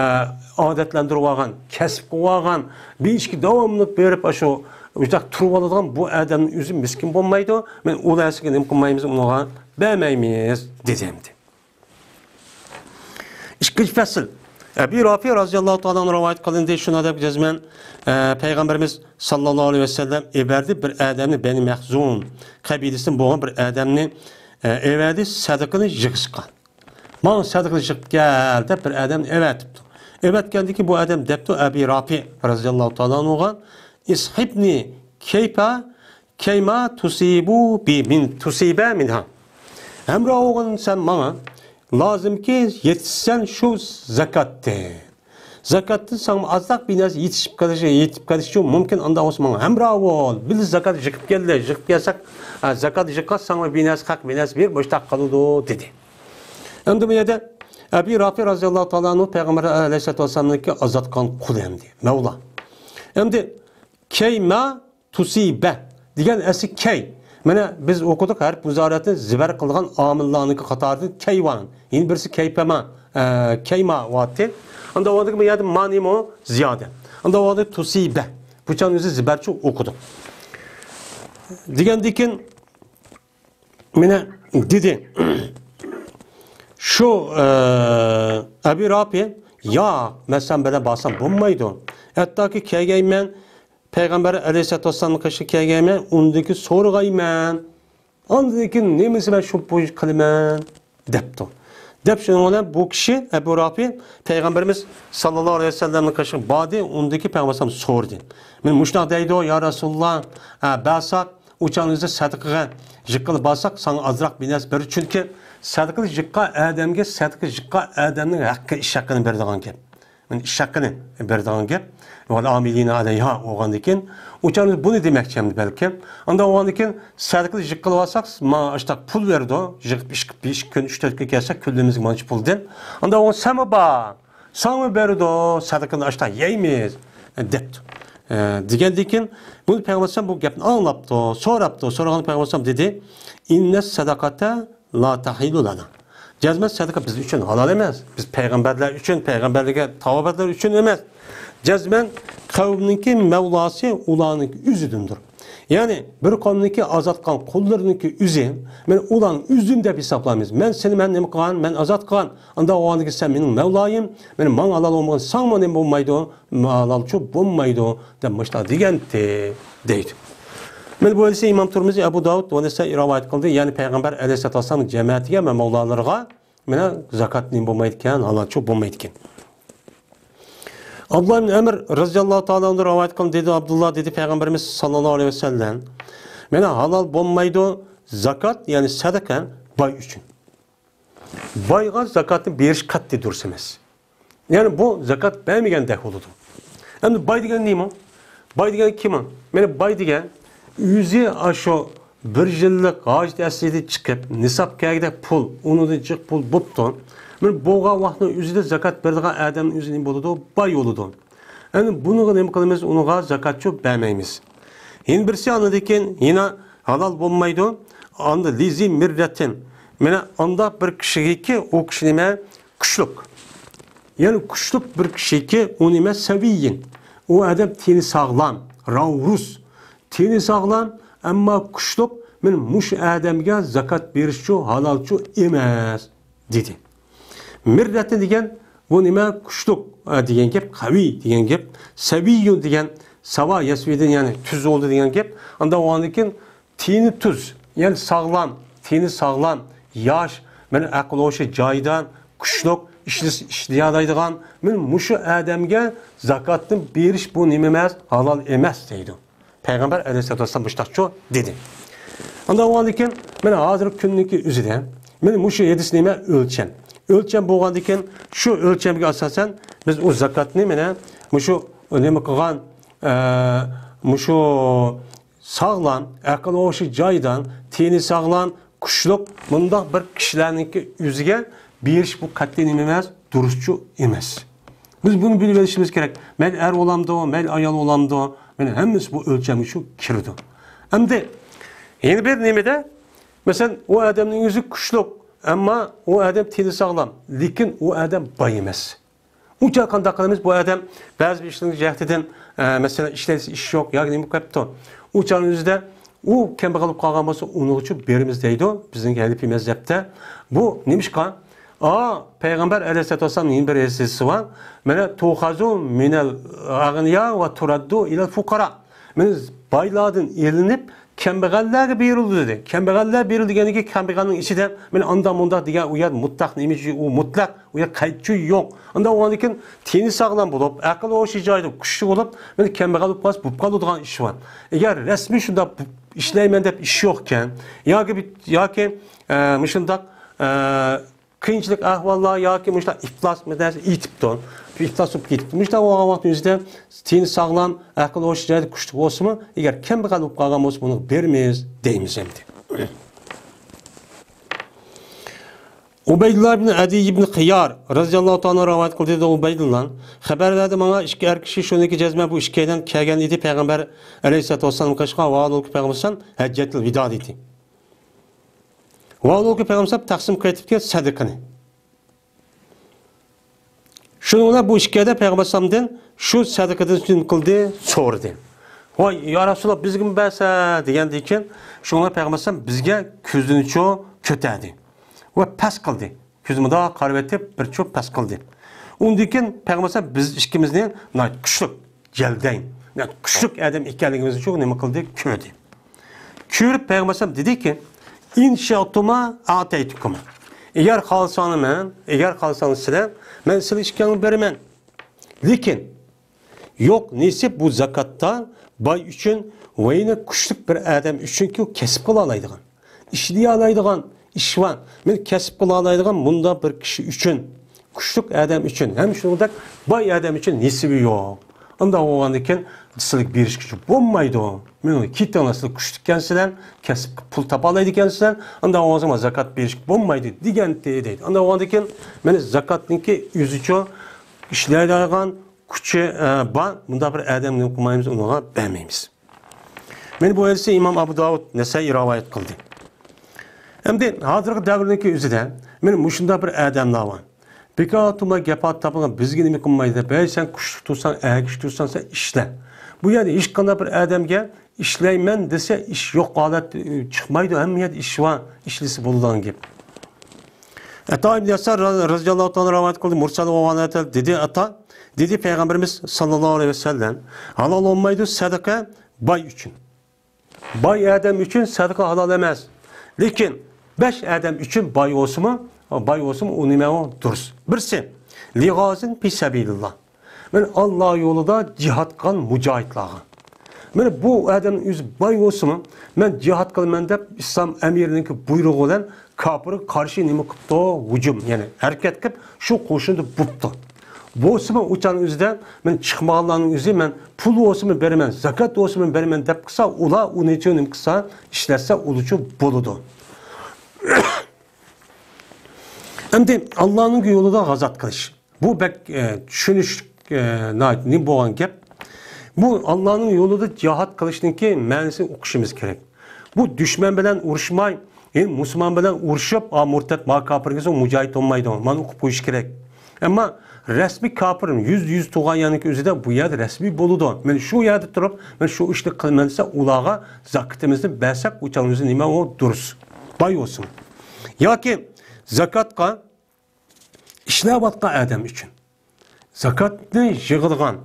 ئادەتلەندۈرۈۋالغان، كەسىپ قىلىۋالغان، بىر ئىشقا داۋاملىق بېرىپ، ئاشۇ مۇشۇنداق تۇرۇۋالىدىغان بۇ ئادەمنىڭ ئۆزى مىسكىن بولمايدۇ. مانا ئۇ نەرسىگە نېمە قىلمايمىز، ئۇنىڭغا بەرمەيمىز، دېدى ئەمدى. ئىككىنچى پەسىل. ئەبى رافىئ رازىياللاھۇ تائالا ئەنھۇ رىۋايەت قىلىندى، شۇنىڭدەك جەزمەن، ئە، پەيغەمبىرىمىز ساللاللاھۇ ئەلەيھى ۋەسەللەم ئېۋەردى بىر ئادەمنى، بەنى مەخزۇم قەبىلىسىدىن بولغان بىر ئادەمنى، ئە، ئېۋەردى سەدىقىنى يىغىشقا. ماڭا سەدىقىنى يىغىپ كەل دەپ بىر ئادەمنى ئەۋەتىپتۇ. ئەۋەتكەندىن كېيىن بۇ ئادەم دەپتۇ ئەبى رافىئ رازىياللاھۇ تائالا ئەنھۇغا، ئىسھىبنى كەيپە كەيما تۇسىبۇ بى مىن، تۇسىبە مىنھا. ھەمراھ بولغىن سەن ماڭا، لازىمكى يېتىشسەن شۇ زاكاتتىن. زاكاتتىن ساڭا ئازراق بىر نەرسە يېتىشىپ قېلىشى، يېتىپ قېلىشى مۇمكىن، ئاندا بولسا ماڭا ھەمراھ بول. بىللە زاكات يىغىپ كەللى، يىغىپ كەلسەك، ئە، زاكات يىغقاچ ساڭا بىر نەرسە ھەق، بىر نەرسە بېرىپ مۇشتاق قىلىدۇ، دېدى. ئەمدى بۇ يەردە ئەبى رافىئ رازىياللاھۇ تائالا ئەنھۇ پەيغەمبەر ئەلەيھىسسالاتۇ ۋەسسالامنىڭكى ئازاد قىلغان قۇلى ئەمدى، مەۋلا. ئەمدى كەيما تۇسىبە دېگەن ئەسلى كەي. مانا بىز ئوقۇدۇق، ھەرپ مۇزارىئەتنى زىبەر قىلغان ئامىللارنىڭكى قاتارىدىن كەي بار. يەنە بىرسى كەيپەما، ئە، كەيما بارتى. ئاندا ئۇنىڭدىكى بۇ يەردە ما نېمە؟ زىيادە. ئاندا ئۇنىڭدىكى تۇسىبە. بۇ چاغنىڭ ئۆزى زىبەرچۇ ئوقۇدۇق. دېگەندىن كېيىن مانا دېدى. شۇ، ئە، ئەبى رافىئ، ياق، مەن سەن بىلەن بارسام بولمايدۇ. ھەتتاكى كەلگەيمەن، پەيغەمبەر ئەلەيھىسسالاتۇ ۋەسسالامنىڭ قېشىغا كەلگەيمەن، ئۇنىڭدىن كېيىن سورىغايمەن. ئاندىن كېيىن نېمىسى مەن شۇ بويىچە قىلىمەن، دەپتۇ. دەپ شۇنىڭ بىلەن بۇ كىشى، ئەبۇ رافىئ، پەيغەمبىرىمىز ساللاللاھۇ ئەلەيھى ۋەسەللەمنىڭ قېشىغا باردى، ئۇنىڭدىن كېيىن پەيغەمبەر ئەلەيھىسسالام سورىدى. مانا مۇشۇنداق دەيدۇ، يا رەسۇلاللا، ئە، بەرساق، ئۇ چاغنىڭ ئۆزىدە سەدىقىگە يىغقىلى بارساق، ساڭا ئازراق بىر نەرسە بېرىدۇ. چۈنكى سەدىقىگە يىغقان ئادەمگە سەدىقىگە يىغقان ئادەمنىڭ ھەققى، ئىش ھەققىنى بېرىدىغان گەپ. مانا ئىش ھەققىنى بېرىدىغان گەپ. ۋەل ئامىلىنا ئەلەيھا بولغاندىن كېيىن، ئۇ چاغدا بۇنى دېمەكچى ئەمدى بەلكىم. ئاندا بولغاندىن كېيىن سەدىقىنى يىغقىلىۋالساق، ماڭا ئاشتاق پۇل بېرىدۇ. يىغىپ ئىش، بىر ئىككى كۈن، ئۈچ تۆت كۈن كەلسەك، كۈنلىرىمىزگە مانچە پۇلدىن. ئاندا بولغان سەنمۇ بار، ساڭىمۇ بېرىدۇ، سەدىقىنى ئاشتاق يەيمىز، دەپتۇ. ئە، دېگەندىن كېيىن، بۇنى پەيغەمبەر ئەلەيھىسسالام بۇ گەپنى ئاڭلاپتۇ، سوراپتۇ. سورىغاندا پەيغەمبەر ئەلەيھىسسالام دېدى، ئىننەس سەدەقەتە لا تەھىللۇ لەنا. جەزمەن سەدىقە بىز ئۈچۈن ھالال ئەمەس. بىز پەيغەمبەرلەر ئۈچۈن، پەيغەمبەرلەرگە تاۋابەرلەر ئۈچۈن ئەمەس. جەزمەن قەۋمنىڭكى مەۋلاسى ئۇلارنىڭكى ئۆزىدىندۇر. يەنى بىر قەۋمنىڭكى ئازاد قىلغان قۇللىرىنىڭكى ئۆزى، مەن ئۇلارنىڭ ئۆزىدىن دەپ ھېسابلايمىز. مەن سېنى مەن نېمە قىلغان؟ مەن ئازاد قىلغان. ئاندا ئۇلارنىڭكى سەن مېنىڭ مەۋلايىم، مەن ماڭا ھالال بولمىغان ساڭىمۇ نېمە بولمايدۇ؟ ھالالچۇ بولمايدۇ، دەپ مۇشۇنداق دېگەنتى، دەيدۇ. مانا بۇ ھەدىسنى ئىمام تۇرمۇزى، ئەبۇ داۋۇد ۋە نەسائىي رىۋايەت قىلدى. يەنى پەيغەمبەر ئەلەيھىسسالاتۇ ۋەسسالام جەمەتىگە ۋە مەۋلالىرىغا مانا زاكات نېمە بولمايدىكەن، ھالالچۇ بولمايدىكەن. ئابدۇللا ئىبن ئەمر رەزىياللاھۇ تائالا ئەنھۇ رىۋايەت قىلدى، دېدى ئابدۇللا، دېدى پەيغەمبىرىمىز ساللاللاھۇ ئەلەيھى ۋەسەللەم، مانا ھالال بولمايدۇ زاكات، يەنى سەدىقە باي ئۈچۈن. بايغا زاكاتنى بېرىش قەتئىي دۇرۇس ئەمەس. يەنى بۇ زاكات بەرمىگەندەك بولىدۇ. ئەمدى باي دېگەن نېمە؟ باي دېگەن كىم؟ مانا باي دېگەن ئۆزى ئاشۇ بىر يىللىق ھاجەت ئەسلىدىن چىقىپ، نىساب كەلگۈدەك پۇل، ئۇنىڭدىن جىق پۇل بوپتۇ. مانا بولغان ۋاقىتنىڭ ئۆزىدە زاكات بېرىدىغان ئادەمنىڭ ئۆزى نېمە بولىدۇ؟ باي بولىدۇ. ئەمدى بۇنىڭغا نېمە قىلىمىز؟ ئۇنىڭغا زاكاتچۇ بەرمەيمىز. يەنە بىرسى ئاندىن كېيىن يەنە ھالال بولمايدۇ. ئاندا لىزى مىررەتىن. مانا ئاندا بىر كىشىگىكى ئۇ كىشى نېمە؟ كۈچلۈك. يەنى كۈچلۈك بىر كىشىكى ئۇ نېمە؟ سەۋىيىن. ئۇ ئادەم تېنى ساغلام، راۋرۇس، تېنى ساغلام، ئەمما كۈچلۈك، مانا مۇشۇ ئادەمگە زاكات بېرىشچۇ ھالالچۇ ئەمەس، دېدى. مىررەتنى دېگەن بۇ نېمە؟ كۈچلۈك، ئە، دېگەن گەپ، قەۋىي دېگەن گەپ، سەۋىييۇ دېگەن، ساۋا يەسۋىدىن، يەنى تۈز بولدى دېگەن گەپ. ئاندا بولغاندىن كېيىن تېنى تۈز، يەنى ساغلام، تېنى ساغلام، ياش، مانا ئەقىل ھوشى جايىدا، كۈچلۈك، ئىشلىسە ئىشلىيالايدىغان، مانا مۇشۇ ئادەمگە زاكاتتىن بېرىش بۇ نېمە ئەمەس، ھالال ئەمەس دەيدۇ. پەيغەمبەر ئەلەيھىسسالاتۇ ۋەسسالام مۇشۇنداقچۇ دېدى. ئاندا بولغاندىن كېيىن، مانا ھازىرقى كۈننىڭكى ئۆزىدە، مانا مۇشۇ ھەدىس نېمە؟ ئۆلچەم. ئۆلچەم بولغاندىن كېيىن، شۇ ئۆلچەمگە ئاساسەن بىز ئۇ زاكاتنى مانا مۇشۇ نېمە قىلغان، ئە، مۇشۇ ساغلام، ئەقىل ھوشى جايىدا، تېنى ساغلام، كۈچلۈك، مۇنداق بىر كىشىلەرنىڭكى ئۆزىگە بېرىش بۇ قەتئىي نېمە ئەمەس، دۇرۇسچۇ ئەمەس. بىز بۇنى بىلىپ ئېلىشىمىز كېرەك. مەيلى ئەر بولامدۇ، مەيلى ئايال بولامدۇ، مانا ھەممىسى بۇ ئۆلچەمگە شۇ كىرىدۇ. ئەمدى يەنە بىر نېمىدە، مەسىلەن، ئۇ ئادەمنىڭ ئۆزى كۈچلۈك، ئەمما ئۇ ئادەم تېنى ساغلام، لېكىن ئۇ ئادەم باي ئەمەس. ئۇ چاغ قانداق قىلىمىز؟ بۇ ئادەم بەزى بىر ئىشلىرىنىڭ جەھىتىدىن، ئە، مەسىلەن، ئىشلەيسى ئىش يوق ياكى نېمە قىلىپتۇ. ئۇ چاغنىڭ ئۆزىدە ئۇ كەمبەغەل بولۇپ قالغان بولسا، ئۇنىڭغىچۇ بېرىمىز دەيدۇ بىزنىڭ ھەنىپىي مەزھەپتە. بۇ نېمىشقا؟ ئا، پەيغەمبەر ئەلەيھىسسالاتۇ ۋەسسالامنىڭ يەنە بىر ھەدىسى بار. مانا، تۇخەزۇ مىنەل ئەغنىيا ۋە تۇرەددۇ ئىلەل فۇقارا. مانا، بايلاردىن ئېلىنىپ، كەمبەغەللەرگە بېرىلىدۇ دېدى. كەمبەغەللەر بېرىلىدۇ دېگەندىكى، كەمبەغەلنىڭ ئىچىدە، مانا، ئاندا مۇنداق دېگەن ئۇ يەر مۇتلەق، نېمە ئۈچۈن ئۇ مۇتلەق، ئۇ يەر قەيتچۇ يوق. ئاندا بولغاندىن كېيىن، تېنى ساغلام بولۇپ، ئەقىل ھوشى جايىدا، كۈچلۈك بولۇپ، مانا، كەمبەغەل بولۇپ قالسا، بولۇپ قالىدىغان ئىش بار. ئەگەر رەسمىي شۇنداق ئىشلەيمەن دەپ ئىش يوقكەن، ياكى بىت-، ياكى، ئە، مۇشۇنداق، ئە، قىيىنچىلىق ئەھۋاللار ياكى مۇشۇنداق ئىپلاس بىر نەرسە ئېيتىپتۇ، ئىپلاس بولۇپ كېتىپتۇ. مۇشۇنداق بولغان ۋاقىتنىڭ ئۆزىدە تېنى ساغلام، ئەقىل ھوشى جايىدا، كۈچلۈك بولسىمۇ، ئەگەر كەمبەغەل بولۇپ قالغان بولسا، بۇنى بېرىمىز دەيمىز ئەمدى. ئۇبەيدۇللا ئىبن ئەدىي ئىبن قىيار رەزىياللاھۇ تائالا رىۋايەت قىلدى، دېدى ئۇبەيدۇللا. خەۋەر بەردى ماڭا ئىككى ئەر كىشى، شۇنىڭكى جەزمەن بۇ ئىككىيلەن كەلگەن ئىدى پەيغەمبەر ئەلەيھىسسالاتۇ ۋەسسالامغا، ۋە ھالبۇكى پەيغەمبەر ئەلەيھىسسالام ھەججەتۇل ۋىدا ئىدى. ۋە ھالبۇكى پەيغەمبەر تەقسىم قىلىۋېتىپتىكەن سەدىقىنى. شۇنىڭ بىلەن بۇ ئىككى ئادەم پەيغەمبەر ئەلەيھىسسالامدىن شۇ سەدىقىدىن نېمە قىلدى؟ سورىدى. ۋاي، يا رەسۇلاللا، بىزگىمۇ بەرسە دېگەندىن كېيىن، شۇنىڭ بىلەن پەيغەمبەر ئەلەيھىسسالام بىزگە كۆزىنى چو كۆتەردى ۋە پەس قىلدى. كۆزىنى مۇنداق قارىۋېتىپ، بىر چو پەس قىلدى. ئۇندىن كېيىن پەيغەمبەر ئەلەيھىسسالام بىز ئىككىمىزنى ناھايىتى كۈچلۈك، جەلدەين، ناھايىتى كۈچلۈك ئادەم ئىكەنلىكىمىزنى شۇ نېمە قىلدى؟ كۆردى. كۆرۈپ پەيغەمبەر ئەلەيھىسسالام دېدىكى، «ئىن شىئتۇما ئەتەيتۇكۇما.» ئەگەر خالىساڭلار مەن، ئەگەر خالىساڭلار سىلەر، مەن سىلەر ئىككىڭلارغا بېرىمەن. لېكىن يوق نېسىپ بۇ زاكاتتا باي ئۈچۈن ۋە يەنە كۈچلۈك بىر ئادەم ئۈچۈنكى، ئۇ كەسىپ قىلالايدىغان، ئىشلىيەلەيدىغان ئىش بار. مەن كەسىپ قىلالايدىغان مۇنداق بىر كىشى ئۈچۈن، كۈچلۈك ئادەم ئۈچۈن ھەم شۇنىڭدەك باي ئادەم ئۈچۈن نېسىۋى يوق. ئۇنداق بولغاندىن كېيىن سىلەرگە بېرىشكە بولمايدۇ. مېنى كېتىڭلار، سىلەر كۈچلۈككەنسىلەر، كەسىپ پۇل تاپالايدىكەنسىلەر، ئۇنداق بولسا زاكات بېرىشكە بولمايدۇ دېگەنتى دەيدۇ. ئۇنداق بولغاندىن كېيىن مانا زاكاتنىڭكى ئۆزىچۇ ئىشلەيدىغان كۈچى، ئە، بار، مۇنداق بىر ئادەمنى قىلمايمىز، ئۇنىڭغا بەرمەيمىز. مانا بۇ ھەدىسنى ئىمام ئەبۇ داۋۇد، نەسائىي رىۋايەت قىلدى. ئەمدى ھازىرقى دەۋرنىڭكى ئۆزىدە مانا مۇشۇنداق بىر ئادەملەر بار. بىكار تۇرما گەپ تاپىدىغان، بىزگە نېمە قىلمايدۇ دەپ، ھەي، سەن كۈچلۈك تۇرساڭ، ئەگىشىپ تۇرساڭ، سەن ئىشلە. بۇ يەردە ھېچقانداق بىر ئادەمگە ئىشلەيمەن دېسە ئىش يوق ھالەت، ئى، چىقمايدۇ، ھەممە يەردە ئىش بار، ئىشلىسە بولىدىغان گەپ. ئەتا ئىبن ياسار را-، رازىياللاھۇ تائالا رىۋايەت قىلدى، مۇرسەل بولغان ھالەتتە دېدى، ئەتا، دېدى پەيغەمبىرىمىز ساللاللاھۇ ئەلەيھى ۋەسەللەم، ھالال بولمايدۇ سەدىقە باي ئۈچۈن. باي ئادەم ئۈچۈن سەدىقە ھالال ئەمەس. لېكىن بەش ئادەم ئۈچۈن باي بولسىمۇ، باي بولسىمۇ ئۇ نېمە ئۇ؟ دۇرۇس. بىرسى، لىغازىن پى سەبىلىللا. مانا ئاللا يولىدا جىھاد قىلغان مۇجاھىدلارغا. مانا بۇ ئادەم ئۆزى باي بولسىمۇ، مەن جىھاد قىلىمەن دەپ ئىسلام ئەمىرىنىڭكى بۇيرۇقى بىلەن كاپىرغا قارشى نېمە قىپتۇ؟ ھۇجۇم، يەنى ھەرىكەت قىلىپ شۇ قوشۇندا بوپتۇ. بولسىمۇ ئۇ چاغنىڭ ئۆزىدە مەن چىقمىغانلارنىڭ ئۆزى مەن پۇل بولسىمۇ بېرىمەن، زاكات بولسىمۇ بېرىمەن دەپ قىلسا، ئۇلار ئۇنىچۇ نېمە قىلسا، ئىشلەتسە ئۇلىچۇ بولىدۇ. ئەمدى ئاللانىڭ يولىدا غازات قىلىش. بۇ بەك، ئە، چۈشىنىشلىك، ئە، ناھايىتى نېمە بولغان گەپ. بۇ ئاللانىڭ يولىدا جىھاد قىلىشنىڭكى مەنىسىنى ئۇقۇشىمىز كېرەك. بۇ دۈشمەن بىلەن ئۇرۇشماي، ئە، مۇسۇلمان بىلەن ئۇرۇشۇپ، ئا، مۇرتەت، ما كاپىر كەلسە، مۇجاھىد بولمايدۇ. مانا ئۇقۇپ قويۇش كېرەك. ئەمما رەسمىي كاپىر يۈز يۈز تۇغان يەرنىڭ ئۆزىدە بۇ يەردە رەسمىي بولىدۇ. مەن شۇ يەردە تۇرۇپ، مەن شۇ ئىشنى قىلىمەن دېسە، ئۇلارغا زاكىتىمىزنى بەرسەك، ئۇ چاغنىڭ ئۆزى نېمە ئۇ دۇرۇس. باي بولسۇن. ياكى زاكاتقا ئىشلەۋاتقان ئادەم ئۈچۈن. زاكاتنى يىغىدىغان،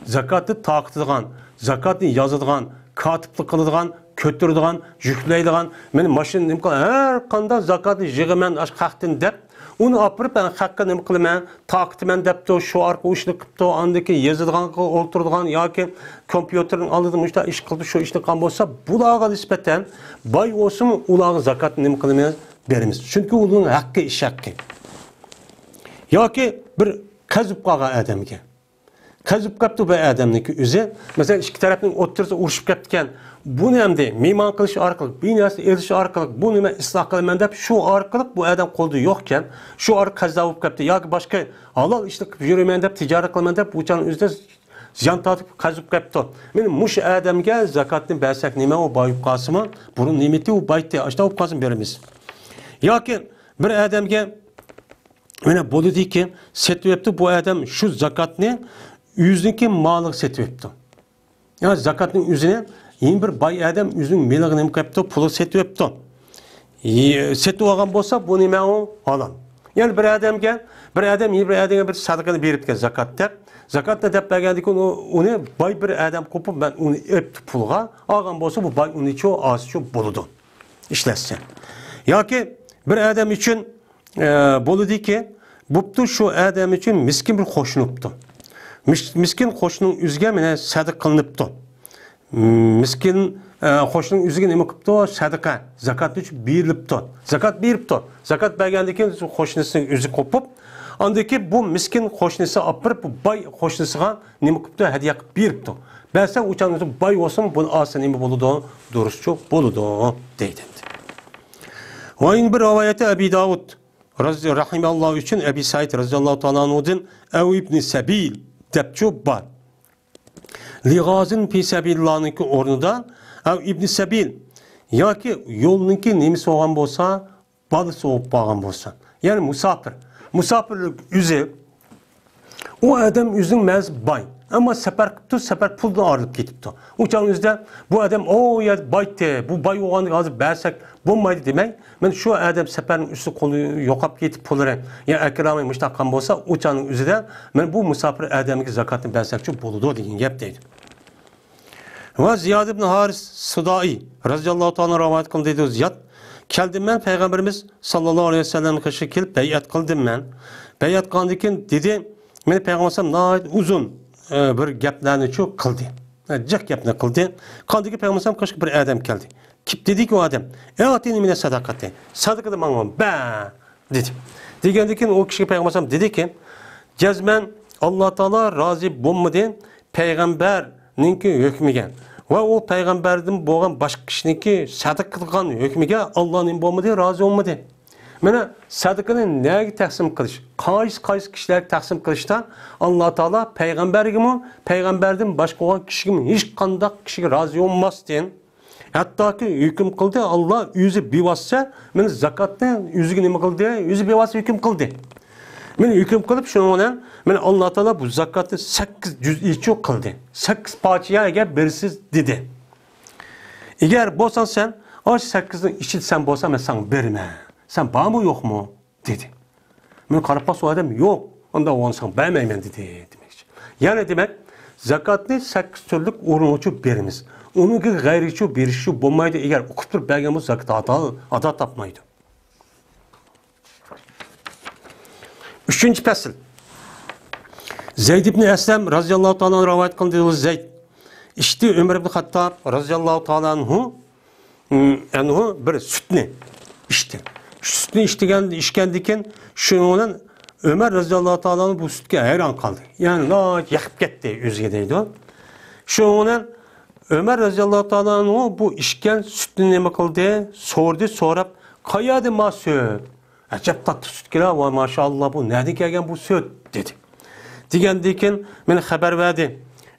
زاكاتنى تارقىتىدىغان، زاكاتنى يازىدىغان، كاتىپلىق قىلىدىغان، كۆتۈرىدىغان، يۈكلەيدىغان، مەن ماشىنا نېمە قىل-، ھەر قانداق زاكاتنى يىغىمەن ئاشۇ خەقتىن دەپ، ئۇنى ئاپىرىپ، مەن خەققە نېمە قىلىمەن، تارقىتىمەن دەپتۇ، شۇ ئارقىلىق ئۇ ئىشنى قىپتۇ، ئاندىن كېيىن يېزىدىغان قىلىپ ئولتۇرىدىغان ياكى كومپيۇتېرنىڭ ئالدىدا مۇشۇنداق ئىش قىلىپ، شۇ ئىشنى قىلغان بولسا، بۇلارغا نىسبەتەن باي بولسىمۇ، ئۇلارغا زاكاتنى نېمە قىلىمىز؟ بېرىمىز. چۈنكى ئۇنىڭ ھەققى، ئىش ھەققى. ياكى بىر قەرز بولۇپ قالغان ئادەمگە. قەرز بولۇپ قاپتۇ بۇ ئادەمنىڭكى ئۆزى. مەسىلەن، ئىككى تەرەپنىڭ ئوتتۇرىسىدا ئۇرۇشۇپ كەتكەن. بۇنى ئەمدى مېھمان قىلىش ئارقىلىق، بىر نەرسە ئېلىش ئارقىلىق، بۇ نېمە ئىسلاھ قىلىمەن دەپ، شۇ ئارقىلىق بۇ ئادەم قولىدا يوقكەن، شۇ ئارقىلىق قەرزدار بولۇپ كەپتۇ. ياكى باشقا ھالال ئىشنى قىلىپ يۈرىمەن دەپ، تىجارەت قىلىمەن دەپ، بۇ چاغنىڭ ئۆزىدە زىيان تارتىپ قەرز بولۇپ كەپتۇ. مانا مۇشۇ ئادەمگە زاكاتنى بەرسەك نېمە، ئۇ باي بولۇپ قالسىمۇ، بۇرۇن نېمىتى ئۇ بايتى، ئاشۇنداق بولۇپ قالسىمۇ بېرىمىز. ياكى بىر ئادەمگە مانا بولىدىكى، سېتىۋېپتۇ بۇ ئادەم شۇ زاكاتنى ئۆزىنىڭكى مالىغا سېتىۋېپتۇ. يا زاكاتنىڭ ئۆزىنى يەنە بىر باي ئادەم ئۆزىنىڭ مېلىغا نېمە قىلىپتۇ، پۇلىغا سېتىۋېپتۇ. يە-، سېتىۋالغان بولسا، بۇ نېمە ئۇ؟ ھالال. يەنى بىر ئادەمگە، بىر ئادەم يەنە بىر ئادەمگە بىر سەدىقىنى بېرىپتىكەن زاكات دەپ. زاكاتنى دەپ بەرگەندىن كېيىن ئۇ، ئۇنى باي بىر ئادەم قوپۇپ، مەن ئۇنى ئېلىپتۇ پۇلغا، ئالغان بولسا، بۇ باي ئۇنىچۇ، ئازىچۇ بولىدۇ. ئىشلەتسە. ياكى بىر ئادەم ئۈچۈن، ئە، بولىدىكى، بوپتۇ شۇ ئادەم ئۈچۈن مىسكىن بىر قوشنا بوپتۇ. مىس-، مىسكىن قوشنىنىڭ ئۆزىگە مانا سەدىقە قىلىنىپتۇ. مىسكىن، ئە، قوشنىنىڭ ئۆزىگە نېمە قىپتۇ؟ سەدىقە، زاكات ئۈچۈن بېرىلىپتۇ. زاكات بېرىپتۇ. زاكات بەرگەندىن كېيىن قوشنىسىنىڭ ئۆزى قوپۇپ، ئاندىن كېيىن بۇ مىسكىن قوشنىسى ئاپىرىپ، بۇ باي قوشنىسىغا نېمە قىپتۇ؟ ھەدىيە قىلىپ بېرىپتۇ. بەرسە ئۇ چاغنىڭ ئۆزى باي بولسىمۇ، بۇنى ئالسا نېمە بولىدۇ؟ دۇرۇسچۇ بولىدۇ، دەيدۇ. ۋە يەنە بىر رىۋايەتتە ئەبى داۋۇد رەزى-، رەھىمەھۇللاھ ئۈچۈن ئەبى سەئىد رەزىيەللاھۇ تائالا ئەنھۇدىن، ئەۋ ئىبنى سەبىل دەپچۇ بار. لىغازىن فى سەبىلىللاھنىڭكى ئورنىدا، ئەۋ ئىبنى سەبىل، ياكى يولنىڭكى نېمىسى بولغان بولسا، بالىسى بولۇپ قالغان بولسا. يەنى مۇساپىر. مۇساپىرلىق ئۆزى، ئۇ ئادەم ئۆزىنىڭ مەنىسى باي. ئەمما سەپەر قىپتۇ، سەپەر پۇلدىن ئايرىلىپ كېتىپتۇ. ئۇ چاغنىڭ ئۆزىدە بۇ ئادەم، ئو، يا بايتى، بۇ باي بولغاندىكىن ھازىر بەرسەك بولمايدۇ دېمەي، مەن شۇ ئادەم سەپەرنىڭ ئۈستىدە قولى يوقاپ كېتىپ پۇللىرى، يا ئەكىرەلمەي مۇشۇنداق قىلغان بولسا، ئۇ چاغنىڭ ئۆزىدە مەن بۇ مۇساپىر ئادەمگە زاكاتنى بەرسەكچۇ بولىدۇ دېگەن گەپ دەيدۇ. ۋە زىياد ئىبن ھارىس سۇدائى رەزىيەللاھۇ تائالا رىۋايەت قىلدى دەيدۇ. زىياد، كەلدىم مەن پەيغەمبىرىمىز ساللاللاھۇ ئەلەيھى ۋەسەللەمنىڭ قېشىغا كېلىپ بەيئەت قىلدىم مەن. بەيئەت قىلغاندىن كېيىن دېدى، مېنى پەيغەمبەر ئەلەيھىسسالام ناھايىتى ئۇزۇن، ئە، بىر گەپلەرنىچۇ قىلدى. ئە، جىق گەپنى قىلدى. قاندىكى پەيغەمبەر ئەلەيھىسسالام قېشىغا بىر ئادەم كەلدى. كېلىپ دېدىكى ئۇ ئادەم، ئەتىنى مىنە سەدەقەتى، سەدىقىدە ماڭا بەر دېدى. دېگەندىن كېيىن ئۇ كىشىگە پەيغەمبەر ئەلەيھىسسالام دېدىكى، جەزمەن ئاللا تائالا رازى بولمىدى پەيغەمبەرنىڭكى ھۆكمىگە ۋە ئۇ پەيغەمبەردىن بولغان باشقا كىشىنىڭكى سەدىقە قىلغان ھۆكمىگە ئاللا نېمە بولمىدى؟ رازى بولمىدى. مانا سەدىقىنى نەگە تەقسىم قىلىش، قايسى، قايسى كىشىلەرگە تەقسىم قىلىشتا ئاللا تائالا پەيغەمبەرگىمۇ، پەيغەمبەردىن باشقا بولغان كىشىگىمۇ ھېچقانداق كىشىگە رازى بولماستىن، ھەتتاكى ھۆكۈم قىلدى، ئاللا ئۆزى بىۋاسىتە مانا زاكاتنى ئۆزىگە نېمە قىلدى؟ ئۆزى بىۋاسىتە ھۆكۈم قىلدى. مانا ھۆكۈم قىلىپ، شۇنىڭ بىلەن مانا ئاللا تائالا بۇ زاكاتنى سەككىز جۈزئىيچۇ قىلدى. سەككىز پارچىگە بېرىسىز دېدى. ئەگەر بولساڭ سەن، ئاشۇ سەككىزنىڭ ئىچىدە سەن بولساڭ، مەن ساڭا بېرىمەن. سەن بارمۇ، يوقمۇ؟ دېدى. مەن قاراپ باقسا ئۇ ئادەم يوق. ئۇنداق بولساڭ بەرمەيمەن دېدى دېمەكچى. يەنى دېمەك، زاكاتنى سەككىز تۈرلۈك ئورۇنغىچۇ بېرىمىز. ئۇنىڭكى غەيرىچۇ بېرىشچۇ بولمايدۇ. ئەگەر ئۇقۇپ تۇرۇپ بەرگەن بولسا زاكات ئادا، ئادا تاپمايدۇ. ئۈچىنچى پەسىل. زەيد ئىبنى ئەسلەم رەزىيەللاھۇ تائالا ئەنھۇ رىۋايەت قىلدى. زەيد ئىچتى، ئۆمەر ئىبنى خەتتاب رەزىيەللاھۇ تائالا ئەنھۇ ئەنھۇ بىر سۈتنى ئىچتى. سۈتنى ئىچتىگەن، ئىچكەندىن كېيىن شۇنىڭ بىلەن ئۆمەر رەزىياللاھۇ تائالا ئەنھۇ بۇ سۈتكە ھەيران قالدى. يەنى ناھايىتى يېقىپ كەتتى ئۆزىگە دەيدۇ. شۇنىڭ بىلەن ئۆمەر رەزىياللاھۇ تائالا ئەنھۇ بۇ ئىچكەن سۈتنى نېمە قىلدى؟ سورىدى، سوراپ، قايەردىن ما سۈت؟ ئەجەب تاتلىق سۈتكىلا، ۋاي ماشائاللا، بۇ نەدىن كەلگەن بۇ سۈت؟ دېدى. دېگەندىن كېيىن مانا خەۋەر بەردى.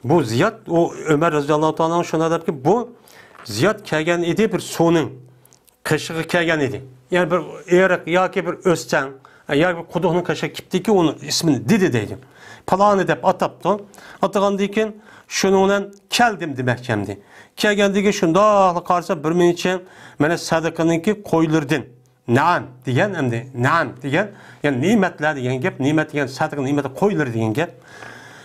بۇ زىياد، ئۇ ئۆمەر رەزىياللاھۇ تائالا ئەنھۇ شۇنداق دەپتىكى، بۇ زىياد كەلگەن ئىدى بىر سۇنىڭ قېشىغا كەلگەن ئىدى. يەنى بىر ئېرىق ياكى بىر ئۆستەڭ، ياكى قۇدۇقنى قەشەك كېپتىكى، ئۇنىڭ ئىسمىنى دېدى دەيدۇ. پالانى دەپ ئاتاپتۇ. ئاتىغاندىن كېيىن شۇنىڭ بىلەن كەلدىم دېمەكچى ئەمدى. كەلگەندىن كېيىن شۇنداقلا قارىسا، بىر مىنچە مانا سەدىقىنىڭكى قويلىرىدىن، نەئەم دېگەن ئەمدى، نەئەم دېگەن، يەنى نېمەتلەر دېگەن گەپ، نېمەت دېگەن سەدىقە، نېمەت قويلىرى دېگەن گەپ.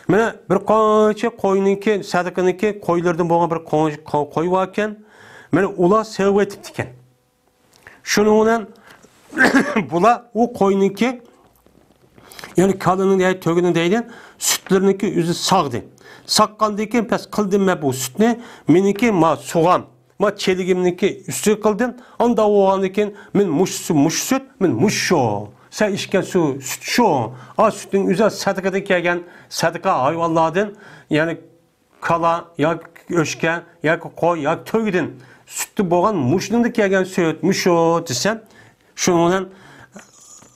مانا بىر قانچە قوينىڭكى، سەدىقىنىڭكى قويلىرىدىن بولغان بىر قوي، قوي باركەن. مانا ئۇلار سېغىۋېتىپتىكەن. شۇنىڭ بىلەن بۇلار ئۇ قوينىڭكى، يەنى كالىنىڭ يا تۆگىنىڭ دەيدۇ، سۈتلىرىنىڭكى ئۆزى ساغدى. ساغقاندىن كېيىن پەس قىلدىم مەن بۇ سۈتنى، مېنىڭكى ما سۇغام، ما چېلىگىمنىڭكى ئۈستىگە قىلدىم. ئانداق بولغاندىن كېيىن مەن مۇشۇ سۈ-، مۇشۇ سۈت، مەن مۇشۇ شۇ. سەن ئىچكەن سۇ، سۈت شۇ. ئا سۈتنىڭ ئۆزى سەدىقىدىن كەلگەن، سەدىقە ھايۋانلاردىن، يەنى كالا ياكى ئۆچكە ياكى قوي ياكى تۆگىدىن سۈتتە بولغان مۇشۇنىڭدىن كەلگەن سۈت، مۇشۇ دېسەم، شۇنىڭ بىلەن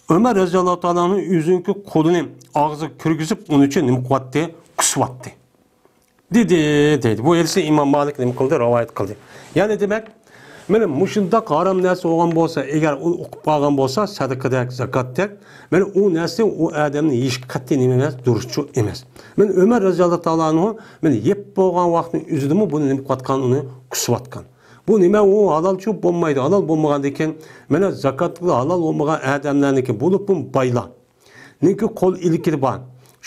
ئۆمەر رەزىياللاھۇ تائالا ئەنھۇ ئۆزىنىڭكى قولىنى ئاغزىغا كىرگۈزۈپ، ئۇنىڭ ئۈچۈن نېمە قىلىۋاتتى؟ قۇسۇۋاتتى. دېدى، دەيدۇ. بۇ ھەدىسنى ئىمام مالىك نېمە قىلدى؟ رىۋايەت قىلدى. يەنى دېمەك، مانا مۇشۇنداق ھارام نەرسە بولغان بولسا، ئەگەر ئۇنى ئۇقۇپ قالغان بولسا، سەدىقىدەك، زاكاتتەك، مانا ئۇ نەرسە ئۇ ئادەمنى يېيىشكە قەتئىي نېمە ئەمەس، دۇرۇسچۇ ئەمەس. مانا ئۆمەر رەزىياللاھۇ تائالا ئەنھۇ مانا يەپ بولغان ۋاقىتنىڭ ئۆزىدىمۇ بۇنى نېمە قىلىۋاتقان، ئۇنى قۇسۇۋاتقان. بۇ نېمە؟ ئۇ ھالالچۇ بولمايدۇ. ھالال بولمىغاندىن كېيىن، مانا زاكاتلىقى ھالال بولمىغان ئادەملەرنىڭكى، بولۇپمۇ بايلار نىڭكى قول ئىلكىدە بار.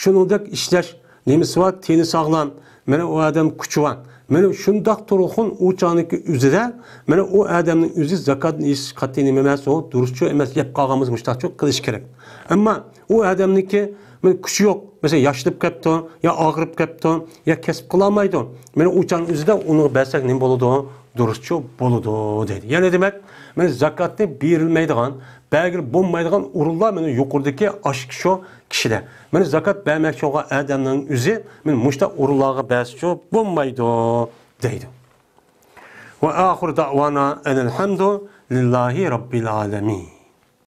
شۇنىڭدەك ئىشلەش نېمىسى بار؟ تېنى ساغلام. مانا ئۇ ئادەم كۈچى بار. مانا شۇنداق تۇرغۇن ئۇ چاغنىڭكى ئۆزىدە، مانا ئۇ ئادەمنىڭ ئۆزى زاكاتنى يېيىش قەتئىي نېمە ئەمەس، ئۇ دۇرۇسچۇ ئەمەس، يەپ قالغان بولسا مۇشۇنداقچۇ قىلىش كېرەك. ئەمما ئۇ ئادەمنىڭكى مانا كۈچى يوق، مەسىلەن، ياشىنىپ كەپتۇ، يا ئاغرىپ كەپتۇ، يا كەسىپ قىلالمايدۇ. مانا ئۇ چاغنىڭ ئۆزىدە ئۇنىڭغا بەرسەك نېمە بولىدۇ؟ دۇرۇسچۇ بولىدۇ دەيدۇ. يەنى دېمەك، مانا زاكاتنى بېرىلمەيدىغان، بەرگىلى بولمايدىغان ئورۇنلار مانا يۇقىرىدىكى ئاشۇ شۇ كىشىلەر. مانا زاكات بەرمەكچى بولغان ئادەمنىڭ ئۆزى مانا مۇشۇنداق ئورۇنلارغا بەرسىچۇ بولمايدۇ دەيدۇ. ۋە ئاخىرۇ دەئۋانا ئەنىل ھەمدۇ لىللاھى رەببىل ئالەمىن.